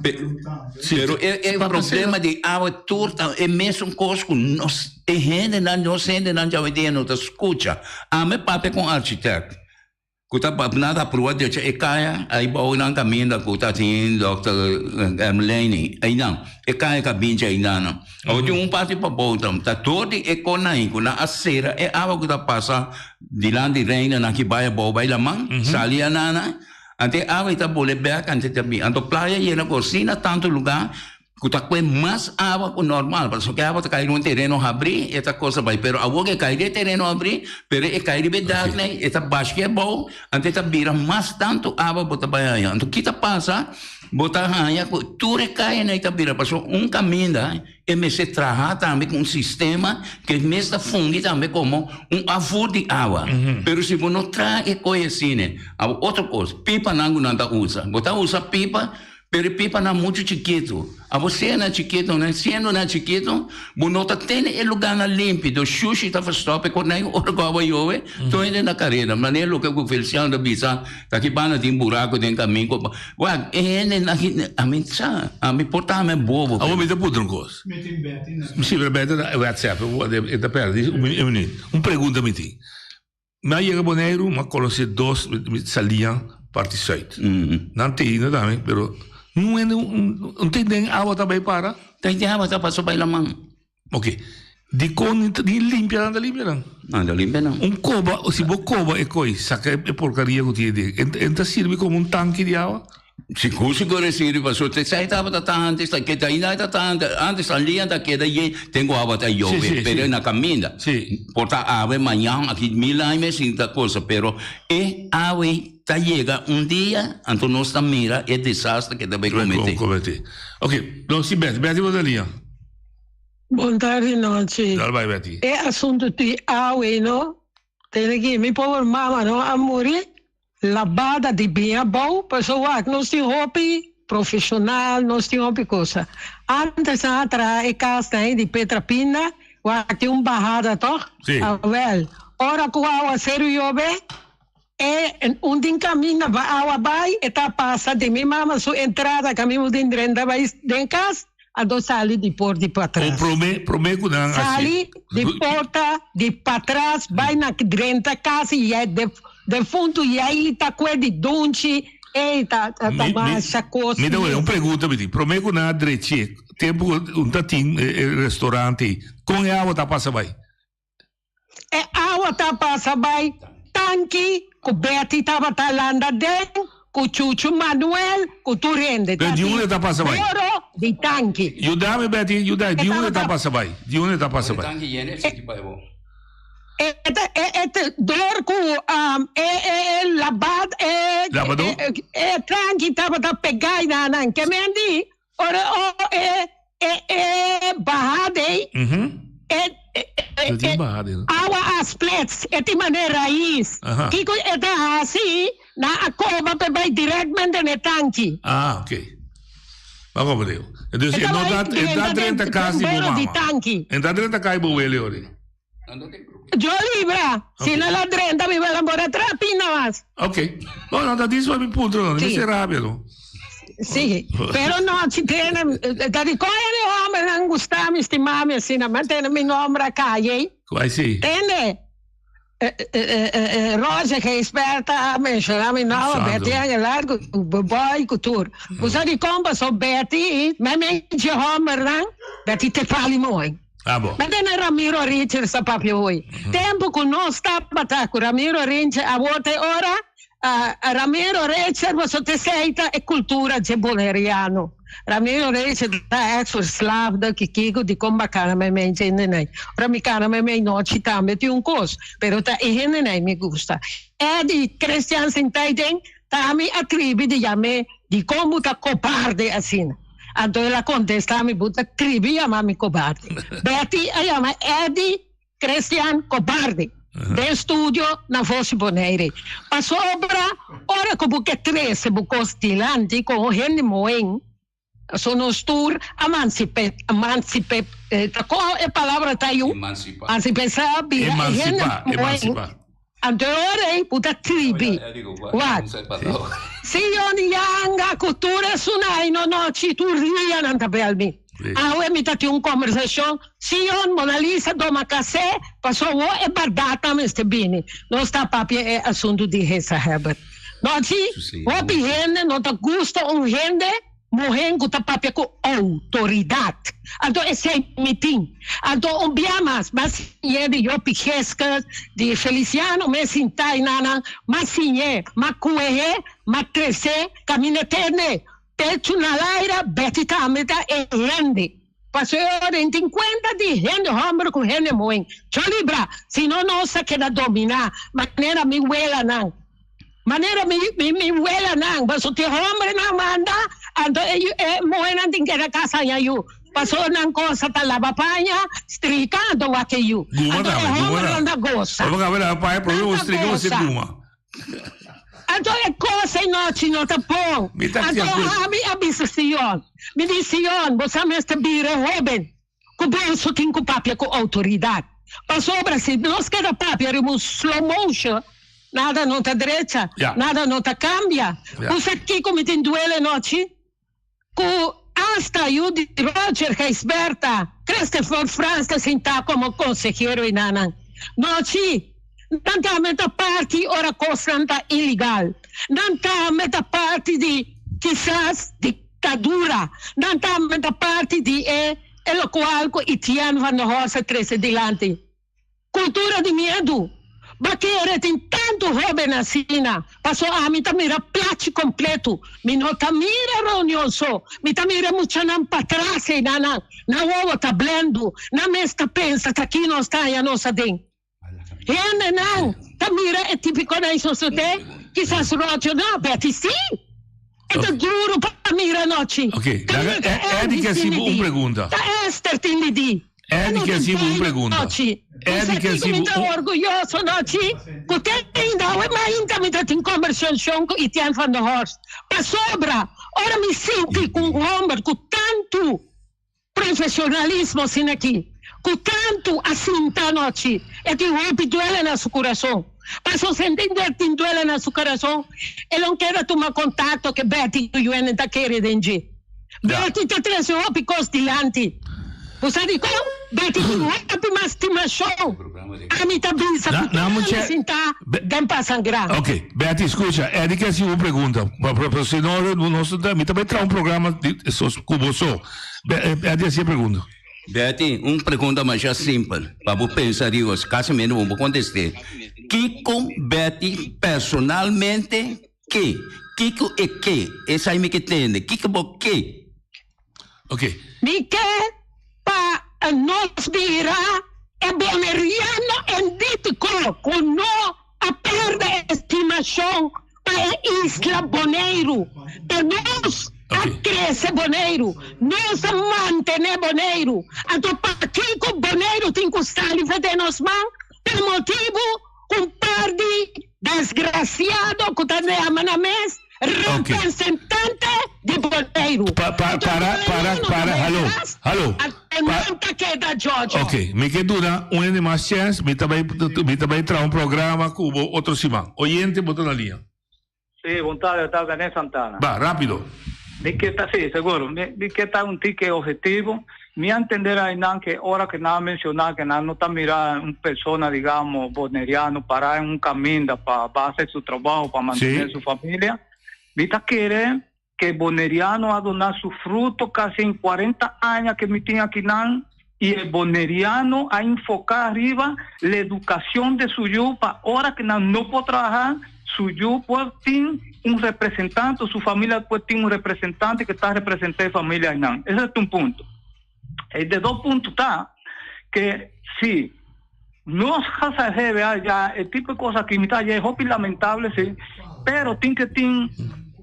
Pero e e problema di awa tur ta e mesun kos ku nos e hendenan nos hendenan djawendia no ta skucha. Ami papia ku un architect. Ku ta nan ta prueba decha e kaya ai bou nan kaminda ku ta tin dokter Ermelijn einan e kaya ka binchi einan nan. Awor tin un parti pa bou tam ta dor di e konai ku nan a sera e awa ku ta pasa dilanti reina nan ki bai abou bai laman sali anana anto e awa ei ta bole bek anto ta bin anto playa yena ku asina tantu luga Ku ta kue mas awa ku normal, pasobra ke awa ta kai riba un tereno habrí, e ta kosa bai. Pero awor ke kai riba e tereno habrí, pero e kai riba e dak nei, e ta bashke abou, anto e ta bira mas tantu awa bo ta bai haña. Anto ki ta pasa? Bo ta haña ku tur e kaya nei ta bira, pasobra un kaminda e mester traha tambe ku un sistema ke mes ta fungi tambe komo un afvoer di awa. Pero si bo no traha e koe asina, awor otro kos, pipanan ku nan ta usa, bo ta usa pipa. Pero e pipanan muchu chikitu. Abo sea nan chikitu, nan siendo nan chikitu, bo no ta tene e lugarnan limpi. Do shushi ta verstop e konai ora ku awa yobe, tur hende na kareda. Manera loke ku Feliciano ta bisa, ta ki banda tin buraku den kamin ku wak, e hende na ami sa, ami por ta ami bobo. Abo mi ta puntra un kos. Si, pero Betty ta WhatsApp, e ta pèrdè un minuut. Un pregunta mi tin. Mi a yega Boneiru, mi a konosé dos saliña parti sùit. Nan te hina tambe, pero niun hende un tin den awa ta bai para. Den awa ta pasa bai laman. Ok. Dikon ni limpia nan ta limpia nan? Nan ta limpia nan. Un koba, si bo koba e koi, saka e porkaria ku tin aden, e ta sirbi komo un tanki di awa? Sigur sigur e sirbi pasobra te esei tabata ta antes ta keda ainda ta ta antes antes ta lia ta keda ye ten ku awa ta yobe pero na kaminda por ta awe mañan aki mil aña mes sin ta cosa pero e awe ta yega un dia anto nos ta mira e desastre ke ta bay comete. Ok nos si Betty Betty bo ta lia. Bon tardi nochi. Dal bay Betty. E asunto di awe no tene ki mi pober mama no a muri Labada di bin abou, pasobra wak nos tin hopi profesional, nos tin hopi cosa. Antes nan a traha e casnan ei di Petra Pinda, wak tin un bahada toch? Sí. Awel, ora cu awaceru yobe, e un tin caminda pa awa bai, e ta pasa di mi mama su entrada caminda tin drenta bai den cas, anto sali di por di patras. O prome, prome cu nan haci. Sali di porta di patras bai na drenta cas y ya de defuntu ya y ta cue di dunchi ey ta ta Mi, mi, masha cos mi ta wele un mes. pregunta mi tin. Prome cu nan a drechi, tempo cu un ta tin e, e restaurante ey, con e awa ta pasa bai? E awa ta pasa bai tanki cu Betty tabata landa den cu Chuchu Manuel cu tur hende. Pero di unda ta pasa bai? Boro di tanki. Yuda mi Betty, yuda, di E unda ta tabata pasa bai? Di unda ta pasa bai? Tanki yena e siti bai bo. E ta e e ta dor cu um, e e e labad e Labador? e e tanki tabata pega na nan. Ke men di Ora o e e e baha dei, e e e awa a splits, e tin manera rais. Kiko e ta hasi? Nan a koba p'e bai direktmente n'e tanki. Ah, ok. Bo a komprende. Entonces e no ta e ta drenta kas di bo mama. E ta drenta kas di bo wele ori. Yo libra. Si no la drenta mi bela por atrás pina mas. Ok. No, no, dat is wat mi punto no. Mi se rabia no. Sí, pero no, si tiene, ta di coño de hombre nan gusta mi, stima mi asina, ma tiene mi nombre acá, yey. Ay, sí. Tende? Roger Gijsbert a menciona mi nomber, Betty Aguilar, cu boy cu tur. Bo sa dicon paso Betty, meme dje hombernan, Betty te pali mooi. Ah bo. Mete na Ramiro Richards a papia hoy. Tempo cu nos tabata cu Ramiro Richards awor te ora, Ramiro Richards paso te seita e cultura dje Boneriano. Ramiro Richards ta ex verslaafde ki kiko dikon bakana mei mei hendenei. Ora mi kana mei mei nochi tambe tin un kos, pero ta e hendenei mi gusta. Eddie Christian sintei den ta mi a tribi di yam'é dikon bo ta kobarde asina. Anto el a kontestá mi bo ta tribi yama mi kobarde. Betty a yama Eddie Christian Kobarde den studio na Voz Bonaire. Pasobra ora ku bo ke trese bo kos dilanti komo hende moen, so nos tur a mansipe, mansipe, ta koho e palabra ta yu? Mansipe sa bira e hende moen. Anto e ora ei bo ta tribi. Wak. Sion yanga ku tur esunai no nochi tur dia nan ta bel mi. Awe mi ta tin un kombersashon. Sion, Mona Lisa doma kasé paso awor e bèrdat nan mester bini. Nos ta papia e asuntu di Hesa Herbert. Nochi, hopi hende no ta gusta un hende. Muhé ku ta papia ku outoridat. Anto esei mi tin. Anto un bia mas, m'a siñ'é di Jopi Geskus, di Feliciano mes sintá enanan, m'a siñ'é, m'a kueh'é, m'a tres'é, kaminda tende, pechu na laira, Betty tambe ta e hende. Paso e ora en tin kuenta di hende hòmber ku hende muhé. Cho libra, sino nos a keda dominá, manera mi welanan. Manera mi mi mi welanan, paso tin hòmbernan manda, anto e yu e muhénan tin keda kasa haña yu. Paso nan kosa ta laba paña, strika, anto wak e yu. Guma Anto e tambe, guma hòmbernan tambe. ta gosa. Ora bo kaba laba paña, prome Nan bo ta strika bo sir gosa. guma. Anto e kosa e nochi no ta bon. Mi ta Anto di akuerdo. ami a bisa Sion, mi di Sion, bo sa mester bira hóben. Ku boso tin ku papia ku outoridat. Pasobra si nos keda papia riba un slow motion, nada no ta drecha, Ja. nada no ta kambia. Ja. Bo sa kiko mi tin duele nochi? Ku asta yu di Roger Gijsberta, Christopher Frans ta sintá komo konsehero enanan. Nochi, nan tambe ta parti ora kosnan ta ilegal. Nan tambe ta parti di kisas di. Ta dura. Nan tambe ta parti di e e lokual ku Etienne van der Horst a trese dilanti. Kultura di miedu. Ba kere tin tantu hóben asina, paso ami ta mira plachi kompletu. Mi no ta mira reunion so, mi ta mira muchanan patras einan. Nan wowo ta blendu, nan mes ta pensa ta ki nos ta haña nos aden. Hendenan ta mira e tipikonan i sosodé, kisas Roger no, Betty sí. E ta duro pa mira anochi. Ok, Ta laga mira E- Eddie Andy ke tin hasi bo di un di. pregunta. Ta Esther tin di di. E Eddie no ke ta hasi bo un bai pregunta. anochi. Bo Eddie sa ke kiko hasi mi bo ta un orguyoso anochi? Ku te ainda awe mainta mi ta tin kombersashon ku Etienne van der Horst. Pasobra ora mi sinti ku un homber ku tantu Profesionalismo asina aki, cu tantu a sinta anochi, e tin hopi duele na su curason. Paso sentender tin duele na su curason, e lo keda tuma contacto cu Betty cu Yuenen ta kere den dje. Betty ta trece hopi cos dilanti. Bo sa dicon? Betty tin hopi mas stimacion. Ami ta bisa Na, cu na tur mucha ami sinta den pasangra. Ok, Betty, scucha, Eddie ke haci un pregunta. Pa, pa, pa, si no, nos ta, mi ta bay traha un programa di, sos, cu bo so. Be, Eddie haci e pregunta. Betty, un pregunta masha simpel, pa bo pensa riba, casi mente bo por contest'é. Kico Betty personalmente ke? Kico e ke? Esai mi ke tende. Kico bo ke? Ok. Mi ke pa nos bira e boneriano endítiko ku no a pèrdè estimashon pa e isla Boneiru. Ta nos a krese Boneiru, nos a mantené Boneiru. Anto pakiko Boneiru tin ku sali for den nos man? Pa motibu ku un par di desgrasiado ku ta yama nan mes representante di Boneiru. Pa, pa, para, para, para, hallo, hallo. Pa, ta keda Jojo. Ok, mi ke duna un hende mas chèns, mi ta bai, mi ta bai traha un programa ku bo otro siman. Oyente, bo ta na liña. Sí, bon tarde, ta René Santana. Ba, rápido. Mi ke ta, sí, seguro. Mi, mi ke ta un tike objetivo. Mi a entender ainan que ora que nan a menciona que nan no ta mira un persona, digamos, boneriano para en un caminda pa base su trabajo, pa mantener Sí. su familia, mi ta kere que boneriano a duna su fruto casi en 40 aña que mi tin akinan y e boneriano a enfoca ariba la educacion de su yu pa ora que nan no por traha, su yu por tin un representante o su familia por tin un representante que ta representa e familia ainan. Ese ta un punto. E de dos punto ta que si nos gezaghebber a ya e tipo de cos aki mi ta haya e hopi lamentable si, pero tin que tin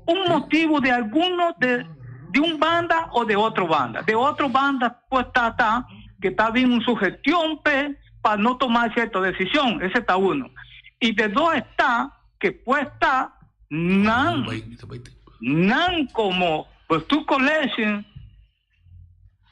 un motibo de alguno de de un banda o de otro banda. De otro banda pues ta ta que ta bin un sugestion pe pa no toma cierto decision, ese ta uno. Y de dos esta que pues ta nan nan como bestuurscollege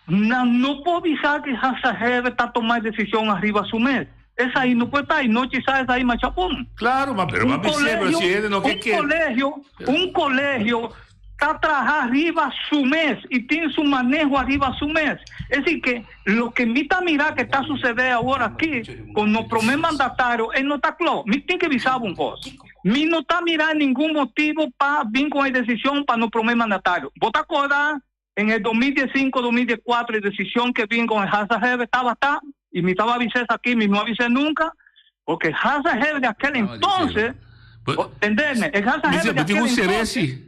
Nan no por bisa que Hasaheber ta toma e decision ariba su mes. Esai no por ta y no chisa esai masha bon. Claro, ma pero Un ma bis'é, pero si hende no ke un kere. colegio, un colegio ta traha ariba su mes y tin su maneho ariba su mes. Es decir que lo que mi ta mira que ta sucede awor aki con nos prome mandatario e no ta clo. Mi tin que bisa bo un cos. Mi no ta mira ningun motibo pa bin con e decision pa nos prome mandatario. Bo ta acorda En el 2015, 2014, e decision que bin con el Hazaheber tabata, y mi taba avisé esaki, mi no avisé nunca, porque el Hazaheber de aquel entonces, entendeme, el Hazaheber de aquel entonces,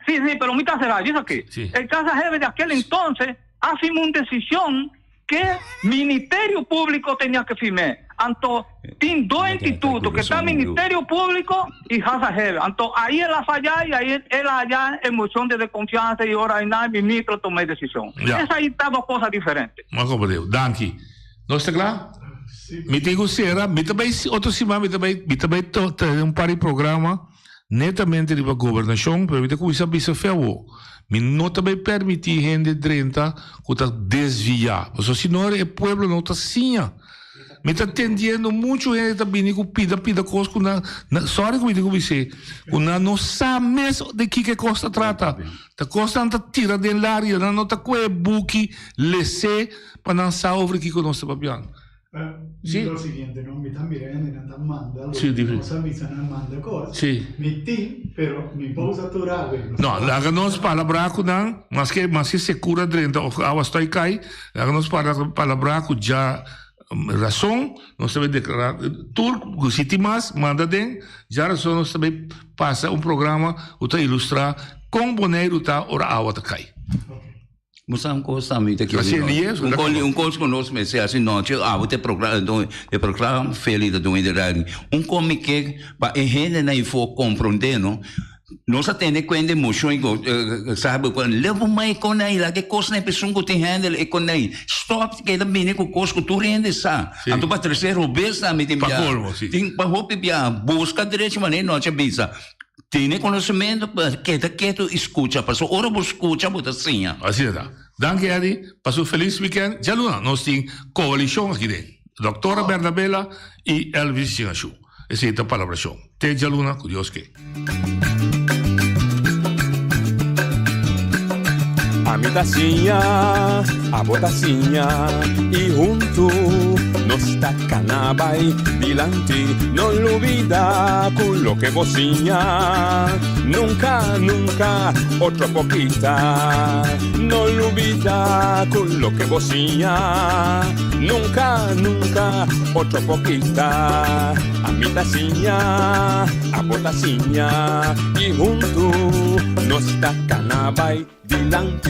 sí, sí, pero mi ta cerrado, dice aquí, el Hazaheber de aquel entonces a firmó una decisión que Ministerio Público tenía que firmar. Anto, tin dos institutos, que está Ministerio Público y Hazaheber. Anto, ahí él a fallar y ahí él allá en moción de desconfianza y ahora nada, el ministro tomó decisión. Ya. Esa ahí está dos cosas diferentes. M'a comprende. Danki. Nos ta kla? Mi tin ku sera. Mi ta bai otro siman mi ta bai mi ta bai to trae un par di programa netamente riba gobernashon, pero mi ta kuminsá bisa fe awo. Mi no ta bai permití hende drenta ku ta desviá. Pasobra si no e pueblo no ta siña. Mi ta tendiendo muchu hende ta bini ku pida pida kos ku nan, sorry ku mi tin ku bis'é, ku nan no sa mes di kiko e kos ta trata. Ta kosnan ta tira den laria, nan no ta kohe e buki les'é pa nan sa over kiko nos ta papiando. Sí. Lo siguiente, no? Mi ta mira hende nan ta manda lo Sí, que dime. nos a bisa nan manda cos. Sí. Mi tin, pero mi por usa tur awe. No, laga nos palabrá ku nan, maske maske sekura drenta of awa stoi kai, laga nos para palabrá ku dja rason nos ta bay deklará tur ku si tin mas manda den dja rason nos ta bay pasa un programa ku ta ilustrá kon Boneiru ta ora awa ta kai. Bo sa un kos tambe ta kere Así nos. es, Un kos, un kos ku nos mester hasi nochi awe te progra e programa Feli ta duna di radio. Un kos mi ke pa e hendenan ifo komprondé no. Nos a tene kuenta e moshon ku sabi ku leu bo mai kon ei laga e kosnan e pesun ku tin handle e kon ei. Stop keda bini ku kos ku tur hende sa. Anto pa trese robes tambe tin Pa biaha. kolmo, si. Tin pa hopi biaha buska derecho manera nochi a bisa. Tene konosementu pa keda ketu i skucha pasobra ora bo skucha bo ta siña. Asina ta. Danki Eddy, pasa un felis weekend. Djaluna nos tin coalicion aki den. Doctora Bernabela y Elvis Chingashu. Esey ta palabracion. Te djaluna cu Dios ke. Ami ta siña, abo ta siña y huntu nos ta cana bay dilanti. No lubida cu loke bo siña nunca, nunca otro por kita. No lubida cu loke bo siña nunca, nunca otro por kita. Ami ta siña, abo ta siña y huntu nos ta cana bay dilanti.